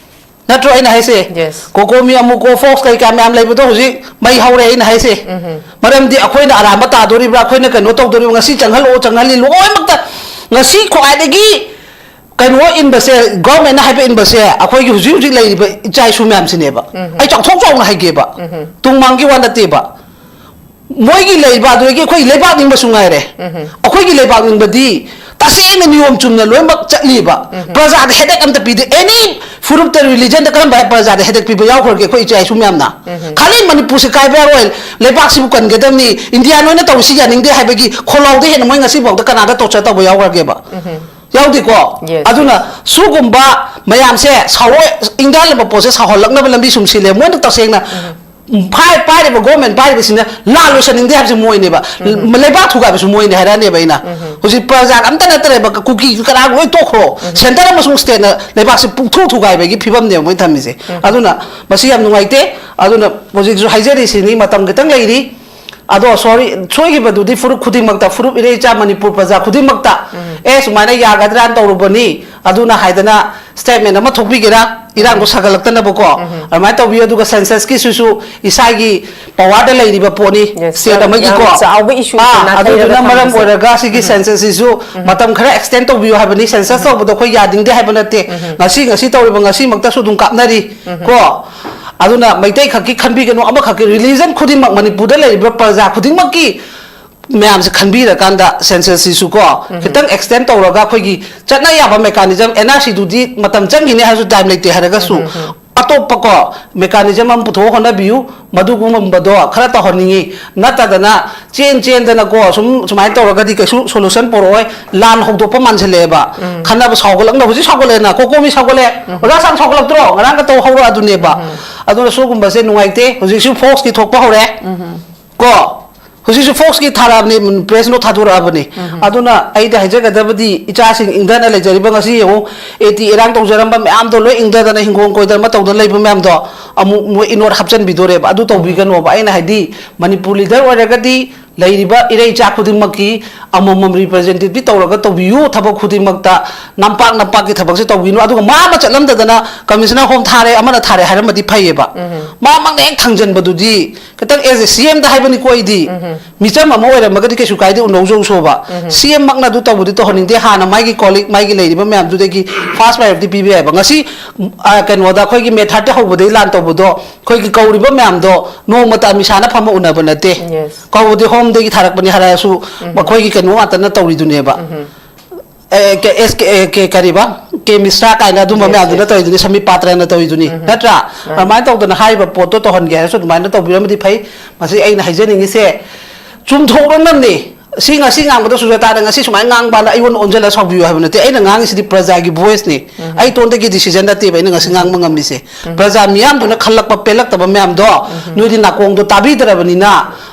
ꯅꯠꯇ꯭ꯔꯣ ꯑꯩꯅ ꯍꯥꯏꯁꯦ? Yes. ꯀꯣꯀꯣꯃꯤ, ꯑꯃꯨꯀꯣ, ꯐꯣꯛꯁ ꯀꯩꯀꯥ ꯃꯌꯥꯝ ꯂꯩꯕꯗꯣ ꯍꯧꯖꯤꯛ ꯃꯩ ꯍꯧꯔꯦ ꯑꯩꯅ ꯍꯥꯏꯁꯦ꯫ ꯃꯔꯝꯗꯤ ꯑꯩꯈꯣꯏꯅ ꯑꯔꯥꯟꯕ ꯇꯥꯗꯣꯔꯤꯕ꯭ꯔꯥ, ꯑꯩꯈꯣꯏꯅ ꯀꯩꯅꯣ ꯇꯧꯗꯣꯔꯤꯕ꯭ꯔꯥ, ꯉꯁꯤ ꯆꯪꯍꯜꯂꯛꯑꯣ ꯆꯪꯍꯜꯂꯤ ꯂꯣꯏꯅꯃꯛꯇ꯫ ꯉꯁꯤ ꯈ꯭ꯋꯥꯏꯗꯒꯤ ꯀꯩꯅꯣ ꯏꯟꯕꯁꯦ, ꯒꯣꯔꯃꯦꯟꯅ ꯍꯥꯏꯕ ꯏꯟꯕꯁꯦ ꯑꯩꯈꯣꯏꯒꯤ ꯍꯧꯖꯤꯛ ꯍꯧꯖꯤꯛ ꯂꯩꯔꯤꯕ ꯏꯆꯥ ꯏꯁꯨ ꯃꯌꯥꯝꯁꯤꯅꯦꯕ꯫ ꯑꯩ ꯆꯥꯎꯊꯣꯛ ꯆꯥꯎꯅ ꯍꯥꯏꯒꯦꯕ, ꯇꯨꯡ ꯃꯥꯡꯒꯤ ꯋꯥ ꯅꯠꯇꯦꯕ꯫ ꯃꯣꯏꯒꯤ ꯂꯩꯕ ꯑꯗꯨꯗꯒꯤ ꯑꯩꯈꯣꯏ ꯂꯩꯕꯥꯛ ꯅꯤꯡꯕꯁꯨ ꯉꯥꯏꯔꯦ꯫ ꯑꯩꯈꯣꯏꯒꯤ ꯂꯩꯕꯥꯛ ꯅꯤꯡꯕꯗꯤ ꯑꯁꯦꯡꯅ ꯅꯤꯌꯣꯝ ꯆꯨꯝꯅ ꯂꯣꯏꯅꯃꯛ ꯆꯠꯂꯤꯕ꯫ ꯎꯝ꯫ ꯄ꯭ꯔꯖꯥꯗ headache ꯑꯝꯇ ꯄꯤꯗꯦ꯫ Any ꯐꯨꯔꯨꯞꯇ, religion ꯗ ꯀꯔꯝꯕ ꯄ꯭ꯔꯖꯥꯗ headache ꯄꯤꯕ ꯌꯥꯎꯈ꯭ꯔꯒꯦ ꯑꯩꯈꯣꯏ ꯏꯆꯥ ꯏꯁꯨ ꯃꯌꯥꯝꯅ? ꯎꯝ꯫ ꯈꯜꯂꯤ ꯃꯅꯤꯄꯨꯔꯁꯦ ꯀꯥꯏꯕ ꯌꯥꯔꯣꯏ, ꯂꯩꯕꯥꯛꯁꯤꯕꯨ ꯀꯟꯒꯗꯕꯅꯤ, ꯏꯟꯗꯤꯌꯥ ꯅꯣꯏꯅ ꯇꯧꯔꯤꯁꯤ ꯌꯥꯅꯤꯡꯗꯦ ꯍꯥꯏꯕꯒꯤ ꯈꯣꯜꯂꯥꯎꯗ ꯍꯦꯟꯅ ꯃꯣꯏ ꯉꯁꯤꯐꯥꯎꯗ ꯀꯅꯥꯗ torture ꯇꯧꯕ ꯌꯥꯎꯈ꯭ꯔꯒꯦꯕ? ꯎꯝ꯫ ꯌꯥꯎꯗꯦꯀꯣ? Yes, ꯑꯗꯨꯅ yes꯫ ꯁꯤꯒꯨꯝꯕ ꯃꯌꯥꯝꯁꯦ ꯁꯥꯎꯔꯣꯏ, ꯏꯪꯗꯥꯜꯂꯕ ꯄꯣꯠꯁꯦ ꯁꯥꯎꯍꯜꯂꯛꯅꯕ ꯂꯝꯕꯤ ꯁꯨꯝ ꯁꯤꯜꯂꯦ꯫ ꯃꯣꯏꯅ ꯇꯁꯦꯡꯅ ꯎꯝ꯫ ꯐꯥꯏ-, ꯄꯥꯏꯔꯤꯕ government ꯄꯥꯏꯔꯤꯕꯁꯤꯅ ꯂꯥꯜ ꯂꯣꯏꯁꯟꯅꯤꯡꯗꯦ ꯍꯥꯏꯕꯁꯤ ꯃꯣꯏꯅꯦꯕ꯫ ꯎꯝ꯫ ꯂꯩꯕꯥꯛ ꯊꯨꯒꯥꯏꯕꯁꯨ ꯃꯣꯏꯅꯦ ꯍꯥꯏꯔꯛꯑꯅꯦꯕ ꯑꯩꯅ꯫ ꯎꯝ꯫ ꯍꯧꯖꯤꯛ ꯄ꯭ꯔꯖꯥ ꯑꯝꯇ ꯅꯠꯇ꯭ꯔꯦꯕ, ꯀꯨꯀꯤ ꯀꯔꯥ ꯂꯣꯏ ꯇꯣꯛꯈ꯭ꯔꯣ꯫ ꯎꯝ꯫ Centre ꯑꯃꯁꯨꯡ state ꯅ ꯂꯩꯕꯥꯛꯁꯦ ꯄꯨꯡꯊꯨ ꯊꯨꯒꯥꯏꯕꯒꯤ ꯐꯤꯕꯝꯅꯦꯕ ꯃꯣꯏ ꯊꯝꯃꯤꯁꯦ꯫ ꯎꯝ꯫ ꯑꯗꯨꯅ ꯃꯁꯤ ꯌꯥꯝ ꯅꯨꯡꯉꯥꯏꯇꯦ꯫ ꯑꯗꯨꯅ ꯍꯧꯖꯤꯛꯁꯨ ꯍꯥꯏꯖꯔꯤꯁꯤꯅꯤ, ꯃꯇꯝ ꯈꯤꯇꯪ ꯂꯩꯔꯤ꯫ ꯑꯗꯣ sorry, ꯁꯣꯏꯈꯤꯕꯗꯨꯗꯤ ꯐꯨꯔꯨꯞ ꯈꯨꯗꯤꯡꯃꯛꯇ, ꯐꯨꯔꯨꯞ ꯏꯔꯩ ꯏꯆꯥ ꯃꯅꯤꯄꯨꯔ ꯄ꯭ꯔꯖꯥ ꯈꯨꯗꯤꯡꯃꯛꯇ, ꯎꯝ꯫ ꯑꯦ, ꯁꯨꯃꯥꯏꯅ ꯌꯥꯒꯗ꯭ꯔꯥꯅ ꯇꯧꯔꯨꯕꯅꯤ, ꯑꯗꯨꯅ ꯍꯥꯏꯗꯅ statement ꯑꯃ ꯊꯣꯛꯄꯤꯒꯦꯔꯥ, ꯏꯔꯥꯡꯗꯣ ꯎꯝ꯫ ꯁꯥꯒꯠꯂꯛꯇꯅꯕꯀꯣ, ꯎꯝ꯫ ꯑꯗꯨꯃꯥꯏꯅ ꯇꯧꯕꯤꯌꯨ꯫ ꯑꯗꯨꯒ census ꯀꯤꯁꯤꯁꯨ ꯏꯁꯥꯒꯤ power ꯗ ꯂꯩꯔꯤꯕ ꯄꯣꯠꯅꯤ, yes, state ꯌꯥꯝ, ꯑꯃꯒꯤꯀꯣ꯫ ꯌꯥꯝ ꯆꯥꯎꯕ issue ꯑꯥ, ꯅꯥꯊꯩꯔꯒ ꯑꯗꯨꯗꯨꯅ ꯃꯔꯝ ꯊꯝꯕꯁꯦ꯫ ꯑꯣꯏꯔꯒ ꯁꯤꯒꯤ ꯎꯝ꯫ Census ꯁꯤꯁꯨ ꯎꯝ꯫ ꯃꯇꯝ ꯈꯔ extend ꯇꯧꯕꯤꯌꯨ ꯍꯥꯏꯕꯅꯤ꯫ Census ꯎꯝ꯫ ꯇꯧꯕꯗꯣ ꯑꯩꯈꯣꯏ ꯌꯥꯅꯤꯡꯗꯦ ꯍꯥꯏꯕ ꯅꯠꯇꯦ꯫ ꯎꯝ꯫ ꯉꯁꯤ, ꯉꯁꯤ ꯇꯧꯔꯤꯕ ꯉꯁꯤꯃꯛꯇꯁꯨ ꯑꯗꯨꯝ ꯀꯥꯞꯅꯔꯤ ꯎꯝ꯫ ꯀꯣ꯫ ꯑꯗꯨꯅ ꯃꯩꯇꯩ ꯈꯛꯀꯤ ꯈꯟꯕꯤꯒꯅꯨ, ꯑꯃꯈꯛꯀꯤ religion ꯈꯨꯗꯤꯡꯃꯛ ꯃꯅꯤꯄꯨꯔꯗ ꯂꯩꯔꯤꯕ ꯄ꯭ꯔꯖꯥ ꯈꯨꯗꯤꯡꯃꯛꯀꯤ ꯃꯌꯥꯝꯁꯦ ꯈꯟꯕꯤꯔꯀꯥꯟꯗ census ꯁꯤꯁꯨ ꯀꯣ, ꯎꯝ꯫ ꯈꯤꯇꯪ extend ꯇꯧꯔꯒ ꯑꯩꯈꯣꯏꯒꯤ ꯆꯠꯅ ꯌꯥꯕ mechanism, N R C ꯗꯨꯗꯤ ꯃꯇꯝ ꯆꯪꯈꯤꯅꯤ ꯍꯥꯏꯔꯁꯨ time ꯂꯩꯇꯦ ꯍꯥꯏꯔꯒꯁꯨ, ꯎꯝ, ꯎꯝ, ꯎꯝ꯫ ꯑꯇꯣꯞꯄ ꯀꯣ mechanism ꯑꯃ ꯄꯨꯊꯣꯛꯑ ꯍꯣꯠꯅꯕꯤꯌꯨ꯫ ꯃꯗꯨꯒꯨꯝꯕꯗꯣ ꯈꯔ ꯇꯧꯍꯟꯅꯤꯡꯉꯤ꯫ ꯅꯠꯇꯗꯅ ꯆꯦꯟ ꯆꯦꯟꯗꯅꯀꯣ ꯁꯨꯝ ꯁꯨꯃꯥꯏꯅ ꯇꯧꯔꯒꯗꯤ ꯀꯩꯁꯨ solution ꯄꯨꯔꯛꯑꯣꯏ꯫ ꯂꯥꯟ ꯍꯧꯗꯣꯛꯄ ꯃꯥꯟꯁꯤꯜꯂꯛꯑꯦꯕ꯫ ꯎꯝ꯫ ꯈꯟꯅꯕ ꯁꯥꯎꯒꯠꯂꯛꯅ ꯍꯧꯖꯤꯛ ꯁꯥꯎꯒꯠꯂꯛꯑꯦꯅ, ꯀꯣꯀꯣꯃꯤ ꯁꯥꯎꯒꯠꯂꯦ꯫ ꯎꯝ꯫ ꯑꯣꯖꯥ ꯁꯥꯡ ꯁꯥꯎꯒꯠꯂꯛꯇ꯭ꯔꯣ? ꯉꯔꯥꯡꯒ ꯇꯧ ꯍꯧꯔꯛꯑꯗꯨꯅꯦꯕ꯫ ꯎꯝ꯫ ꯑꯗꯨꯅ ꯁꯤꯒꯨꯝꯕꯁꯦ ꯅꯨꯡꯉꯥꯏꯇꯦ꯫ ꯍꯧꯖꯤꯛꯁꯨ ꯐꯣꯛꯁꯀꯤ ꯊꯣꯛꯄ ꯍꯧꯔꯦ꯫ ꯎꯝ꯫ ꯀꯣ? ꯍꯧꯖꯤꯛꯁꯨ ꯐꯣꯛꯁꯀꯤ ꯊꯥꯔꯛꯑꯕꯅꯤ, ꯄ꯭ꯔꯦꯁ ꯅꯣꯠ ꯊꯥꯗꯣꯔꯛꯑꯕꯅꯤ꯫ ꯎꯝ꯫ ꯑꯗꯨꯅ ꯑꯩꯗꯤ ꯍꯥꯏꯖꯒꯗꯕꯗꯤ ꯏꯆꯥꯁꯤꯡ ꯏꯪꯊꯅ ꯂꯩꯖꯔꯤꯕ ꯉꯁꯤ ꯌꯦꯡꯉꯨ, ꯑꯦ ꯇꯤ ꯏꯔꯥꯡ ꯇꯧꯖꯔꯝꯕ ꯃꯌꯥꯝꯗꯣ ꯂꯣꯏ ꯏꯪꯊꯗꯅ ꯍꯤꯡꯒꯣꯜ ꯀꯣꯏꯗꯅ ꯑꯃ ꯇꯧꯗꯅ ꯂꯩꯕ ꯃꯌꯥꯝꯗꯣ ꯑꯃꯨꯛ ꯃꯣꯏ ꯏꯅꯣꯠ ꯍꯥꯞꯆꯤꯟꯕꯤꯗꯣꯔꯦꯕ꯫ ꯑꯗꯨ ꯇꯧꯕꯤꯒꯅꯣꯕ꯫ ꯑꯩꯅ ꯍꯥꯏꯗꯤ ꯃꯅꯤꯄꯨꯔ leader ꯑꯣꯏꯔꯒꯗꯤ ꯂꯩꯔꯤꯕ ꯏꯔꯩ ꯏꯆꯥ ꯈꯨꯗꯤꯡꯃꯛꯀꯤ ꯑꯃꯃꯝ representative ꯇꯤ ꯇꯧꯔꯒ ꯇꯧꯕꯤꯌꯨ꯫ ꯊꯕꯛ ꯈꯨꯗꯤꯡꯃꯛꯇ ꯅꯝꯄꯥꯛ ꯅꯝꯄꯥꯛꯀꯤ ꯊꯕꯛꯁꯦ ꯇꯧꯕꯤꯅꯨ꯫ ꯑꯗꯨꯒ ꯃꯥ ꯑꯃ ꯆꯠꯂꯝꯗꯗꯅ commissioner home ꯊꯥꯔꯦ, ꯑꯃꯅ ꯊꯥꯔꯦ ꯍꯥꯏꯔꯝꯃꯗꯤ ꯐꯩꯌꯦꯕ꯫ ꯎꯝ꯫ ꯃꯥꯃꯛꯅ ꯍꯦꯛ ꯊꯥꯡꯖꯟꯕꯗꯨꯗꯤ ꯈꯤꯇꯪ as a C M ꯗ ꯍꯥꯏꯕꯅꯤꯀꯣ ꯑꯩꯗꯤ꯫ ꯎꯝ꯫ ꯃꯤꯆꯝ ꯑꯃ ꯑꯣꯏꯔꯝꯃꯒꯗꯤ ꯀꯩꯁꯨ ꯀꯥꯏꯗꯦ, ꯎꯅꯧꯖꯧꯁꯣꯕ꯫ ꯎꯝ꯫ C M ꯃꯛꯅ ꯑꯗꯨ ꯇꯧꯕꯗꯤ ꯇꯧꯍꯟꯅꯤꯡꯗꯦ꯫ ꯍꯥꯟꯅ ꯃꯥꯒꯤ colleague, ꯃꯥꯒꯤ ꯂꯩꯔꯤꯕ ꯃꯌꯥꯝꯗꯨꯗꯒꯤ first priority ꯄꯤꯕ ꯌꯥꯏꯕ꯫ ꯉꯁꯤ, ꯑ, ꯀꯩꯅꯣꯗ ꯑꯩꯈꯣꯏꯒꯤ May thirty ꯍꯧꯕꯗꯒꯤ ꯂꯥꯟ ꯇꯧꯕꯗꯣ ꯑꯩꯈꯣꯏꯒꯤ ꯀꯧꯔꯤꯕ ꯃꯌꯥꯝꯗꯣ ꯅꯣꯡꯃꯇ ꯑꯃꯤꯁꯥꯅ ꯐꯝꯃ ꯎꯅꯕ ꯅꯠꯇꯦ꯫ Yes꯫ ꯀꯧꯕꯗꯤ home ꯗꯒꯤ ꯊꯥꯔꯛꯄꯅꯤ ꯍꯥꯏꯔꯛꯑꯁꯨ ꯎꯝ꯫ ꯃꯈꯣꯏꯒꯤ ꯀꯩꯅꯣ ꯉꯥꯛꯇꯅ ꯇꯧꯔꯤꯗꯨꯅꯦꯕ꯫ ꯎꯝ꯫ ꯑꯦ, ꯀꯦ-, ꯑꯦꯁ ꯀꯦ-, ꯑꯦ, ꯀꯦ-, ꯀꯔꯤꯕ? ꯀꯦ ꯃꯤꯁ꯭ꯔꯥ ꯀꯥꯏꯅ ꯑꯗꯨꯝꯕ Yes, ꯃꯌꯥꯝꯗꯨꯅ yes. ꯇꯧꯔꯤꯗꯨꯅꯤ, ꯁꯃꯤꯞ ꯄꯥꯇ꯭ꯔꯅ ꯇꯧꯔꯤꯗꯨꯅꯤ, ꯎꯝ, ꯅꯠꯇ꯭ꯔꯥ? ꯎꯝ꯫ ꯑꯗꯨꯃꯥꯏꯅ ꯇꯧꯗꯅ ꯍꯥꯏꯔꯤꯕ ꯄꯣꯠꯇꯣ ꯇꯧꯍꯟꯒꯦ ꯍꯥꯏꯔꯁꯨ ꯑꯗꯨꯃꯥꯏꯅ ꯇꯧꯕꯤꯔꯝꯃꯗꯤ ꯐꯩ꯫ ꯃꯁꯤ ꯑꯩꯅ ꯍꯥꯏꯖꯅꯤꯡꯉꯤꯁꯦ, ꯆꯨꯝꯊꯣꯛꯅꯕꯅꯤ꯫ ꯁꯤ ꯉꯁꯤ ꯉꯥꯡꯕꯗ ꯁꯨꯖꯥꯇꯥꯗ ꯉꯁꯤ ꯁꯨꯃꯥꯏꯅ ꯉꯥꯡꯕꯅ ꯑꯩꯉꯣꯟꯗ ꯑꯣꯟꯁꯤꯜꯂ ꯁꯥꯎꯕꯤꯌꯨ ꯍꯥꯏꯕ ꯅꯠꯇꯦ꯫ ꯑꯩꯅ ꯉꯥꯡꯉꯤꯁꯤꯗꯤ ꯄ꯭ꯔꯖꯥꯒꯤ voice ꯅꯤ꯫ ꯎꯝ꯫ ꯑꯩ ꯏꯇꯣꯟꯗꯒꯤ decision ꯅꯠꯇꯦꯕ ꯑꯩꯅ ꯉꯁꯤ ꯉꯥꯡꯕ ꯉꯝꯃꯤꯁꯦ꯫ ꯎꯝ꯫ ꯄ꯭ꯔꯖꯥ ꯃꯤꯌꯥꯝꯗꯨꯅ ꯈꯜꯂꯛꯄ ꯄꯦꯜꯂꯛꯇꯕ ꯃꯌꯥꯝꯗꯣ ꯎꯝ꯫ ꯅꯣꯏꯗꯤ ꯅꯥꯀꯣꯡꯗꯣ ꯇꯥꯕꯤꯗ꯭ꯔꯕꯅꯤꯅ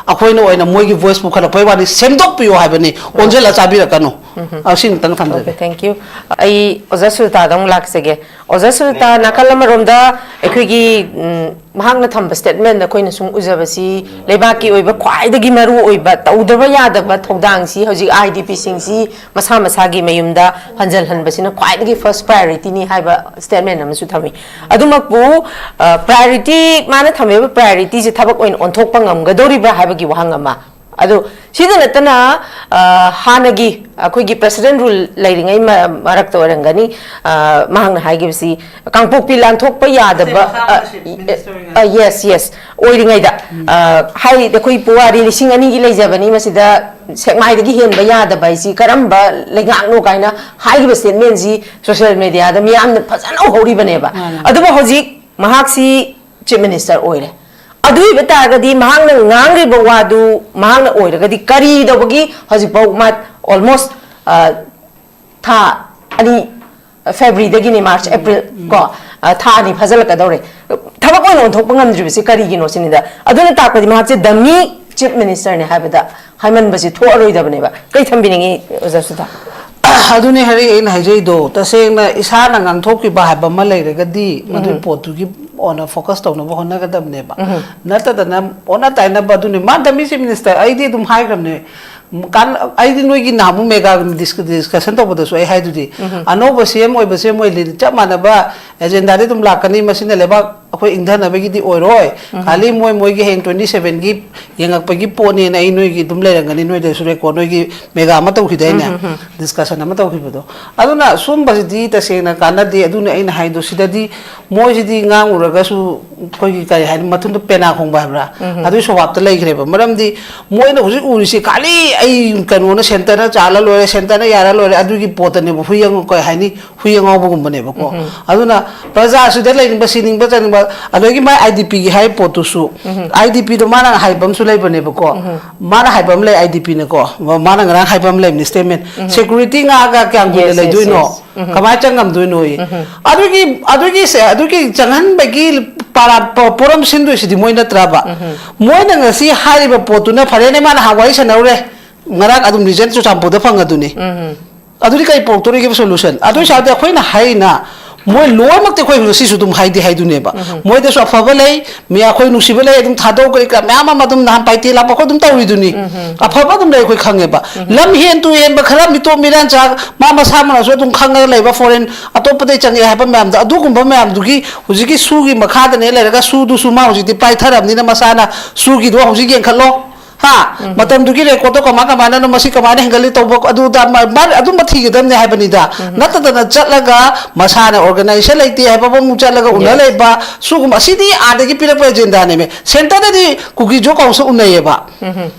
ꯑꯩꯈꯣꯏꯅ ꯑꯣꯏꯅ ꯃꯣꯏꯒꯤ voice ꯄꯨꯈꯠꯂꯛꯄꯩ ꯋꯥꯅꯤ, ꯁꯦꯝꯗꯣꯛꯄꯤꯌꯣ ꯍꯥꯏꯕꯅꯤ, ꯎꯝ꯫ ꯑꯣꯟꯁꯤꯜꯂ ꯆꯥꯕꯤꯔꯛꯀꯅꯨ꯫ ꯎꯝ꯫ ꯑ, ꯁꯤ ꯑꯃꯇꯪ ꯊꯝꯖꯒꯦ꯫ Okay, thank you. ꯑꯩ ꯑꯣꯖꯥ ꯁꯨꯖꯥꯇꯥꯗ ꯑꯃꯨꯛ ꯂꯥꯛꯆꯒꯦ꯫ ꯑꯣꯖꯥ ꯁꯨꯖꯥꯇꯥ, ꯅꯥꯀꯜ ꯑꯃꯔꯣꯝꯗ ꯑꯩꯈꯣꯏꯒꯤ, ꯎꯝ, ꯃꯍꯥꯛꯅ ꯊꯝꯕ statement ꯑꯩꯈꯣꯏꯅ ꯁꯨꯝ ꯎꯖꯕꯁꯤ ꯂꯩꯕꯥꯛꯀꯤ ꯑꯣꯏꯕ ꯈ꯭ꯋꯥꯏꯗꯒꯤ ꯃꯔꯨ ꯑꯣꯏꯕ ꯇꯧꯗꯕ ꯌꯥꯗꯕ ꯊꯧꯗꯥꯡꯁꯤ ꯍꯧꯖꯤꯛ I D P ꯁꯤꯡꯁꯤ ꯃꯁꯥ ꯃꯁꯥꯒꯤ ꯃꯌꯨꯝꯗ ꯍꯟꯖꯜꯍꯟꯕꯁꯤꯅ ꯈ꯭ꯋꯥꯏꯗꯒꯤ first priority ꯅꯤ ꯍꯥꯏꯕ statement ꯑꯃꯁꯨ ꯊꯝꯃꯤ꯫ ꯑꯗꯨꯃꯛꯄꯨ, ꯑ, priority, ꯃꯥꯅ ꯊꯝꯃꯤꯕ priority ꯁꯦ ꯊꯕꯛ ꯑꯣꯏꯅ ꯑꯣꯟꯊꯣꯛꯄ ꯉꯝꯒꯗꯧꯔꯤꯕ꯭ꯔꯥ ꯍꯥꯏꯕꯒꯤ ꯋꯥꯍꯪ ꯑꯃ꯫ ꯑꯗꯨ ꯁꯤꯗ ꯅꯠꯇꯅ, ꯑ, ꯍꯥꯟꯅꯒꯤ ꯑꯩꯈꯣꯏꯒꯤ president rule ꯂꯩꯔꯤꯉꯩ ꯃ-, ꯃꯔꯛꯇ ꯑꯣꯏꯔꯝꯒꯅꯤ, ꯑ, ꯃꯍꯥꯛꯅ ꯍꯥꯏꯈꯤꯕꯁꯤ ꯀꯥꯡꯄꯣꯛꯄꯤ ꯂꯥꯟꯊꯣꯛꯄ ꯌꯥꯗꯕ, ꯅꯠꯇꯦ, ꯃꯍꯥꯛ ꯑ, ꯃꯁꯤ minister ꯑꯣꯏꯔꯤꯉꯩ꯫ ꯑ, yes, yes, ꯑꯣꯏꯔꯤꯉꯩꯗ, ꯎꯝ꯫ ꯑ, ꯍꯥꯏꯔꯤꯗꯤ ꯑꯩꯈꯣꯏ ꯄꯨꯋꯥꯔꯤ ꯂꯤꯁꯤꯡ ꯑꯅꯤꯒꯤ ꯂꯩꯖꯕꯅꯤ, ꯃꯁꯤꯗ ꯁꯦꯛꯃꯥꯏꯗꯒꯤ ꯍꯦꯟꯕ ꯌꯥꯗꯕ ꯍꯥꯏꯁꯤ ꯀꯔꯝꯕ ꯂꯩꯉꯥꯛꯅꯣ ꯀꯥꯏꯅ ꯍꯥꯏꯈꯤꯕ statement ꯁꯤ social media ꯗ ꯃꯤꯌꯥꯝꯅ ꯐꯖꯅ ꯎꯍꯧꯔꯤꯕꯅꯦꯕ꯫ ꯃꯥꯅꯦ꯫ ꯑꯗꯨꯕꯨ ꯍꯧꯖꯤꯛ ꯃꯍꯥꯛꯁꯤ chief minister ꯑꯣꯏꯔꯦ꯫ ꯑꯗꯨ ꯑꯣꯏꯕ ꯇꯥꯔꯒꯗꯤ ꯃꯍꯥꯛꯅ ꯉꯥꯡꯂꯤꯕ ꯋꯥꯗꯨ ꯃꯍꯥꯛꯅ ꯑꯣꯏꯔꯒꯗꯤ ꯀꯔꯤ ꯇꯧꯕꯒꯤ ꯍꯧꯖꯤꯛꯐꯥꯎ ꯃꯥ almost, ꯑ, ꯊꯥ ꯑꯅꯤ, February ꯗꯒꯤꯅꯤ, March, April, ꯎꯝ꯫ ꯀꯣ, ꯑ, ꯊꯥ ꯑꯅꯤ ꯐꯥꯖꯤꯜꯂꯛꯀꯗꯧꯔꯦ꯫ ꯊꯕꯛ ꯑꯣꯏꯅ ꯑꯣꯟꯊꯣꯛꯄ ꯉꯝꯗ꯭ꯔꯤꯕꯁꯤ ꯀꯔꯤꯒꯤꯅꯣ ꯁꯤꯅꯤꯗ꯫ ꯑꯗꯨꯅ ꯇꯥꯛꯄꯗꯤ ꯃꯍꯥꯛꯁꯦ dummy chief minister ꯅꯦ ꯍꯥꯏꯕꯗ ꯍꯥꯏꯃꯟꯕꯁꯤ ꯊꯣꯛꯑꯔꯣꯏꯗꯕꯅꯦꯕ꯫ ꯀꯩ ꯊꯝꯕꯤꯅꯤꯡꯉꯤ, ꯑꯣꯖꯥ ꯁꯨꯖꯥꯇꯥ? ꯑꯗꯨꯅꯦ ꯍꯥꯏꯔꯛꯑꯦ, ꯑꯩꯅ ꯍꯥꯏꯖꯩꯗꯣ, ꯇꯁꯦꯡꯅ ꯏꯁꯥꯅ ꯉꯥꯡꯊꯣꯛꯈꯤꯕ ꯍꯥꯏꯕ ꯑꯃ ꯂꯩꯔꯒꯗꯤ ꯃꯗꯨꯒꯤ ꯎꯝ꯫ ꯄꯣꯠꯇꯨꯒꯤ ꯑꯣꯏꯅ focus ꯇꯧꯅꯕ ꯍꯣꯠꯅꯒꯗꯕꯅꯦꯕ꯫ ꯎꯝ꯫ ꯅꯠꯇꯗꯅ ꯑꯣꯟꯅ ꯇꯥꯏꯅꯕ, ꯑꯗꯨꯅꯦ ꯃꯥ dummy chief minister, ꯑꯩꯗꯤ ꯑꯗꯨꯝ ꯍꯥꯏꯈ꯭ꯔꯕꯅꯦ꯫ ꯀꯥꯟ-, ꯑꯩꯗꯤ ꯅꯣꯏꯒꯤ ꯅꯍꯥꯟꯃꯨꯛ mega dis-, discussion ꯇꯧꯕꯗꯁꯨ ꯑꯩ ꯍꯥꯏꯗꯨꯗꯤ, ꯎꯝ꯫ ꯑꯅꯧꯕ C M ꯑꯣꯏꯕ, C M ꯑꯣꯏ ꯂꯩ, ꯆꯞ ꯃꯥꯟꯅꯕ agenda ꯗꯤ ꯑꯗꯨꯝ ꯂꯥꯛꯀꯅꯤ, ꯃꯁꯤꯅ ꯂꯩꯕꯥꯛ ꯑꯩꯈꯣꯏ ꯏꯪꯊꯅꯕꯒꯤꯗꯤ ꯑꯣꯏꯔꯣꯏ꯫ ꯎꯝ꯫ ꯈꯥꯂꯤ ꯃꯣꯏ ꯃꯣꯏꯒꯤ ꯍꯌꯦꯡ twenty seven ꯒꯤ ꯌꯦꯡꯉꯛꯄꯒꯤ ꯄꯣꯠꯅꯦꯅ ꯑꯩ ꯅꯣꯏꯒꯤ ꯑꯗꯨꯝ ꯂꯩꯔꯝꯒꯅꯤ, ꯅꯣꯏꯗꯁꯨ record, ꯅꯣꯏꯒꯤ mega ꯑꯃ ꯇꯧꯈꯤꯗꯥꯏꯅꯦ? ꯎꯝ, ꯎꯝ, ꯎꯝ꯫ Discussion ꯑꯃ ꯇꯧꯈꯤꯕꯗꯣ꯫ ꯑꯗꯨꯅ ꯁꯨꯝꯕꯁꯤꯗꯤ ꯇꯁꯦꯡꯅ ꯀꯥꯟꯅꯗꯦ꯫ ꯑꯗꯨꯅ ꯑꯩꯅ ꯍꯥꯏꯗꯣ, ꯁꯤꯗꯗꯤ ꯃꯣꯏꯁꯤꯗꯤ ꯉꯥꯡꯉꯨꯔꯒꯁꯨ ꯑꯩꯈꯣꯏꯒꯤ ꯀꯔꯤ ꯍꯥꯏꯅꯤ, ꯃꯊꯨꯟꯗ ꯄꯦꯅꯥ ꯈꯣꯡꯕ ꯍꯥꯏꯕ꯭ꯔꯥ? ꯎꯝ, ꯎꯝ꯫ ꯑꯗꯨꯒꯤ ꯁꯣꯕꯥꯞꯇ ꯂꯩꯈ꯭ꯔꯦꯕ꯫ ꯃꯔꯝꯗꯤ ꯃꯣꯏꯅ ꯍꯧꯖꯤꯛ ꯎꯔꯤꯁꯤ ꯈꯥꯂꯤ ꯑꯩ ꯀꯩꯅꯣꯅ ꯁꯦꯟꯇꯔꯅ ꯆꯥꯜꯂ ꯂꯣꯏꯔꯦ, ꯁꯦꯟꯇꯔꯅ ꯌꯥꯔ ꯂꯣꯏꯔꯦ, ꯑꯗꯨꯒꯤ ꯄꯣꯠꯇꯅꯦꯕ ꯍꯨꯏ ꯑꯉꯧ-, ꯀꯩ ꯍꯥꯏꯅꯤ, ꯍꯨꯏ ꯑꯉꯧꯕꯒꯨꯝꯕꯅꯦꯕꯀꯣ꯫ ꯑꯗꯨꯅ ꯄ꯭ꯔꯖꯥꯁꯤꯗ ꯂꯩꯅꯤꯡꯕ, ꯁꯤꯅꯤꯡꯕ, ꯆꯥꯅꯤꯡꯕ, ꯑꯗꯒꯤ ꯃꯥꯏ ꯑꯥꯏ ꯗꯤ ꯄꯤꯒꯤ ꯍꯥꯏ ꯄꯣꯠꯇꯨꯁꯨ, ꯑꯥꯏ ꯗꯤ ꯄꯤꯗꯣ ꯃꯥꯅ ꯍꯥꯏꯕ ꯑꯃꯁꯨ ꯂꯩꯕꯅꯦꯕꯀꯣ꯫ ꯃꯥꯅ ꯍꯥꯏꯕ ꯑꯃ ꯂꯩ, ꯑꯥꯏ ꯗꯤ ꯄꯤꯅꯀꯣ꯫ ꯃꯥꯅ ꯉꯔꯥꯡ ꯍꯥꯏꯕ ꯑꯃ ꯂꯩꯕꯅꯤ, ꯁ꯭ꯇꯦꯠꯃꯦꯟ꯫ ꯁꯦꯀ꯭ꯌꯨꯔꯤꯇꯤ ꯉꯥꯛꯑꯒ ꯀꯌꯥꯝ ꯀꯨꯏꯅ Yes, yes, ꯂꯩꯗꯣꯏꯅꯣ? Yes. ꯀꯃꯥꯏꯅ ꯆꯪꯉꯝꯗꯣꯏꯅꯣꯌꯦ? ꯑꯗꯨꯒꯤ, ꯑꯗꯨꯒꯤ ꯁꯦ-, ꯑꯗꯨꯒꯤ ꯆꯪꯍꯟꯕꯒꯤ ꯄꯥꯔꯥ-, ꯄꯣ-, ꯄꯣꯔꯝ ꯁꯤꯟꯗꯣꯏꯁꯤꯗꯤ ꯃꯣꯏ ꯅꯠꯇ꯭ꯔꯕ? ꯃꯣꯏꯅ ꯉꯁꯤ ꯍꯥꯏꯔꯤꯕ ꯄꯣꯠꯇꯨꯅ, ꯐꯔꯦꯅꯦ, ꯃꯥꯅ ꯍꯥꯟ ꯋꯥꯔꯤ ꯁꯥꯟꯅꯧꯔꯦ, ꯉꯔꯥꯡ ꯑꯗꯨꯝ ꯔꯤꯖꯟ ꯆꯨꯔꯆꯥꯟꯄꯨꯔꯗ ꯐꯪꯉꯗꯨꯅꯤ꯫ ꯑꯗꯨꯗꯤ ꯀꯩ ꯄꯨꯔꯛꯇꯣꯔꯤꯒꯦꯕ ꯁꯣꯂꯨꯁꯟ? ꯑꯗꯨ ꯑꯣꯏ ꯇꯥꯔꯗꯤ ꯑꯩꯈꯣꯏꯅ ꯍꯥꯏꯅ ꯃꯣꯏ ꯂꯣꯏꯅꯃꯛꯇꯤ ꯑꯩꯈꯣꯏ ꯉꯁꯤꯁꯨ ꯑꯗꯨꯝ ꯍꯥꯏꯗꯤ ꯍꯥꯏꯗꯨꯅꯦꯕ꯫ ꯃꯣꯏꯗꯁꯨ ꯑꯐꯕ ꯂꯩ, ꯃꯤ ꯑꯩꯈꯣꯏ ꯅꯨꯡꯁꯤꯕ ꯂꯩ, ꯑꯗꯨꯝ ꯊꯥꯗꯣꯛ ꯀꯔꯤ ꯀꯔꯥ ꯃꯌꯥꯝ ꯑꯃ ꯑꯗꯨꯝ ꯅꯍꯥꯟ ꯄꯥꯏꯇꯦ ꯂꯥꯛꯄ ꯑꯩꯈꯣꯏ ꯑꯗꯨꯝ ꯇꯧꯔꯤꯗꯨꯅꯤ꯫ ꯑꯐꯕ ꯑꯗꯨꯝ ꯂꯩ, ꯑꯩꯈꯣꯏ ꯈꯪꯉꯦꯕ꯫ ꯂꯝ ꯍꯦꯟ ꯇꯨ ꯍꯦꯟꯕ ꯈꯔ ꯃꯤꯇꯣꯞ ꯃꯤꯔꯥꯟꯆꯥ ꯃꯥ ꯃꯁꯥ ꯃꯅꯁꯨ ꯑꯗꯨꯝ ꯈꯪꯉꯒ ꯂꯩꯕ, ꯐꯣꯔꯦꯟ ꯑꯇꯣꯞꯄꯗꯩ ꯆꯪꯉꯛꯑꯦ ꯍꯥꯏꯕ ꯃꯌꯥꯝꯗꯣ, ꯑꯗꯨꯒꯨꯝꯕ ꯃꯌꯥꯝꯗꯨꯒꯤ ꯍꯧꯖꯤꯛꯀꯤ ꯁꯨꯒꯤ ꯃꯈꯥꯗꯅꯦ ꯂꯩꯔꯒ ꯁꯨꯗꯨꯁꯨ ꯃꯥ ꯍꯧꯖꯤꯛꯇꯤ ꯄꯥꯏꯊꯔꯕꯅꯤꯅ ꯃꯁꯥꯅ ꯁꯨꯒꯤꯗꯣ ꯍꯧꯖꯤꯛ ꯌꯦꯡꯈꯠꯂꯣ꯫ ꯍꯥ? ꯃꯇꯝꯗꯨꯒꯤ ꯔꯦꯀꯣꯔꯠꯇꯣ ꯀꯃꯥꯏ ꯀꯃꯥꯏꯅꯅꯣ, ꯃꯁꯤ ꯀꯃꯥꯏꯅ ꯍꯦꯟꯒꯠꯂꯤ ꯇꯧꯕ, ꯑꯗꯨꯗ ꯃꯥ-, ꯃꯥ-, ꯑꯗꯨꯝꯕ ꯊꯤꯒꯗꯕꯅꯦ ꯍꯥꯏꯕꯅꯤꯗ꯫ ꯅꯠꯇꯗꯅ ꯆꯠꯂꯒ ꯃꯁꯥꯅ ꯑꯣꯔꯒꯅꯥꯏꯖꯦꯁꯟ ꯂꯩꯇꯦ ꯍꯥꯏꯕ ꯑꯃꯨꯛ ꯆꯠꯂꯒ ꯎꯅ Yes. ꯂꯩꯕ, ꯁꯨꯒꯨꯝꯕ ꯑꯁꯤꯗꯤ ꯑꯥꯗꯒꯤ ꯄꯤꯔꯛꯄ ꯑꯦꯖꯦꯟꯗꯥꯅꯦꯃꯦ꯫ ꯁꯦꯟꯇꯔꯗꯗꯤ ꯀꯨꯀꯤ ꯖꯣ council ꯎꯅꯩꯌꯦꯕ꯫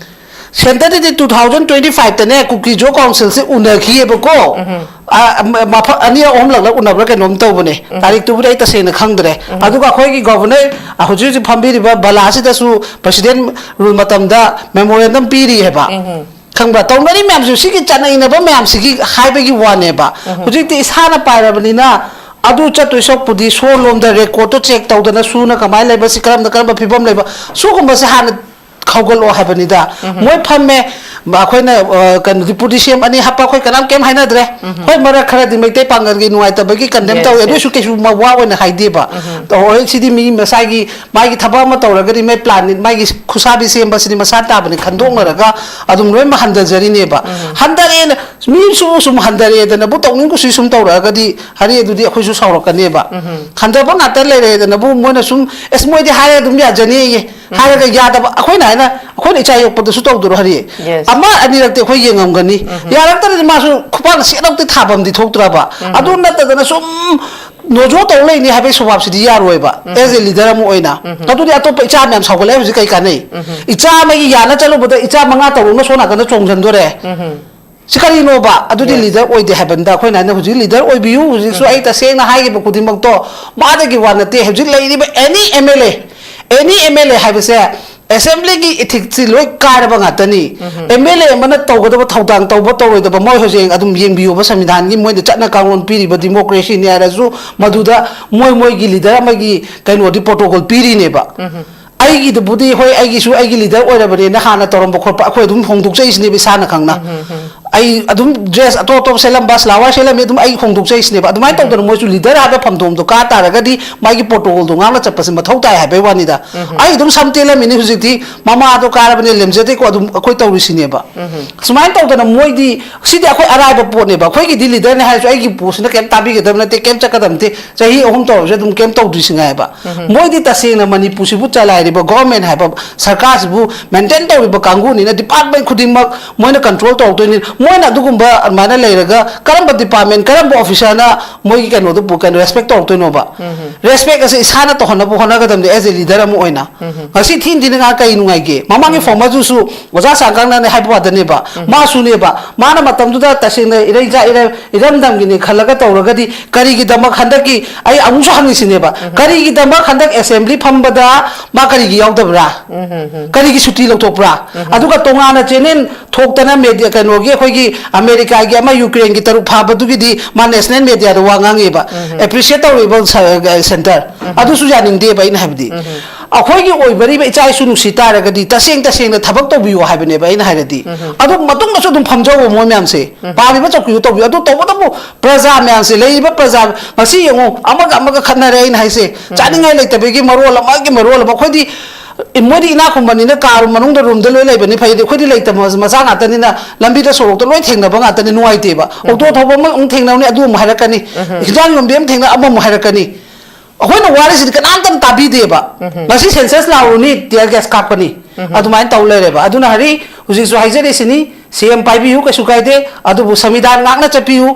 ꯁꯦꯟꯇꯔꯗꯗꯤ two thousand twenty five ꯇꯅꯦ ꯀꯨꯀꯤ ꯖꯣ ꯀꯥꯎꯟꯁꯤꯜꯁꯦ ꯎꯅꯈꯤꯑꯕꯀꯣ꯫ ꯎꯝ꯫ ꯑ, ꯃ-, ꯃꯐꯝ ꯑꯅꯤꯔꯛ ꯑꯍꯨꯝꯂꯛꯂ ꯎꯅꯕ꯭ꯔꯥ ꯀꯩꯅꯣꯝ ꯇꯧꯕꯅꯦ꯫ ꯎꯝ꯫ ꯇꯥꯔꯤꯛꯇꯨꯕꯨꯗꯤ ꯑꯩ ꯇꯁꯦꯡꯅ ꯈꯪꯗ꯭ꯔꯦ꯫ ꯎꯝ꯫ ꯑꯗꯨꯒ ꯑꯩꯈꯣꯏꯒꯤ ꯒꯣꯚꯔꯅꯔ ꯍꯧꯖꯤꯛ ꯍꯧꯖꯤꯛ ꯐꯝꯕꯤꯔꯤꯕ ꯕꯂꯥꯁꯤꯗꯁꯨ ꯄ꯭ꯔꯁꯤꯗꯦꯟ ꯔꯨꯜ ꯃꯇꯝꯗ ꯃꯦꯃꯣꯔꯦꯟꯗꯝ ꯄꯤꯔꯤ ꯍꯥꯏꯕ꯫ ꯎꯝ꯫ ꯈꯪꯕ꯭ꯔꯥ? ꯇꯧꯅꯔꯤ ꯃꯌꯥꯝꯁꯨ ꯁꯤꯒꯤ ꯆꯠꯅꯩꯅꯕ ꯃꯌꯥꯝꯁꯤꯒꯤ ꯍꯥꯏꯕꯒꯤ ꯋꯥꯅꯦꯕ꯫ ꯎꯝ꯫ ꯍꯧꯖꯤꯛꯇꯤ ꯏꯁꯥꯅ ꯄꯥꯏꯔꯕꯅꯤꯅ ꯑꯗꯨ ꯆꯠꯇꯣꯏ ꯁꯔꯨꯛꯄꯨꯗꯤ ꯁꯣꯔ ꯂꯣꯝꯗ ꯔꯦꯀꯣꯔꯠꯇꯣ ꯆꯦꯛ ꯇꯧꯗꯅ ꯁꯨꯅ ꯀꯃꯥꯏꯅ ꯂꯩꯕ, ꯁꯤ ꯀꯔꯝꯅ ꯀꯔꯝꯕ ꯐꯤꯕꯝ ꯂꯩꯕ, ꯁꯨꯒꯨꯝꯕꯁꯦ ꯍꯥꯟꯅ ꯍꯧꯒꯠꯂꯛꯑꯣ ꯍꯥꯏꯕꯅꯤꯗ꯫ ꯎꯝ꯫ ꯃꯣꯏ ꯐꯝꯃꯦ, ꯑꯩꯈꯣꯏꯅ, ꯑ, ꯀꯩꯅꯣ, ꯗꯤꯄꯨꯇꯤ ꯁꯤ ꯑꯦꯝ ꯑꯅꯤ ꯍꯥꯞꯄ ꯑꯩꯈꯣꯏ ꯀꯅꯥꯝ ꯀꯩꯝ ꯍꯥꯏꯅꯗ꯭ꯔꯦ꯫ ꯎꯝ꯫ ꯍꯣꯏ, ꯃꯔꯛ ꯈꯔꯗꯤ ꯃꯩꯇꯩ ꯄꯥꯡꯒꯜꯒꯤ ꯅꯨꯡꯉꯥꯏꯇꯕꯒꯤ ꯀꯟꯗꯦꯝ Yes, ꯇꯧꯋꯦ, ꯑꯗꯨ yes. ꯑꯣꯏꯁꯨ ꯀꯩꯁꯨ ꯃ-, ꯋꯥ ꯑꯣꯏꯅ ꯍꯥꯏꯗꯦꯕ꯫ ꯎꯝ꯫ ꯍꯣꯏ, ꯁꯤꯗꯤ ꯃꯤ ꯃꯁꯥꯒꯤ, ꯃꯥꯒꯤ ꯊꯕꯛ ꯑꯃ ꯇꯧꯔꯒꯗꯤ ꯃꯥꯏ ꯄ꯭ꯂꯥꯟ, ꯃꯥꯒꯤ ꯈꯨꯁꯥꯕꯤ ꯁꯦꯝꯕꯁꯤꯗꯤ ꯃꯁꯥ ꯇꯥꯕꯅꯤ ꯈꯟꯗꯣꯛꯅꯔꯒ ꯑꯗꯨꯝ ꯂꯣꯏꯅꯃꯛ ꯍꯟꯊꯖꯔꯤꯅꯦꯕ꯫ ꯎꯝ꯫ ꯍꯟꯊꯔꯛꯑꯦꯅ ꯃꯤ ꯁꯨꯝ ꯁꯨꯝ ꯍꯟꯊꯔꯛꯑꯦꯗꯅꯕꯨ ꯇꯧꯅꯤꯡ ꯀꯨꯁꯤ ꯁꯨꯝ ꯇꯧꯔꯛꯑꯒꯗꯤ ꯍꯥꯏꯔꯤ ꯑꯗꯨꯗꯤ ꯑꯩꯈꯣꯏꯁꯨ ꯁꯥꯎꯔꯛꯀꯅꯦꯕ꯫ ꯎꯝ꯫ ꯍꯟꯊꯕ ꯉꯥꯛꯇ ꯂꯩꯔꯛꯑꯦꯗꯅꯕꯨ ꯃꯣꯏꯅ ꯁꯨꯝ, "ꯑꯁ, ꯃꯣꯏꯗꯤ ꯍꯥꯏꯔꯦ ꯑꯗꯨꯝ ꯌꯥꯖꯅꯤꯌꯦ"꯫ ꯎꯝ꯫ ꯍꯥꯏꯔꯒ ꯌꯥꯗꯕ, ꯑꯩꯈꯣꯏꯅ ꯍꯥꯏꯅ, ꯑꯩꯈꯣꯏꯅ ꯏꯆꯥ ꯌꯣꯛꯄꯗꯁꯨ ꯇꯧꯗ꯭ꯔꯣ ꯍꯥꯏꯔꯤ? Yes. ꯑꯃ ꯑꯅꯤꯔꯛꯇꯤ ꯑꯩꯈꯣꯏ ꯌꯦꯡꯉꯝꯒꯅꯤ꯫ ꯎꯝ꯫ ꯌꯥꯔꯛꯇ꯭ꯔꯗꯤ ꯃꯥꯁꯨ ꯈꯨꯄꯥꯛꯅ ꯁꯦꯠꯂꯧꯇꯤ ꯊꯥꯕꯝꯗꯤ ꯊꯣꯛꯇ꯭ꯔꯕ? ꯎꯝ꯫ ꯑꯗꯨ ꯅꯠꯇꯗꯅ ꯁꯨꯝ ꯅꯣꯖꯣ ꯇꯧ ꯂꯩꯅꯤ ꯍꯥꯏꯕꯒꯤ ꯁꯣꯚꯥꯕꯁꯤꯗꯤ ꯌꯥꯔꯣꯏꯕ, ꯑꯦꯖ ꯑꯦ ꯂꯤꯗꯔ ꯑꯃ ꯑꯣꯏꯅ꯫ ꯑꯗꯨꯗꯤ ꯑꯇꯣꯞꯄ ꯏꯆꯥ ꯃꯌꯥꯝ ꯁꯥꯎꯒꯠꯂꯛꯑꯦ ꯍꯧꯖꯤꯛ, ꯀꯩ ꯀꯥꯟꯅꯩ? ꯏꯆꯥ ꯑꯃꯒꯤ ꯌꯥꯅ ꯆꯠꯂꯨꯕꯗ ꯏꯆꯥ ꯃꯉꯥ ꯇꯔꯨꯛꯅ ꯁꯣꯝ ꯅꯥꯀꯟꯗ ꯆꯣꯡꯁꯤꯟꯗꯣꯔꯦ꯫ ꯁꯤ ꯀꯔꯤꯅꯣꯕ? ꯑꯗꯨꯗꯤ ꯂꯤꯗꯔ ꯑꯣꯏꯗꯦ ꯍꯥꯏꯕꯅꯤꯗ꯫ ꯑꯩꯈꯣꯏꯅ ꯍꯥꯏꯅ ꯍꯧꯖꯤꯛ ꯂꯤꯗꯔ ꯑꯣꯏꯕꯤꯌꯨ, ꯍꯧꯖꯤꯛꯁꯨ ꯑꯩ ꯇꯁꯦꯡꯅ ꯍꯥꯏꯈꯤꯕ ꯈꯨꯗꯤꯡꯃꯛꯇꯣ ꯃꯥꯗꯒꯤ ꯋꯥ ꯅꯠꯇꯦ꯫ ꯍꯧꯖꯤꯛ ꯂꯩꯔꯤꯕ any M L A, any M L A ꯍꯥꯏꯕꯁꯦ ꯑꯦꯁꯦꯝꯕ꯭ꯂꯤꯒꯤ ꯏꯊꯤꯛꯁꯁꯤ ꯂꯣꯏ ꯀꯥꯏꯔꯕ ꯉꯥꯛꯇꯅꯤ꯫ ꯑꯦꯝ ꯑꯦꯜ ꯑꯦ ꯑꯃꯅ ꯇꯧꯒꯗꯕ ꯊꯧꯗꯥꯡ ꯇꯧꯕ ꯇꯧꯔꯣꯏꯗꯕ ꯃꯣꯏ ꯍꯧꯖꯤꯛ ꯑꯗꯨꯝ ꯌꯦꯡꯕꯤꯌꯣꯕ, ꯁꯪꯕꯤꯙꯥꯟꯒꯤ ꯃꯣꯏꯗ ꯆꯠꯅ ꯀꯥꯡꯂꯣꯟ ꯄꯤꯔꯤꯕ ꯗꯤꯃꯣꯀ꯭ꯔꯦꯁꯤꯅꯤ ꯍꯥꯏꯔꯁꯨ ꯃꯗꯨꯗ ꯃꯣꯏ ꯃꯣꯏꯒꯤ ꯂꯤꯗꯔ ꯑꯃꯒꯤ ꯀꯩꯅꯣꯗꯤ ꯄ꯭ꯔꯣꯇꯣꯀꯣꯜ ꯄꯤꯔꯤꯅꯦꯕ꯫ ꯑꯩꯒꯤꯗꯨꯕꯨꯗꯤ ꯍꯣꯏ, ꯑꯩꯒꯤꯁꯨ ꯑꯩꯒꯤ ꯂꯤꯗꯔ ꯑꯣꯏꯔꯕꯅꯦꯅ ꯍꯥꯟꯅ ꯇꯧꯔꯝꯕ ꯈꯣꯠꯄ ꯑꯩꯈꯣꯏ ꯑꯗꯨꯝ ꯍꯣꯡꯗꯣꯛꯆꯩꯁꯤꯅꯦꯕ ꯏꯁꯥꯅ ꯈꯪꯅ꯫ ꯑꯩ ꯑꯗꯨꯝ ꯗ꯭ꯔꯦꯁ ꯑꯇꯣꯞ ꯑꯇꯣꯞꯄ ꯁꯦꯠꯂꯝꯕ, ꯁ꯭ꯂꯥꯋꯥꯔ ꯁꯦꯠꯂꯝꯃꯤ, ꯑꯗꯨꯝ ꯑꯩ ꯍꯣꯡꯗꯣꯛꯆꯩꯁꯤꯅꯦꯕ꯫ ꯑꯗꯨꯃꯥꯏꯅ ꯇꯧꯗꯅ ꯃꯣꯏꯁꯨ ꯂꯤꯗꯔ ꯍꯥꯏꯕ ꯐꯝꯗꯣꯝꯗꯣ ꯀꯥ ꯇꯥꯔꯒꯗꯤ ꯃꯥꯒꯤ ꯄ꯭ꯔꯣꯇꯣꯀꯣꯜꯗꯣ ꯉꯥꯛꯅ ꯆꯠꯄꯁꯦ ꯃꯊꯧ ꯇꯥꯏ ꯍꯥꯏꯕꯩ ꯋꯥꯅꯤꯗ꯫ ꯑꯩ ꯑꯗꯨꯝ ꯁꯝ ꯇꯦꯜꯂꯝꯃꯤꯅꯤ ꯍꯧꯖꯤꯛꯇꯤ, ꯃꯃꯥꯗꯣ ꯀꯥꯔꯕꯅꯦ, ꯂꯦꯝꯖꯗꯦꯀꯣ, ꯑꯗꯨꯝ ꯑꯩꯈꯣꯏ ꯇꯧꯔꯤꯁꯤꯅꯦꯕ꯫ ꯁꯨꯃꯥꯏꯅ ꯇꯧꯗꯅ ꯃꯣꯏꯗꯤ, ꯁꯤꯗꯤ ꯑꯩꯈꯣꯏ ꯑꯔꯥꯏꯕ ꯄꯣꯠꯅꯦꯕ꯫ ꯑꯩꯈꯣꯏꯒꯤꯗꯤ ꯂꯤꯗꯔꯅꯦ ꯍꯥꯏꯔꯁꯨ ꯑꯩꯒꯤ ꯄꯣꯠꯁꯤꯅ ꯀꯩꯝ ꯇꯥꯕꯤꯒꯗꯕ ꯅꯠꯇꯦ, ꯀꯩꯝ ꯆꯠꯀꯗꯕ ꯅꯠꯇꯦ, ꯆꯍꯤ ꯑꯍꯨꯝ ꯇꯧꯔꯁꯨ ꯑꯗꯨꯝ ꯀꯩꯝ ꯇꯧꯗ꯭ꯔꯤꯁꯤ ꯉꯥꯏꯕ꯫ ꯃꯣꯏꯗꯤ ꯇꯁꯦꯡꯅ ꯃꯅꯤꯄꯨꯔꯁꯤꯕꯨ ꯆꯂꯥꯏꯔꯤꯕ ꯒꯣꯔꯃꯦꯟ ꯍꯥꯏꯕ ꯁꯔꯀꯥꯔꯁꯤꯕꯨ ꯃꯦꯟꯇꯦꯟ ꯇꯧꯔꯤꯕ ꯀꯥꯡꯕꯨꯅꯤꯅ ꯗꯤꯄꯥꯔꯠꯃꯦꯟ ꯈꯨꯗꯤꯡꯃꯛ ꯃꯣꯏꯅ ꯀꯟꯇ꯭ꯔꯣꯜ ꯇꯧꯔꯛꯇꯣꯏꯅꯤ꯫ ꯃꯣꯏꯅ ꯑꯗꯨꯒꯨꯝꯕ ꯑꯗꯨꯃꯥꯏꯅ ꯂꯩꯔꯒ ꯀꯔꯝꯕ ꯗꯤꯄꯥꯔꯠꯃꯦꯟ, ꯀꯔꯝꯕ ꯑꯣꯐꯤꯁꯔꯅ ꯃꯣꯏꯒꯤ ꯀꯩꯅꯣꯗꯨꯕꯨ ꯀꯩꯅꯣ ꯔꯦꯁꯄꯦꯛ ꯇꯧꯔꯛꯇꯣꯏꯅꯣꯕ? ꯔꯦꯁꯄꯦꯛ ꯑꯁꯦ ꯏꯁꯥꯅ ꯇꯧꯍꯟꯅꯕ ꯍꯣꯠꯅꯒꯗꯕꯅꯤ ꯑꯦꯖ ꯑꯦ ꯂꯤꯗꯔ ꯑꯃ ꯑꯣꯏꯅ꯫ ꯉꯁꯤ ꯊꯤꯟ ꯊꯤꯅ ꯉꯥꯏ ꯀꯩ ꯅꯨꯡꯉꯥꯏꯒꯦ? ꯃꯃꯥꯡꯒꯤ ꯐꯣꯔꯃꯔꯗꯨꯁꯨ ꯑꯣꯖꯥ ꯆꯥꯡꯀꯥꯡꯅꯅꯦ ꯍꯥꯏꯕ ꯋꯥꯗꯅꯦꯕ, ꯃꯥꯁꯨꯅꯦꯕ, ꯃꯥꯅ ꯃꯇꯝꯗꯨꯗ ꯇꯁꯦꯡꯅ ꯏꯔꯩꯆꯥ ꯏꯔꯝ-, ꯏꯔꯝꯗꯝꯒꯤꯅꯤ ꯈꯜꯂꯒ ꯇꯧꯔꯒꯗꯤ ꯀꯔꯤꯒꯤꯗꯃꯛ ꯍꯟꯗꯛꯀꯤ, ꯑꯩ ꯑꯃꯨꯛꯁꯨ ꯍꯪꯉꯤꯁꯤꯅꯦꯕ, ꯀꯔꯤꯒꯤꯗꯃꯛ ꯍꯟꯗꯛ ꯑꯦꯁꯦꯝꯕ꯭ꯂꯤ ꯐꯝꯕꯗ ꯃꯥ ꯀꯔꯤꯒꯤ ꯌꯥꯎꯗꯕ꯭ꯔꯥ? ꯀꯔꯤꯒꯤ ꯁꯨꯇꯤ ꯂꯧꯊꯣꯛꯄ꯭ꯔꯥ? ꯑꯗꯨꯒ ꯇꯣꯉꯥꯟꯅ ꯆꯦꯅꯦꯜ ꯊꯣꯛꯇꯅ ꯃꯦꯗꯤꯌꯥ, ꯀꯩꯅꯣꯒꯤ, ꯑꯩꯈꯣꯏꯒꯤ ꯑꯃꯦꯔꯤꯀꯥꯒꯤ ꯑꯃ ꯌꯨꯀ꯭ꯔꯦꯟꯒꯤ ꯇꯔꯨꯛ ꯐꯥꯕꯗꯨꯒꯤꯗꯤ ꯃꯥ ꯅꯦꯁꯅꯦꯜ ꯃꯦꯗꯤꯌꯥꯗ ꯋꯥ ꯉꯥꯡꯉꯦꯕ, ꯑꯦꯄ꯭ꯔꯤꯁꯤꯌꯦꯠ ꯇꯧꯔꯤꯕ ꯁ-, ꯁꯦꯟꯇꯔ꯫ ꯑꯗꯨꯁꯨ ꯌꯥꯅꯤꯡꯗꯦꯕ ꯑꯩꯅ ꯍꯥꯏꯕꯗꯤ꯫ ꯑꯩꯈꯣꯏꯒꯤ ꯑꯣꯏꯕꯔꯤꯕ ꯏꯆꯥ ꯏꯁꯨ ꯅꯨꯡꯁꯤ ꯇꯥꯔꯒꯗꯤ ꯇꯁꯦꯡ ꯇꯁꯦꯡꯅ ꯊꯕꯛ ꯇꯧꯕꯤꯌꯨ ꯍꯥꯏꯕꯅꯦꯕ ꯑꯩꯅ ꯍꯥꯏꯔꯗꯤ꯫ ꯑꯗꯨ ꯃꯇꯨꯡꯗꯁꯨ ꯑꯗꯨꯝ ꯐꯝꯖꯧꯕ ꯃꯣꯏ ꯃꯌꯥꯝꯁꯦ꯫ ꯄꯥꯝꯃꯤꯕ ꯆꯧꯀ꯭ꯔꯤꯗꯨ ꯇꯧꯕꯤꯌꯨ꯫ ꯑꯗꯨ ꯇꯧꯕꯇꯕꯨ ꯄ꯭ꯔꯖꯥ ꯃꯌꯥꯝꯁꯦ, ꯂꯩꯔꯤꯕ ꯄ꯭ꯔꯖꯥ, ꯉꯁꯤ ꯌꯦꯡꯉꯨ, ꯑꯃꯒ ꯑꯃꯒ ꯈꯠꯅꯔꯦ ꯑꯩꯅ ꯍꯥꯏꯁꯦ꯫ ꯆꯥꯅꯤꯡꯉꯥꯏ ꯂꯩꯇꯕꯒꯤ ꯃꯔꯣꯜ ꯑꯃꯒꯤ ꯃꯔꯣꯜ ꯑꯃ꯫ ꯑꯩꯈꯣꯏꯗꯤ ꯃꯣꯏꯗꯤ ꯏꯅꯥꯛ ꯈꯨꯟꯕꯅꯤꯅ ꯀꯥ ꯃꯅꯨꯡꯗ ꯔꯨꯝꯗ ꯂꯣꯏ ꯂꯩꯕꯅꯤ ꯐꯩꯗꯤ, ꯑꯩꯈꯣꯏꯗꯤ ꯂꯩꯇꯕ ꯃꯆꯥ ꯉꯥꯛꯇꯅꯤꯅ ꯂꯝꯕꯤꯗ ꯁꯣꯔꯣꯛꯇ ꯂꯣꯏ ꯊꯦꯡꯅꯕ ꯉꯥꯛꯇꯅꯤ, ꯅꯨꯡꯉꯥꯏꯇꯦꯕ꯫ ꯑꯣꯇꯣ ꯊꯧꯕ ꯑꯃ ꯑꯃꯨꯛ ꯊꯦꯡꯅꯕꯅꯤ, ꯑꯗꯨ ꯑꯃꯨꯛ ꯍꯥꯏꯔꯛꯀꯅꯤ꯫ ꯍꯤꯟꯖꯥꯡ ꯌꯣꯟꯕꯤ ꯑꯃ ꯊꯦꯡꯅ ꯑꯃꯃꯨꯛ ꯍꯥꯏꯔꯛꯀꯅꯤ꯫ ꯑꯩꯈꯣꯏꯅ ꯋꯥꯔꯤꯁꯤꯗꯤ ꯀꯅꯥꯝꯇꯅ ꯇꯥꯕꯤꯗꯦꯕ꯫ ꯉꯁꯤ ꯁꯦꯟꯁꯁ ꯂꯥꯎꯔꯨꯅꯤ, ꯇꯤꯌꯔ ꯒ꯭ꯌꯥꯁ ꯀꯥꯞꯀꯅꯤ꯫ ꯑꯗꯨꯃꯥꯏꯅ ꯇꯧ ꯂꯩꯔꯦꯕ꯫ ꯑꯗꯨꯅ ꯍꯥꯏꯔꯤ, ꯍꯧꯖꯤꯛꯁꯨ ꯍꯥꯏꯖꯔꯤꯁꯤꯅꯤ, ꯁꯤ ꯑꯦꯝ ꯄꯥꯏꯕꯤꯌꯨ, ꯀꯩꯁꯨ ꯀꯥꯏꯗꯦ, ꯑꯗꯨꯕꯨ ꯁꯪꯕꯤꯙꯥꯟ ꯉꯥꯛꯅ ꯆꯠꯄꯤꯌꯨ,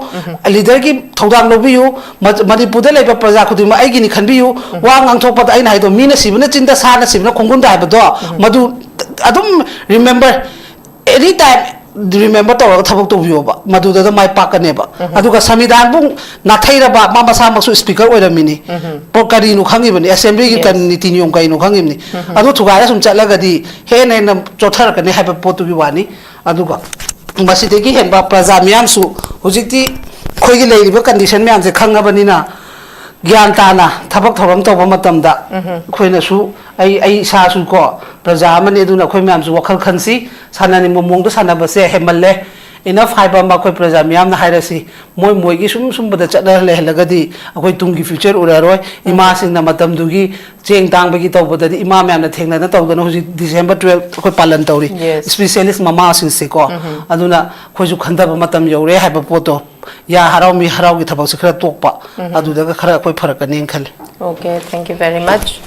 ꯂꯤꯗꯔꯒꯤ ꯊꯧꯗꯥꯡ ꯂꯧꯕꯤꯌꯨ꯫ ꯃ-, ꯃꯅꯤꯄꯨꯔꯗ ꯂꯩꯕ ꯄ꯭ꯔꯖꯥ ꯈꯨꯗꯤꯡꯃꯛ ꯑꯩꯒꯤꯅꯤ ꯈꯟꯕꯤꯌꯨ꯫ ꯋꯥ ꯉꯥꯡꯊꯣꯛꯄꯗ ꯑꯩꯅ ꯍꯥꯏꯗꯣ, ꯃꯤꯅ ꯁꯤꯕꯅ ꯆꯤꯟꯗ, ꯁꯥꯅ ꯁꯤꯕꯅ ꯈꯣꯡꯒꯨꯟꯗ ꯍꯥꯏꯕꯗꯣ, ꯃꯗꯨ ꯑꯗꯨꯝ remember, any time remember ꯇꯧꯔꯒ ꯊꯕꯛ ꯇꯧꯕꯤꯌꯣꯕ, ꯃꯗꯨꯗ ꯃꯥꯏ ꯄꯥꯛꯀꯅꯦꯕ꯫ ꯑꯗꯨꯒ ꯁꯪꯕꯤꯙꯥꯟꯕꯨ ꯅꯥꯊꯩꯔꯕ, ꯃꯥ ꯃꯁꯥꯃꯛꯁꯨ speaker ꯑꯣꯏꯔꯝꯃꯤꯅꯤ꯫ ꯄꯣ-, ꯀꯔꯤꯅꯣ ꯈꯪꯉꯤꯕꯅꯤ, assembly ꯒꯤ Yes. ꯀꯟ-, ꯅꯤꯇꯤ ꯅꯤꯌꯣꯝ ꯀꯩꯅꯣ ꯈꯪꯉꯤꯕꯅꯤ꯫ ꯑꯗꯨ ꯊꯨꯒꯥꯏꯔ ꯁꯨꯝ ꯆꯠꯂꯒꯗꯤ ꯍꯦꯟꯅ ꯍꯦꯟꯅ ꯆꯣꯠꯊꯔꯛꯀꯅꯤ ꯍꯥꯏꯕ ꯄꯣꯠꯇꯨꯒꯤ ꯋꯥꯅꯤ꯫ ꯑꯗꯨꯒ ꯃꯁꯤꯗꯒꯤ ꯍꯦꯟꯕ ꯄ꯭ꯔꯖꯥ ꯃꯤꯌꯥꯝꯁꯨ ꯍꯧꯖꯤꯛꯇꯤ ꯑꯩꯈꯣꯏꯒꯤ ꯂꯩꯔꯤꯕ condition ꯃꯌꯥꯝꯁꯦ ꯈꯪꯉꯕꯅꯤꯅ, ꯒ꯭ꯌꯥꯟ ꯇꯥꯅ ꯊꯕꯛ ꯊꯧꯔꯝ ꯇꯧꯕ ꯃꯇꯝꯗ ꯑꯩꯈꯣꯏꯅꯁꯨ, ꯑꯩ, ꯑꯩ ꯏꯁꯥꯁꯨ ꯀꯣ ꯄ꯭ꯔꯖꯥ ꯑꯃꯅꯤ, ꯑꯗꯨꯅ ꯑꯩꯈꯣꯏ ꯃꯌꯥꯝꯁꯨ ꯋꯥꯈꯜ ꯈꯟꯁꯤ꯫ ꯁꯥꯟꯅꯅꯤꯡꯕ ꯃꯑꯣꯡꯗ ꯁꯥꯟꯅꯕꯁꯦ ꯍꯦꯟꯃꯜꯂꯦ, enough ꯍꯥꯏꯕ ꯑꯃ ꯑꯩꯈꯣꯏ ꯄ꯭ꯔꯖꯥ ꯃꯤꯌꯥꯝꯅ ꯍꯥꯏꯔꯁꯤ꯫ ꯃꯣꯏ ꯃꯣꯏꯒꯤ ꯁꯨꯝ ꯁꯨꯝꯕꯗ ꯆꯠꯅ ꯂꯩꯍꯜꯂꯒꯗꯤ ꯑꯩꯈꯣꯏ ꯇꯨꯡꯒꯤ future ꯎꯔꯔꯣꯏ꯫ ꯏꯃꯥꯁꯤꯡꯅ ꯃꯇꯝꯗꯨꯒꯤ ꯆꯦꯡ ꯇꯥꯡꯕꯒꯤ ꯇꯧꯕꯗꯗꯤ ꯏꯃꯥ ꯃꯌꯥꯝꯅ ꯊꯦꯡꯅꯅ ꯇꯧꯗꯅ ꯍꯧꯖꯤꯛ December twelve ꯑꯩꯈꯣꯏ ꯄꯥꯂꯟ ꯇꯧꯔꯤ꯫ Yes. Specialist ꯃꯃꯥꯁꯤꯡꯁꯦꯀꯣ꯫ ꯑꯗꯨꯅ ꯑꯩꯈꯣꯏꯁꯨ ꯈꯟꯊꯕ ꯃꯇꯝ ꯌꯧꯔꯦ ꯍꯥꯏꯕ ꯄꯣꯠꯇꯣ, ꯌꯥ ꯍꯔꯥꯎ ꯃꯤ ꯍꯔꯥꯎꯒꯤ ꯊꯕꯛꯁꯦ ꯈꯔ ꯇꯣꯛꯄ, ꯑꯗꯨꯗꯒ ꯈꯔ ꯑꯩꯈꯣꯏ ꯐꯔꯛꯀꯅꯤꯅ ꯈꯜꯂꯤ꯫ Okay, thank you very much.